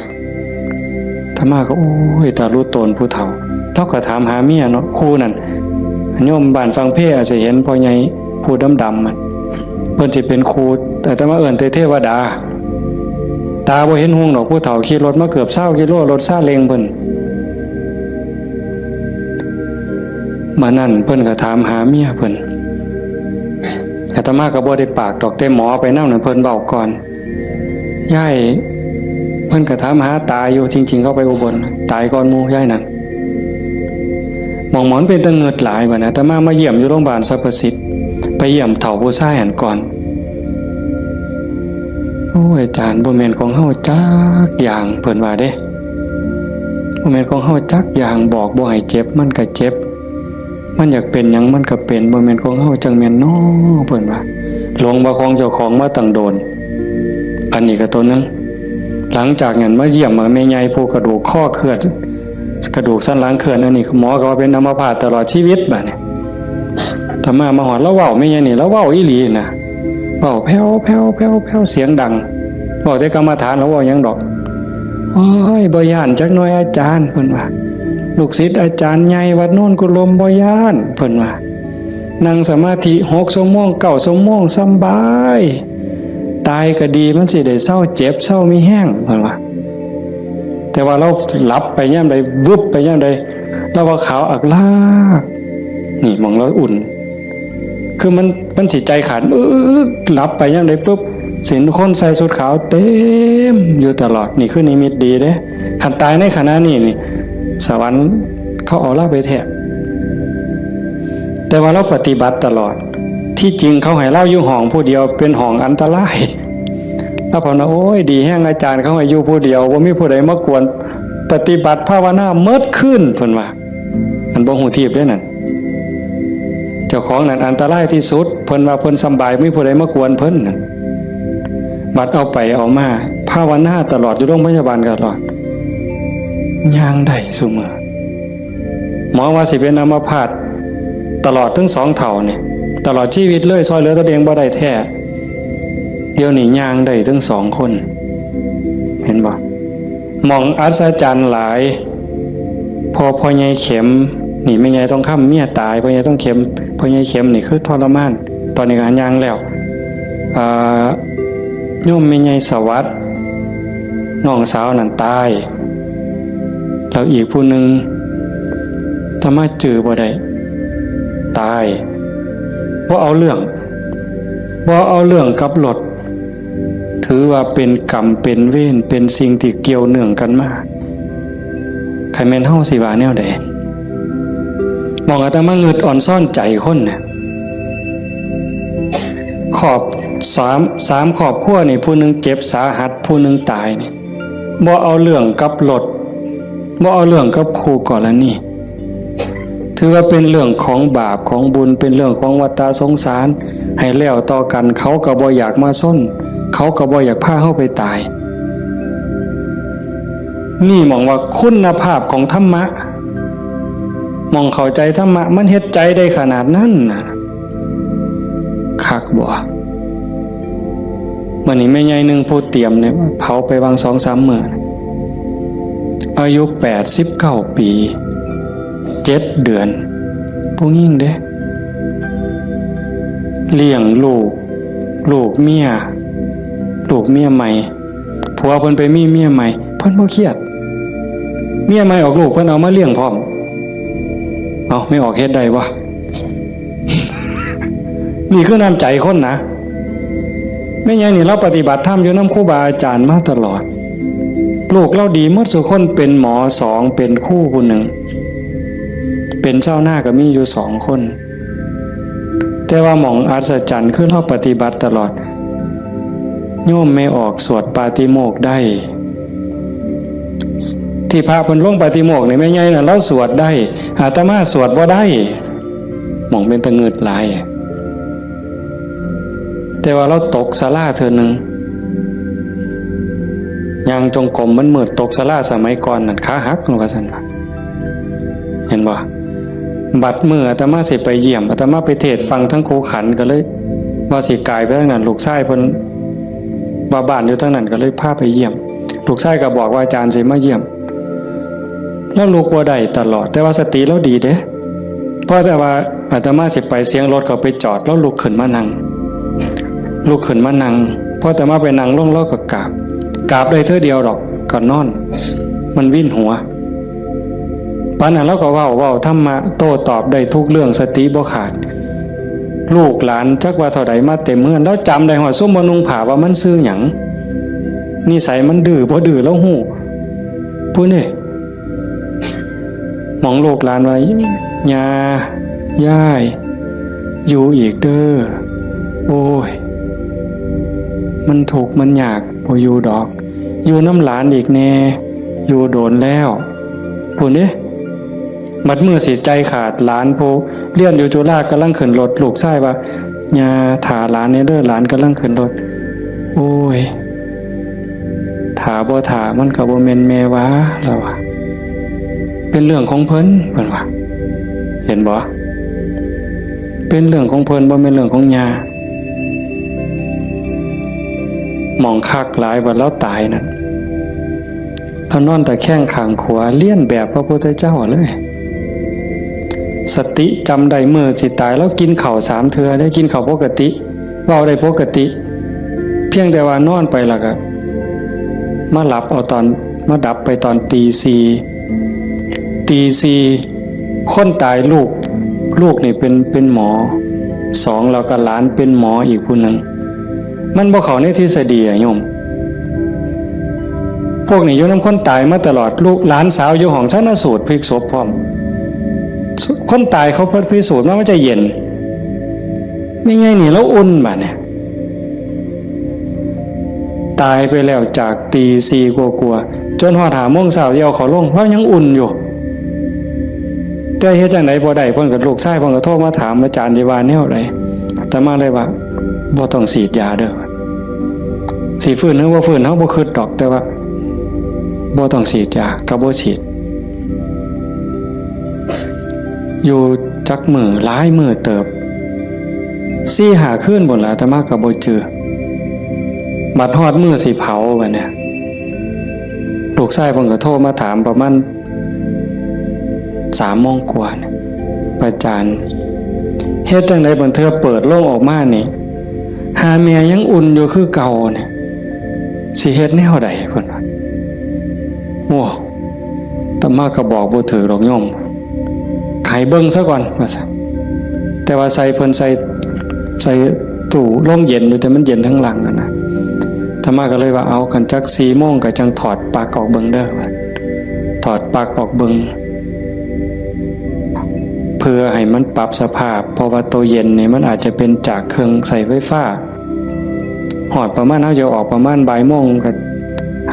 อาตมาก็ โอ้ย ตาลุโตนผู้เฒ่า ลาวก็ถามหาเมียเนาะ ครูนั่น โยมบ้านฝั่งเพอาจจะเห็นพ่อใหญ่ผู้ดำๆ มัน เพิ่นสิเป็นครู อาตมาเอิ้นแต่เทวดา ตาบ่เห็นฮุงดอก ผู้เฒ่าขี่รถมาเกือบซาวกิโล รถซาเล้งเพิ่น มื้อนั้นเพิ่นก็ถามหาเมียเพิ่น อาตมาก็บ่ได้ปากดอก แต่หมอไปนำนั่นเพิ่นเว้าก่อน ยาย เพิ่นก็ถามหาตาอยู่ จริงๆ เขาไปอุบล ตายก่อนหมู่ยายนั่น หม่องหมอนเป็นตะเงิดหลายบัดนี้ อาตมามาเยี่ยมอยู่โรงพยาบาลสรรพสิทธิ์ ไปเยี่ยมเฒ่าผู้ชายหั้นก่อน โอ้ย อาจารย์ บ่แม่นของเฮาจักอย่าง เพิ่นว่าเด้ บ่แม่นของเฮาจักอย่าง บอกบ่ให้เจ็บ มันก็เจ็บ มันอยากเป็นหยังมันก็เป็น บ่แม่นของเฮาจั่งแม่นน้อ เพิ่นว่า หลงว่าของเจ้าของมาตั้งโดน อันนี้ก็ตัวหนึ่ง หลังจากนั้นมาเยี่ยมแม่ใหญ่ผู้กระดูกคอเคลื่อน กระดูกสันหลังเคลื่อน อันนี้หมอก็ว่าเป็นอัมพาตตลอดชีวิตบัดนี้ อาตมามาฮอด ลาวเว้าแม่ใหญ่นี่ ลาวเว้าอีหลีนะ เว้าแผ่วๆๆๆ เสียงดัง เว้าแต่กรรมฐาน ลาวเว้าหยังดอก โอ้ย บ่ย้านจักหน่อยอาจารย์ เพิ่นว่า ลูกศิษย์อาจารย์ใหญ่วัดโนนกุลม บ่ย้าน เพิ่นว่า นั่งสมาธิหกชั่วโมง เก้าชั่วโมง สำบาย ตายก็ดี มันสิได้เซาเจ็บ เซามีแฮง เพิ่นว่า แต่ว่าลาวหลับไปยามใด วึบไปยามใด ลาวว่าขาวอักลาก นี่หม่องลาวอุ่น คือมัน มันสิใจขาด อึ๊ก หลับไปยามใดปุ๊บ สิเห็นคนใส่ชุดขาวเต็มอยู่ตลอด นี่คือนิมิตดีเด้ คันตายในขณะนี้นี่ สวรรค์เขาเอาลาวไปแท้ แต่ว่าลาวปฏิบัติตลอด ที่จริงเขาให้ลาวอยู่ห้องผู้เดียว เป็นห้องอันตราย ลาวภาวนา โอ้ย ดีแฮงอาจารย์ เขาให้อยู่ผู้เดียว บ่มีผู้ใดมากวน ปฏิบัติภาวนาเมิดคืน เพิ่นว่า อันบ่ฮู้ทีบเด้นั่น เจ้าของนั่นอันตรายที่สุด เพิ่นว่าเพิ่นสำบาย มีผู้ใดมากวนเพิ่นนั่น บัดเอาไปเอามา ภาวนาตลอด อยู่โรงพยาบาลตลอด ย่างได้ซุมื้อ หมอว่าสิเป็นอัมพาตตลอดทั้งสองเฒ่านี่ ตลอดชีวิตเลย ซ่อยเหลือตนเองบ่ได้แท้ เดี๋ยวนี้ย่างได้ทั้งสองคน เห็นบ่ หม่องอัศจรรย์หลาย พอพ่อใหญ่เข็ม นี่แม่ใหญ่ทองคำเมียตาย พ่อใหญ่ทองเข็ม พ่อใหญ่เข็มนี่คือทรมาน ตอนนี้ก็ย่างแล้ว อ่า โยมแม่ใหญ่สวัสดิ์ น้องสาวนั่นตาย แล้วอีกผู้หนึ่ง อาตมาจื่อบ่ได้ ตาย บ่เอาเรื่อง บ่เอาเรื่องกับรถ ถือว่าเป็นกรรมเป็นเวร เป็นสิ่งที่เกี่ยวเนื่องกันมา คันแม่นเฮาสิว่าแนวใด หม่องอาตมางึดอ่อนซ้อนใจคนน่ะ ครอบ สาม สามครอบครัวนี่ ผู้หนึ่งเจ็บสาหัส ผู้หนึ่งตายนี่ บ่เอาเรื่องกับรถ บ่เอาเรื่องกับคู่กรณี ถือว่าเป็นเรื่องของบาปของบุญ เป็นเรื่องของวัฏฏะสงสาร ให้แล้วต่อกัน เขาก็บ่อยากมาชน เขาก็บ่อยากพาเฮาไปตาย นี่หม่องว่าคุณภาพของธรรมะ หม่องเข้าใจธรรมะ มันเฮ็ดใจได้ขนาดนั้นน่ะ คักบ่ มื้อนี้แม่ใหญ่หนึ่งผู้เตรียมเนี่ย เผาไปวางสองสามมื้อ อายุแปดสิบเก้าปี เจ็ดเดือน ผู้หญิงเด้ เลี้ยงลูก ลูกเมีย ลูกเมียใหม่ ผัวเพิ่นไปมีเมียใหม่ เพิ่นบ่เครียด เมียใหม่ออกลูก เพิ่นเอามาเลี้ยงพร้อม เอ้า แม่ออกเฮ็ดได้บ่ นี่คือน้ำใจคนนะ แม่ใหญ่นี่ลาวปฏิบัติธรรมอยู่นำครูบาอาจารย์มาตลอด ลูกลาวดีหมดซุคน เป็นหมอสอง เป็นครูผู้หนึ่ง เป็นชาวนาก็มีอยู่สองคน แต่ว่าหม่องอัศจรรย์คือลาวปฏิบัติตลอด โยมแม่ออกสวดปาฏิโมกข์ได้ ที่พระเพิ่นลงปาฏิโมกข์นี่แม่ใหญ่น่ะลาวสวดได้ อาตมาสวดบ่ได้ หม่องเป็นตะงึดหลาย แต่ว่าลาวตกศาลาเทื่อหนึ่ง ย่างจงกรมมันมืด ตกศาลาสมัยก่อนนั่นขาหัก ว่าซั่นว่า เห็นบ่ บัดมื้ออาตมาสิไปเยี่ยม อาตมาไปเทศน์ฟังทั้งครูขันก็เลย ว่าสิกายไปทางนั้น ลูกชายเพิ่นว่าบ้านอยู่ทางนั้น ก็เลยพาไปเยี่ยม ลูกชายก็บอกว่าอาจารย์สิมาเยี่ยม ลาวลุกบ่ได้ตลอด แต่ว่าสติลาวดีเด้ พอแต่ว่าอาตมาสิไป เสียงรถเขาไปจอด ลาวลุกขึ้นมานั่ง ลุกขึ้นมานั่ง พออาตมาไปนั่งลง ลาวก็กราบ กราบได้เทื่อเดียวดอก ก็นอน มันวินหัว ปานนั้นลาวก็เว้า เว้าธรรมะ โต้ตอบได้ทุกเรื่อง สติบ่ขาด ลูกหลานจักว่าเท่าใดมาเต็มเฮือน ลาวจำได้ฮอดซุมบ่นุ่งผ้าว่ามันชื่อหยัง นิสัยมันดื้อบ่ดื้อลาวฮู้ พู้นเด้ หม่องลูกหลานว่า ย่า ยาย อยู่อีกเด้อ โอ้ย มันทุกข์มันยาก บ่อยู่ดอก อยู่นำหลานอีกแน่ อยู่โดนแล้ว พู้นเด้ บัดมื้อสิใจขาด หลานผู้เรียนอยู่จุฬากำลังขึ้นรถ ลูกชายว่า ย่า ถ่าหลานแน่เด้อ หลานกำลังขึ้นรถ โอ้ย ถ่าบ่ถ่ามันก็บ่แม่นแม่ว่า ลาวว่า ไป เป็นเรื่องของเพิ่น เพิ่นว่า เห็นบ่ เป็นเรื่องของเพิ่น บ่แม่นเรื่องของย่า หม่องคักหลาย บัดลาวตายนั่น ลาวนอนตะแคงข้างขวา เลียนแบบพระพุทธเจ้าเลย สติจำได้มื้อสิตาย ลาวกินข้าวสามเทื่อเด้ กินข้าวปกติ เว้าได้ปกติ เพียงแต่ว่านอนไปแล้วก็ มาหลับเอาตอน มาดับไปตอนตีสี่ ตีสี่ คนตายลูก ลูกนี่เป็น เป็นหมอ สอง แล้วก็หลานเป็นหมออีกผู้หนึ่ง มันบ่เข้าในทฤษฎีอะโยม พวกนี้อยู่นำคนตายมาตลอด ลูกหลานสาวอยู่ห้องชันสูตรพลิกศพพร้อม คนตายเขาพิสูจน์มาว่าจะเย็น แม่ใหญ่นี่ลาวอุ่นบาดเนี่ย ตายไปแล้วจากตีสี่กว่าๆ จนฮอดห้าโมงเช้าสิเอาเขาลง ลาวยังอุ่นอยู่ แต่เฮ็ดจั่งใดบ่ได้ เพิ่นก็ ลูกชายเพิ่นก็โทรมาถาม อาจารย์สิว่าแนวใด อาตมาเลยว่า บ่ต้องฉีดยาเด้อ สิฟื้นหรือบ่ฟื้นเฮาบ่คิดดอก แต่ว่า บ่ต้องฉีดยา ก็บ่ฉีด อยู่จักมื้อ หลายมื้อเติบ สี่ห้าคืนพู้นล่ะ อาตมาก็บ่จื่อ บัดฮอดมื้อสิเผาบัดเนี่ย ลูกชายเพิ่นก็โทรมาถามประมาณสามโมงกว่าเนี่ย อาจารย์ เฮ็ดจั่งใดบางเทื่อเปิดโลงออกมานี่ หาแม่ยังอุ่นอยู่คือเก่าเนี่ย สิเฮ็ดแนวใดเพิ่นว่า โอ้ อาตมาก็บอกบ่ถืกดอกโยม ให้เบิ่งซะก่อน ว่าซั่น แต่ว่าใส่เพิ่นใส่ ใส่ตู้โรงเย็นอยู่ แต่มันเย็นทั้งหลังนั่นนะ อาตมาก็เลยว่า เอา คันจักสี่โมงก็จั่งถอดปลั๊กออกเบิ่งเด้อ ว่า ถอดปลั๊กออกเบิ่ง เพื่อให้มันปรับสภาพ เพราะว่าตัวเย็นนี่มันอาจจะเป็นจากเครื่องใช้ไฟฟ้า ฮอดประมาณ เฮาจะออกประมาณบ่ายโมง ก็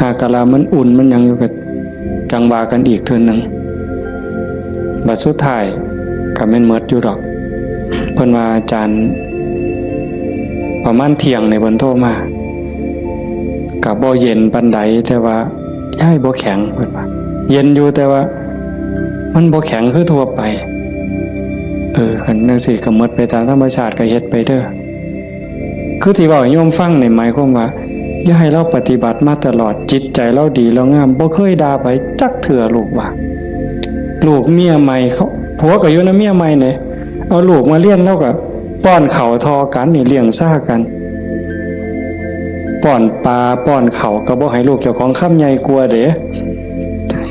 หากะลามันอุ่นมันหยังอยู่ ก็จั่งว่ากันอีกเทื่อหนึ่ง บัดสุดท้ายก็แม่นหมดอยู่ดอก เพิ่นว่าอาจารย์ ประมาณเที่ยงนี่เพิ่นโทรมา ก็บ่เย็นปานใด แต่ว่า ยายบ่แข็ง เพิ่นว่า เย็นอยู่ แต่ว่ามันบ่แข็งคือทั่วไป เออ คันจั่งซี้ก็หมดไปตามธรรมชาติ ก็เฮ็ดไปเด้อ คือที่เว้าให้โยมฟังนี่หมายความว่า อย่าให้ลาวปฏิบัติมาตลอด จิตใจลาวดีลาวงาม บ่เคยด่าไผจักเทื่อ ลูกว่า ลูกเมียใหม่เขา ผัวก็อยู่นำเมียใหม่เด้ เอาลูกมาเรียน ลาวก็ป้อนข้าวท่อกันนี่ เลี้ยงซ่ากัน ป้อนปลาป้อนข้าวก็บ่ให้ลูกเจ้าของ คำใหญ่กว่าเด้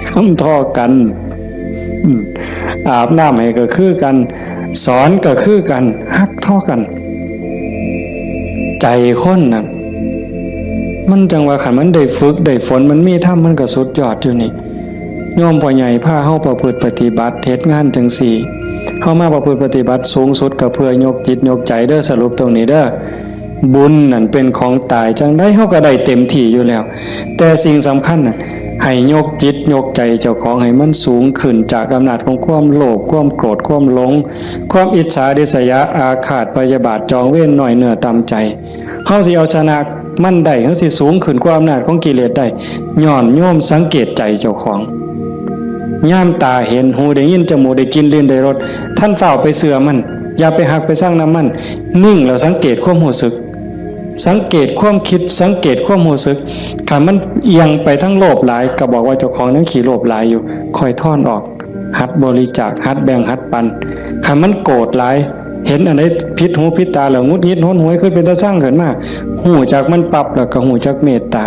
คำท่อกัน อืม อาบน้ำให้ก็คือกัน สอนก็คือกัน ฮักท่อกัน ใจคนน่ะ มันจั่งว่าคันมันได้ฝึกได้ฝน มันมีธรรม มันก็สุดยอดอยู่นี่ โยมพ่อใหญ่พาเฮาประพฤติปฏิบัติ เฮ็ดงานจั่งซี้ เฮามาประพฤติปฏิบัติสูงสุดก็เพื่อยกจิตยกใจเด้อ สรุปตรงนี้เด้อ บุญนั่นเป็นของตาย จั่งใดเฮาก็ได้เต็มที่อยู่แล้ว แต่สิ่งสำคัญน่ะ ให้ยกจิตยกใจเจ้าของให้มันสูงขึ้นจากอำนาจของความโลภ ความโกรธ ความหลง ความอิจฉาริษยา อาฆาตพยาบาท จองเวร น้อยเนื้อต่ำใจ เฮาสิเอาชนะมันได้ เฮาสิสูงขึ้นกว่าอำนาจของกิเลสได้ ย้อนโยมสังเกตใจเจ้าของ ยามตาเห็น หูได้ยิน จมูกได้กลิ่น ลิ้นได้รส ท่านฟ้าวไปเชื่อมัน อย่าไปฮักไปซังนำมัน นิ่งแล้วสังเกตความรู้สึก สังเกตความคิด สังเกตความรู้สึก คันมันเอียงไปทางโลภหลาย ก็บอกว่าเจ้าของยังขี้โลภหลายอยู่ ค่อยถอนออก หัดบริจาค หัดแบ่ง หัดปัน คันมันโกรธหลาย เห็นอันใดผิดหูผิดตาแล้วหงุดหงิดหนหวย คือเป็นตาซังขึ้นมา ฮู้จักมันปั๊บแล้วก็ฮู้จักเมตตา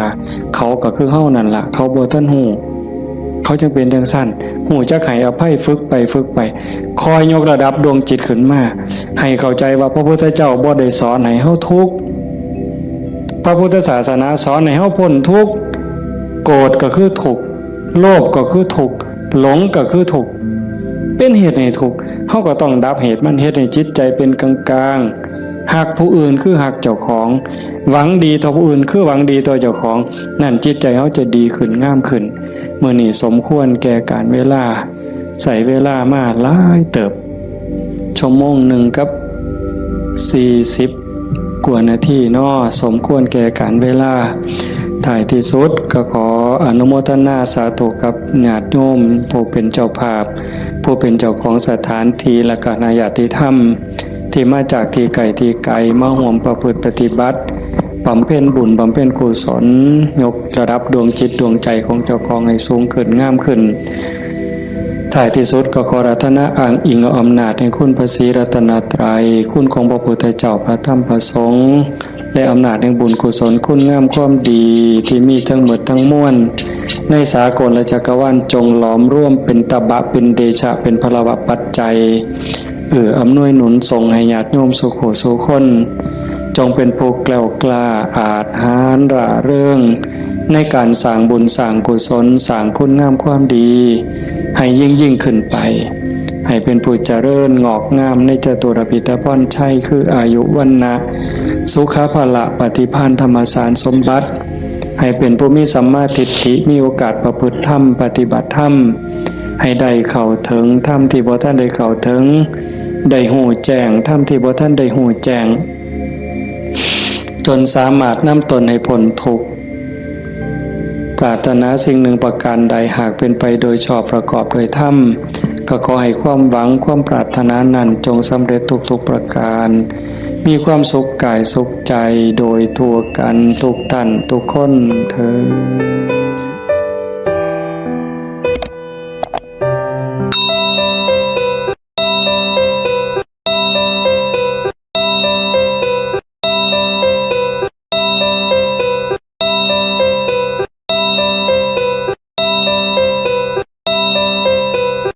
เขาก็คือเฮานั่นล่ะ เขาบ่ทันฮู้ เขาจั่งเป็นจั่งซั่น ฮู้จักให้อภัย ฝึกไปฝึกไป คอยยกระดับดวงจิตขึ้นมา ให้เข้าใจว่าพระพุทธเจ้าบ่ได้สอนให้เฮาทุกข์ พระพุทธศาสนาสอนให้เฮาพ้นทุกข์ โกรธก็คือทุกข์ โลภก็คือทุกข์ หลงก็คือทุกข์ เป็นเหตุให้ทุกข์ เฮาก็ต้องดับเหตุมัน เฮ็ดให้จิตใจเป็นกลางๆ ฮักผู้อื่นคือฮักเจ้าของ หวังดีต่อผู้อื่นคือหวังดีต่อเจ้าของ นั่นจิตใจเฮาจะดีขึ้น งามขึ้น มื้อนี้สมควรแก่กาลเวลา ใช้เวลามาหลายเติบ ชั่วโมงหนึ่งกับสี่สิบ กว่านาทีเนาะ สมควรแก่กาลเวลา ท้ายที่สุดก็ขออนุโมทนาสาธุกับญาติโยม ผู้เป็นเจ้าภาพ ผู้เป็นเจ้าของสถานที่ และก็คณะญาติธรรม ที่มาจากที่ไกลที่ไกล มาร่วมประพฤติปฏิบัติ บำเพ็ญบุญ บำเพ็ญกุศล ยกระดับดวงจิตดวงใจของเจ้าของให้สูงขึ้น งามขึ้น ท้ายที่สุดก็ขออาราธนาอ้างอิงเอาอำนาจแห่งคุณพระศรีรัตนตรัย คุณของพระพุทธเจ้า พระธรรม พระสงฆ์ และอำนาจแห่งบุญกุศลคุณงามความดีที่มีทั้งหมดทั้งมวล ในสากลและจักรวาล จงหลอมรวมเป็นตบะ เป็นเดชะ เป็นพลวะปัจจัย เอื้ออำนวยหนุนส่งให้ญาติโยมสู่ผู้สู่คน จงเป็นผู้แกล้วกล้าอาจหาญร่าเริง ในการสร้างบุญสร้างกุศล สร้างคุณงามความดี ให้ยิ่งยิ่งขึ้นไป ให้เป็นผู้เจริญงอกงามในจตุรพิธพรชัย คืออายุวรรณะ สุขะพละปฏิภาณธรรมสารสมบัติ ให้เป็นผู้มีสัมมาทิฏฐิ มีโอกาสประพฤติธรรม ปฏิบัติธรรม ให้ได้เข้าถึงธรรมที่บ่ทันได้เข้าถึง ได้ฮู้แจ้งธรรมที่บ่ทันได้ฮู้แจ้ง จนสามารถนำตนให้พ้นทุกข์ ปรารถนาสิ่งหนึ่งประการใด หากเป็นไปโดยชอบประกอบโดยธรรม ก็ขอให้ความหวังความปรารถนานั้นจงสำเร็จทุกๆประการ มีความสุขกายสุขใจโดยทั่วกันทุกท่านทุกคนเทอญ